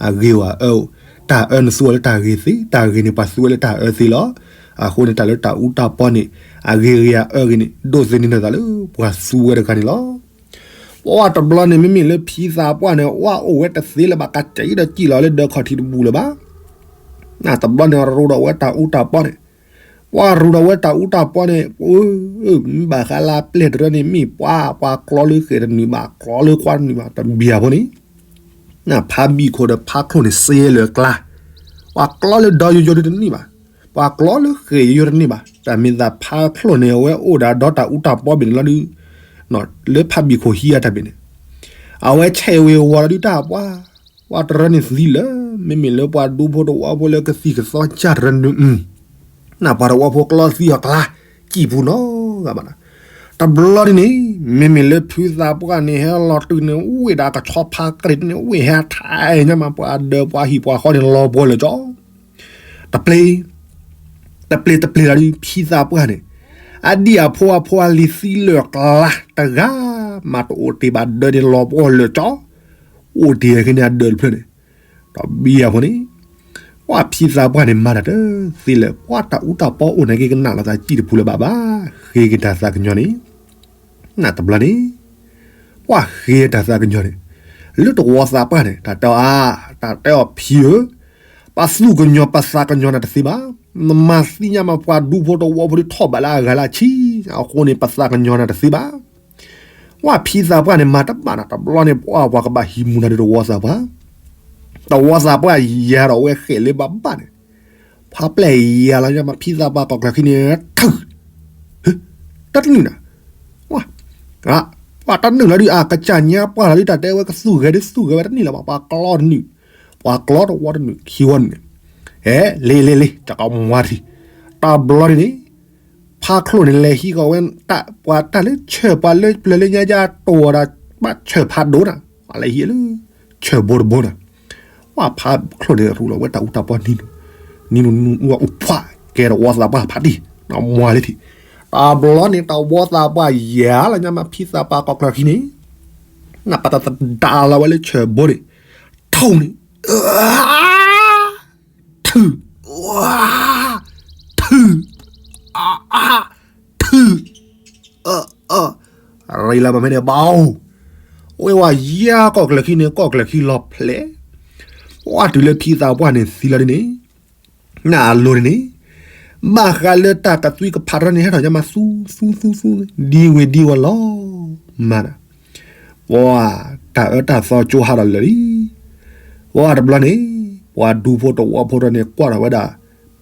အဂ့ၤဝဲအၢ, တၢ်အၢနသူဝဲလၢတၢ်ဂ့ၤသ့, တၢ်ဂ့ၤန့ၣ် ပှၤသူဝဲလၢတၢ်အၢသ့လီၤ. အဃိန့ၣ်တၢ်လၢတၢ်အူတၢ်ပီန့ၣ်, အဂ့ၤဂ့ၤအအၢဂ့ၤန့ၣ် ဒိးသန့ၤနသးလၢပှၤသူဝဲတဂၤန့ၣ်လီၤ. ပှၢ်တဘျီန့ၣ် မ့မ့ၢ်လၢဖံသးပှၢ်န့ၣ် ဝဲအိၣ်ဝဲတသ့လၢၤဘၣ် ကစၢ်အံၤဒီးစံၣ်လီၤလၢဒၢခီၣ်ထံးတဘူၣ်လၢၤဘၣ်. တဘျီန့ၣ် ရူးဒီးဝဲတၢ်အူတၢ်ပီန့ၣ်, ပှၢ်ရူးဒီးဝဲတၢ်အူတၢ်ပီန့ၣ်, မ့ၢ်ဘၣ်ဃးလၢပျဲၢ်တရၢန့ၣ် မ့ၢ်ပှၤ, ပှၤကျီလၢဃဲၤတနုာ်ဘၣ်, ကျီလၢခွါတနုာ်ဘၣ်, တဘံၣ်အဖိန့ၣ်, ဖါဘံၣ်ခိၣ်ဒီးဖါချိၣ်န့ၣ် စ့လၢာ်ကျါ, ပှၤကျီလၢဒီယိယိဒုတန့ၢ်ဘၣ်, ပှၤကျီလၢဃဲၤယိယိတန့ၢ်ဘၣ်. တၢ်မ့ၢ်သးဖါချိၣ်န့ၣ် အဝဲအိၣ်ဒီးဒီတၢ်အူတၢ်ပီဘ့ၣ်န့ၣ်လီၤဒုး, လၢဖါဘံၣ်ခိၣ်ဟံးအတၢ်ဘ့ၣ်န့ၣ်, အဝဲဆဲးဝ့ၤဝီၤလီၤဒုးတၢ်ပှၢ်, ပှၢ်တရၢန့ၣ်သံလၢာ်, မ့မ့ၢ်လၢပှၤဒူဖိတဝီဖိလၢကသံၣ်ကသီကၢ်တရၢန့ၣ်, နပှၤတဝီဖိကျီသံအီၤကျါ, ကံၣ်ပူၤနီၤဂၤဘၣ်နီၤ. တဘျီဒ်န့ၣ်, မ့မ့ၢ်လၢဖုသးပှၢ်န့ၣ် ဟဲလီၤတုၤန့ၣ် ဝ့ၢ်ဒီးကဆီဖါကရံၣ်န့ၣ် ဝ့ၢ်ဟဲထးညါမး ပှၤဒၢးပှၤဟံၣ်ပှၤဃီန့ၣ် လီၤပှီၢ်လၢာ်ကၠီ တပျ့ၤ, တပျ့ၤတပျ့ၤလီၤဒုး ဖံသးပှၢ်န့ၣ်, အဒံၣ်အဖိအဖိအလံၤသံလၢာ်ကျါတဂၤ, မၤတအိၣ်တ့ၢ်ဘၣ်ဒၢးန့ၣ်လီၤပှီၢ်လၢာ်ကၠီ, အိၣ်တ့ၢ်ဟဲက့ၤန့ၣ်အဒၢးတဖျၢၣ်န့ၣ်, တဘံၣ်အဖိန့ၣ်, ပှၤဖံသးပှၢ်န့ၣ်မၤတၢ်တသ့လၢၤ, ပှၤတၢ်အူတၢ်ပီအိၣ်န့ၣ်က့ၤကနၣ်လီၤသးစံၣ်တပူၤလၢၤဘၣ်ဘၣ်, ဃ့က့ၤတၢ်သးကညီၤန့ၣ်, နတဘျီန့ၣ်, ပှၤဃ့တၢ်သးကညီၤန့ၣ်, လၢတဝီသးပှၢ်န့ၣ် တၢ်တဲအီၤအါ, တၢ်တဲအီၤဖံဧၢ, ပသူၣ်ကညီၤပသးကညီၤနၤတသ့ဘၣ်, နမၤသံညါမးပှၤဒူဖိတဝီဖိဒ်ထီၣ်ဘးလၢအဂၤလၢအဆံ, အဃိန့ၣ် ပသးကညီၤနၤတသ့ဘၣ်. ပှၤဖံသးပှၢ်န့ၣ် မၤတဘၣ်နၤတဘျီန့ၣ် ပှၤပှၤကဘၣ်ဟံးမူနၤဒီးတဝီသးပှၢ်, တဝီသးပှၢ်ယၤဒီးအဝဲဃဲးလၢဘၣ်ဘၣ်န့ၣ်, ဖါပျဲၢ်ယၤလီၤညါမး ဖံသးပှၢ်ကီၢ်ကျၢၢ်ခံန့ၣ်, ထု, တၢ်တနုာ်နၤ, ပှၤတနုာ်လီၤဒုး အကစၢ်ညါပှၢ်လီၤဒုး တၢ်တဲဝဲကသူၣ်ဂဲၤဒုးသူၣ်ဂဲၤဝဲတန့ၢ်လၢၤဘၣ်, ပှၤကျီတနုာ်, ပှၤကျီတဝီတနုာ် ခံဝီနုာ်န့ၣ်, ဟဲ လ့လ့လ့ တၢ်ကမွၤထံ, တဘျီန့ၣ်န့ၣ် ဖါချိၣ်န့ၣ် လဲၤဟံးဃီၤဝဲ ပှၤတၢ်လၢဆၢၣ်ပှၤလၢပျၢၤလၢညါယါတိၢ်ဝဲဒၣ် ဘၣ်ဆၢၣ်ဖးဒိၣ်နၤ, ပှၤလဲၤဟံးလၢ ဆၢၣ်ဘိတဘိနၤ, ပှၤဖါချိၣ်န့ၣ် ရူးလီၤဝဲတၢ်အူတၢ်ပီနံၤနူ, နံၤနူနူအူဖှး ကဲတဝီသးပှၢ်ဖးတံၢ်, မွၤလၢထံး, တဘျီန့ၣ် တဝီသးပှၢ်ယၤလီၤညါမး ဖံသးပှၢ်ကီၢ်ကျၢၢ်ခံန့ၣ်, နပတၢ်တဒါလီၤဝဲလၢဆၢၣ်ဘိန့ၣ်, ထိၣ်န့ၣ် ထု, ထု, အါ, ထု, အၢ, ရံလၢမ့ၢ်န့ၣ်ဘၣ်, ဝဲဝဲယဲကီၢ်ကျၢၢ်ခံန့ၣ် ကီၢ်ကျၢၢ်ခံလီၤဖျဲး, ဝဲတုၤလၢဖံသးပှၢ်န့ၣ်သံလီၤဒ်န့ၣ်, နအလိၤန့ၣ်န့ၣ်, ဘၣ်ဃးလၢတၢ်ကသွံကဖးထီန့ၣ် ဟဲထီၣ်ညါမးသူသူသူသူ, ဒ်ဝ့ၤဒ်ဝီၤလီၤ, မၤဒီး ပှၤတၢ်အၢတၢ်သီကၠိဟးထီၣ်လၢာ်လံ, ပှၤတဘျီန့ၣ်, ပှၤဒူဖိတဝီဖိတၢ်န့ၣ် ကွၢ်ထီၣ်ဝဲဒၣ်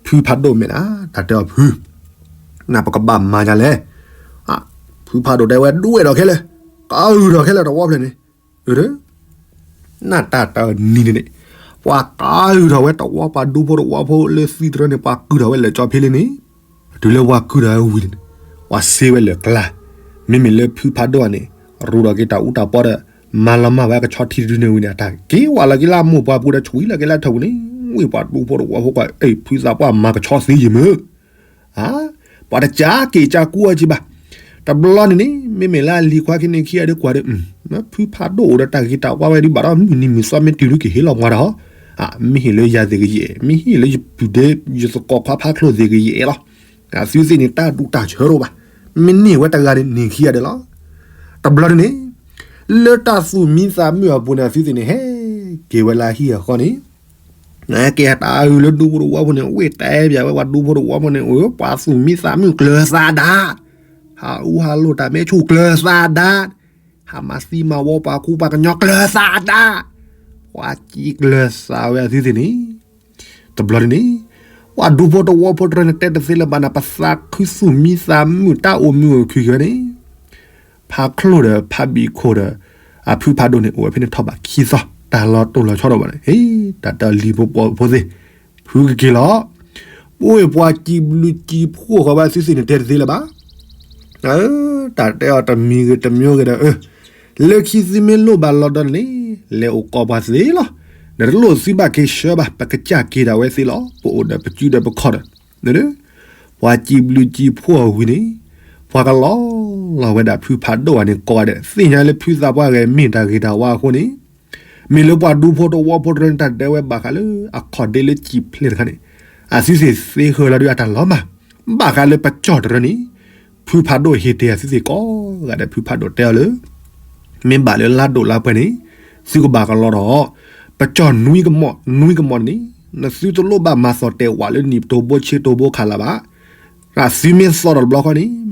ဖုဖးဒိၣ်မဲာ်နၤ, တၢ်တဲအီၤဖု, နပကဘၣ်မၤဒ်လဲၣ်, ဖုဖးဒိၣ်တဲဝဲဒွဲၣ်ထီၣ်ခဲလၢာ်, ကအုၣ်ထီၣ်ခဲလၢာ်တဝီဖျၢၣ်န့ၣ်, အၢ နတၢ်တနံၤန့ၣ်န့ၣ်, ပှၤကအုၣ်ထီၣ်ဝဲတဝီ ပှၤဒူဖိတဝီဖိလၢသံတရၢန့ၣ် ပှၤကုၢ်ထီၣ်ဝဲလၢာ်ကၠီဖ့လ့န့ၣ်, တုၤလၢပှၤကုၢ်ထီၣ်ဝဲဝံၤန့ၣ်, ပှၤစ့ဝဲလၢာ်ကျါ, မ့မ့ၢ်လၢဖုဖးဒိၣ်န့ၣ်, ရူးထီၣ်က့ၤတၢ်အူတၢ်ပီဒီး, မၤလီၤမၢ်ဝဲကဆီထံတဒုန့ၣ်ဝံၤန့ၣ် အတၢ်က့ၤဝဲလီၤက့ၤလၢအမိၢ်ပှၢ်ပူၤဒီး ဆှံလီၤက့ၤလၢထၢၣ်ပူၤန့ၣ်, ဝံၤပှၤဒူဖိတဝီဖိကွၢ် အ့ၣ် ဖုသးပှၢ်မၤကဆီသ့ယံာ်မုၢ် ပှၤတကးက့ၤကးကူအီၤကံဘၣ်. တဘျီန့ၣ်န့ၣ် မ့မ့ၢ်လၢအလံၤခွါခံန့ၣ်ခံဂၤဒီးကွၢ်ဒီး, ဖုဖးဒိၣ်အိၣ်ဒီးတၢ်ဂ့ၤတၢ်ဝါဝဲဒ်ဘၣ်ဒီး မုၢ်နံၤမုၢ်သီမ့ၢ်တုၤဒုးကဟ့ၣ်လီၤမၤဒီး, မ့ၢ်ဟ့ၣ်လၢယၤသ့ၣ်ကယဲၢ်, မ့ၢ်ဟ့ၣ်လၢယပုၢ်ဒီး ယသကိးခွါဖးချိၣ်သ့ၣ်ကယဲၢ်လီၤ. အသုသ့ၣ်န့ၣ် တၢ်ဒူၣ်တၢ်ဆၢတအိၣ်ဘၣ်. မ့ၢ်န့ၢ်ဝဲတဂၤန့ၣ်န့ၣ်ခံဂၤဒီးလီၤ. တဘျီန့ၣ်န့ၣ် လၢတၢ်သူၣ်မံသးမုာ်အပူၤန့ၣ် အသုသ့ၣ်န့ၣ် ဟဲက့ၤဝဲလၢဟံၣ်အဃီန့ၣ် ကဲတၢ်အုၣ်လၢဒူဖိတဝီဖိန့ၣ် ဝ့ၢ်တဲပၠးဝဲပှၤဒူဖိတဝီဖိန့ၣ် ပှၤသူၣ်မံသးမုာ်ကျၢၤသးဒါ, ဟးအူဟးလိၣ်တၢ်မဲာ်ဆူၣ်ကျၢၤသးဒါ, ဟးမၤသံမၤဝီပှၤကူပှၤကညီကျၢၤသးဒါ, ပှၤစံးကျၢၤသးဝဲအသုသ့ၣ်န့ၣ်, တဘျီန့ၣ်န့ၣ်, ပှၤဒူဖိတဝီဖိတရၢန့ၣ် တဲတသ့လၢၤဘၣ်နၤ ပသးခုသူၣ်မံသးမုာ်တၢ်အိၣ်မုာ်အိၣ်ခုၣ်က့ၤန့ၣ် ဖးချိၣ်ဒီးဖးဘံၣ်ခိၣ်ဒီး အဖုဖးဒိၣ်န့ၣ် အိၣ်ဝဲဖဲန့ၣ်ထီၣ်ဘးခံသီ တၢ်လီၤတိၢ်လီၤဆီထီၣ်ဘၣ်န့ၣ် ဟ့ၣ် တၢ်တဲလံၤဖိပှီၢ်ဖိသ့ၣ် ဖုကက့ၤလီၤ. ပဝဲပှၤစံးဘျုးစံးဖှိၣ်ဃီၤဘၣ်သုသ့ၣ်န့ၣ် တဲတသ့လၢၤဘၣ်. တၢ်တဲအီၤတမံၤဂ့ၤတမံၤဂ့ၤဒီး အၢ လၢခံသုမ့ၢ်လိၣ်ဘၣ်လီၤဒီးန့ၣ် လဲၤအိၣ်ကိးပှၤသ့လီၤ. ဒီးတလိၣ်သုဘၣ်က့ၤဆှၢဘၣ် ပကစၢ်က့ၤဒၣ်ဝဲသ့လီၤ. ပအိၣ်ဒီးပစုဒီးပခီၣ်ဒီး ပှၤစံးဘျုးစံးဖှိၣ်အဝံၤန့ၣ် ပှၤကလီၤလီၤဝဲဒၣ်ဖုဖးဒိၣ်အန့ၣ်ကိးဂၤဒဲး သ့ၣ်ညါလၢဖုသးပှၢ်ဂဲၤမ့ၢ်တၢ်ဂ့ၤတၢ်ဝါအဃိန့ၣ် မ့ၢ်လၢပှၤဒူဖိတဝီဖိတရၢန့ၣ် တၢ်ဒဲဝဲဘၣ်ဃးလၢအခီၣ်ဒ့လၢစံာ်ဖျဲၣ်တခါန့ၣ် အသုသ့ၣ်သ့ဃၢၤလီၤဒုးအတၢ်လီၤမၢ် ဘၣ်ဃးလၢပကၠီၣ်တရၢန့ၣ် ဖုဖးဒိၣ်ဟ့ၣ်တဲအသုသ့ၣ်ကိးဂၤဒဲး ဖုဖးဒိၣ်တဲအီၤလၢ မ့ၢ်ဘၣ်လၢလါဒိၣ်လါပှဲၤန့ၣ် သုကဘၣ်ကလီၤဒီး ပကၠီၣ်နွံကမီၣ် နွံကမီၣ်န့ၣ် နသုတလိၣ်ဘၣ်မၤသီၣ်တဲာ်ဝးလၢနံၣ်တိဘိဆ့တိဘိခးလၢၤဘၣ်. သုမ့ၢ်သီၣ်ဒီးတဘျီဃီန့ၣ်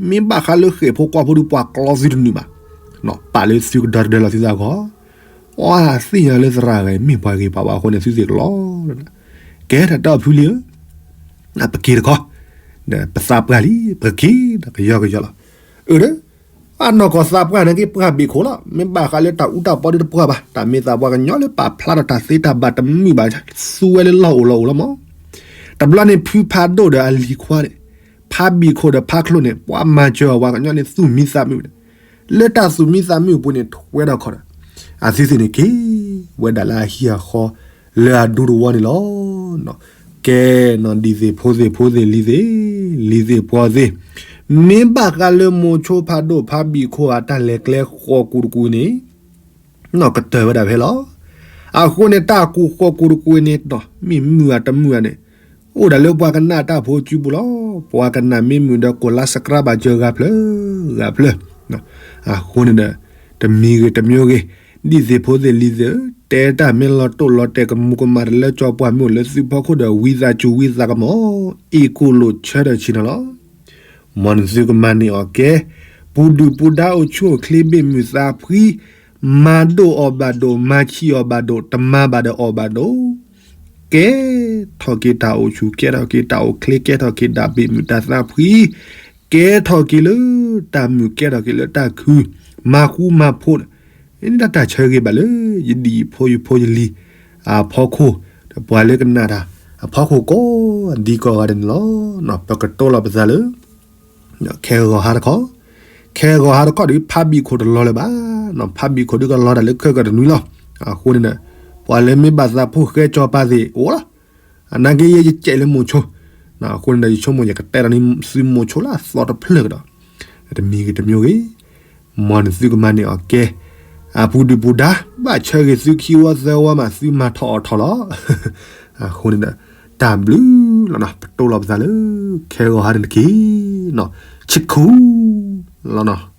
မ့ၢ်ဘၣ်ဃးလၢဃဲၣ်ဖိကွၢ်ဖိဒုးပှၤကျီသုတနုာ်ဘၣ်. ပာ်လၢသုကဒီတဒၢလီၤသုသးဂီၢ် ပှၤသ့ၣ်ညါလၢသရၣ်ဂၤမ့ၢ်ပှၤဂ့ၤပှၤဝါအဃိန့ၣ် သုသ့ၣ်ကလီၤလီၤ. ကဲထီၣ်တၢ်ဖုလံဧၢ ပက့ၤတခီ ဒီးပသးပှၢ်လံ ပက့ၤဒီးကယီကယီလီၤ. အၢ ဒီး အနီၢ်ကီၢ်သးပှၢ်န့ၣ်က့ၤပှၢ်ဘ့ၣ်ခိၣ်လီၤ. မ့ၢ်ဘၣ်ဃးလၢတၢ်အူတၢ်ပီဒုးတပှၢ်ဘၣ်. တၢ်မ့ၢ်သးပှၢ်ကညီလၢပာ်ဖျါထီၣ်တၢ်သ့တၢ်ဘၣ်တမုာ်ဘၣ် သူဝဲလၢလီၢ်အိၣ်လီၢ်အိၣ်လီၤမး. တဘျီန့ၣ်ဖုဖးဒိၣ်ဒီးအလံၤခွါန့ၣ် ဖးဘံၣ်ခိၣ်ဒီးဖးချိၣ်န့ၣ် ပှၤမၤစၢၤအီၤပှၤကညီန့ၣ်သူၣ်မံသးမုာ်န့ၣ် လၢတၢ်သူၣ်မံသးမုာ်အပူၤန့ၣ် ထွဲထီၣ်ခီၣ်ဒီး အသုသ့ၣ်န့ၣ်က့ၤဝဲဒၣ်လၢအဟံၣ်အဃီ လၢအဒူတဝီန့ၣ်လီၤ. ကဲနီၢ်ဒံသ့ၣ်ဖိသ့ၣ်ဖိသ့ၣ်လံၤသ့ၣ် လံၤသ့ၣ်ပှီၤသ့ၣ် မ့ၢ်ဘၣ်ဃးလၢမိၤဆိဖးဒိၣ်ဖးဘံၣ်ခိၣ်အတၢ်လဲၤကျဲဃီၤကူၤတကူၤန့ၣ် နီၢ်ကတၢၢ်ဝဲဒၣ်ဖဲလီၤ. အဃိန့ၣ် တၢ်ကူၣ်ဃီၣ်ကူၣ်တကွ့ၢ်န့ၣ် မ့ၢ်မုာ်ဧါတမုာ်ဧါန့ၣ် အိၣ်ဒၣ်လၢပှၤကနၣ်တၢ်ဖိစုပူၤလီၤ. ပှၤကနၣ်မ့ၢ်မုာ်ဒီး ကိးလါ subscribe ဘၣ်စၢၤဂၤဖျၢၣ် ဂၤဖျၢၣ်. အဃိန့ၣ်ဒီး တမံၤဂ့ၤတမံၤဂ့ၤ, ဒ်သ့ၣ်ဖိသ့ၣ်လံၤသ့ၣ်ဧၢ, တဲတၢ်မ့ၢ်လီၤတိၢ်လီၤတဲာ် ကမူၤကမၣ်တလၢ ကၠီပှၢ်မ့ၢ်အိၣ်လၢသုဖီခိၣ်ဒီး ဝံသးစူၤဝံသးကမီၤ အ့ၣ်ကူၣ်လိာ်ဆၢထၢၣ်ဆ့ၣ်နီၤလီၤ. မ်နသုကမၤန့ၢ်အီၤကဲ, ပူၤဒုၣ်ပူၤဒါအိၣ်ဆူၣ်အိၣ်ချ့ ဘ့ၣ်မုာ်သးဖှံ, မၤဒိၣ်အီၤဘၣ်ဒိၣ် မၤဆံးအီၤဘၣ်ဒိၣ် တမၤဘၣ်ဒီးအီၤဘၣ်ဒိၣ်, ကဲထီၣ်က့ၤတၢ်အိၣ်ဆူၣ် ကဲထီၣ်က့ၤတၢ်အိၣ်ချ့ ကဲထီၣ်က့ၤတၢ်ဘ့ၣ်မုာ်တၢ်သးဖှံ, ကဲထီၣ်က့ၤလၢတၢ်မုာ် ကဲထီၣ်က့ၤလၢတၢ်ခု, မၤဃူမၤဖိး, ဒ်တၢ်ဆၢဂ့ၤဘၣ်လၢ ယဒံၣ်ယဖိယဖိယလံၤ အဖီခိၣ်, ဒီးပှၤလၢကနၣ်တၢ် အဖီခိၣ်ကိးဒံကိးဂၤဒဲးန့ၣ်လီၤ. ပကတိၤလီၤပသးလၢ ခဲဂီၤဟါတခီ, ခဲဂီၤဟါတခီဒီး ဖးဘံၣ်ခိၣ်တလီၤလၢၤဘၣ်. ဖးဘံၣ်ခိၣ်ဒုးကလီၤတၢ်လၢခဲကတနွံလီၤ. အဃိန့ၣ်ဒီး ပှၤလၢမ့ၢ်ဘၣ်သးဖိၣ်ဃဲကၠီပၤသ့ၣ်အိၣ်လီၤ. အနာ်က့ယဲယကဲးလၢမိၤဆိ, အဃိန့ၣ်ဒီး ယဆိကမိၣ်ယကတဲဒီးန့ၣ် သုမိၤဆိလၢအသီတဖျၢၣ်ကဒီး, တမံၤဂ့ၤတမံၤဂ့ၤ, မ်နသုကမၤန့ၢ်အီၤကဲ, အပူၤဒုၣ်ပူၤဒါ ဘၣ်ဆၢဂ့ၤသုခံဝီသၢဝီမး သုမၤထီၣ်အီၤထီၣ်လီၤ. အဃိန့ၣ်ဒီး တၢ်ဘျုးလီၤနီၤ ပတိၤလီၤပသးလၢ ခဲဂီၤဟါန့ၣ်တက့ၢ်နီၤ, ဆ့ခိၣ်လီၤနီၤ.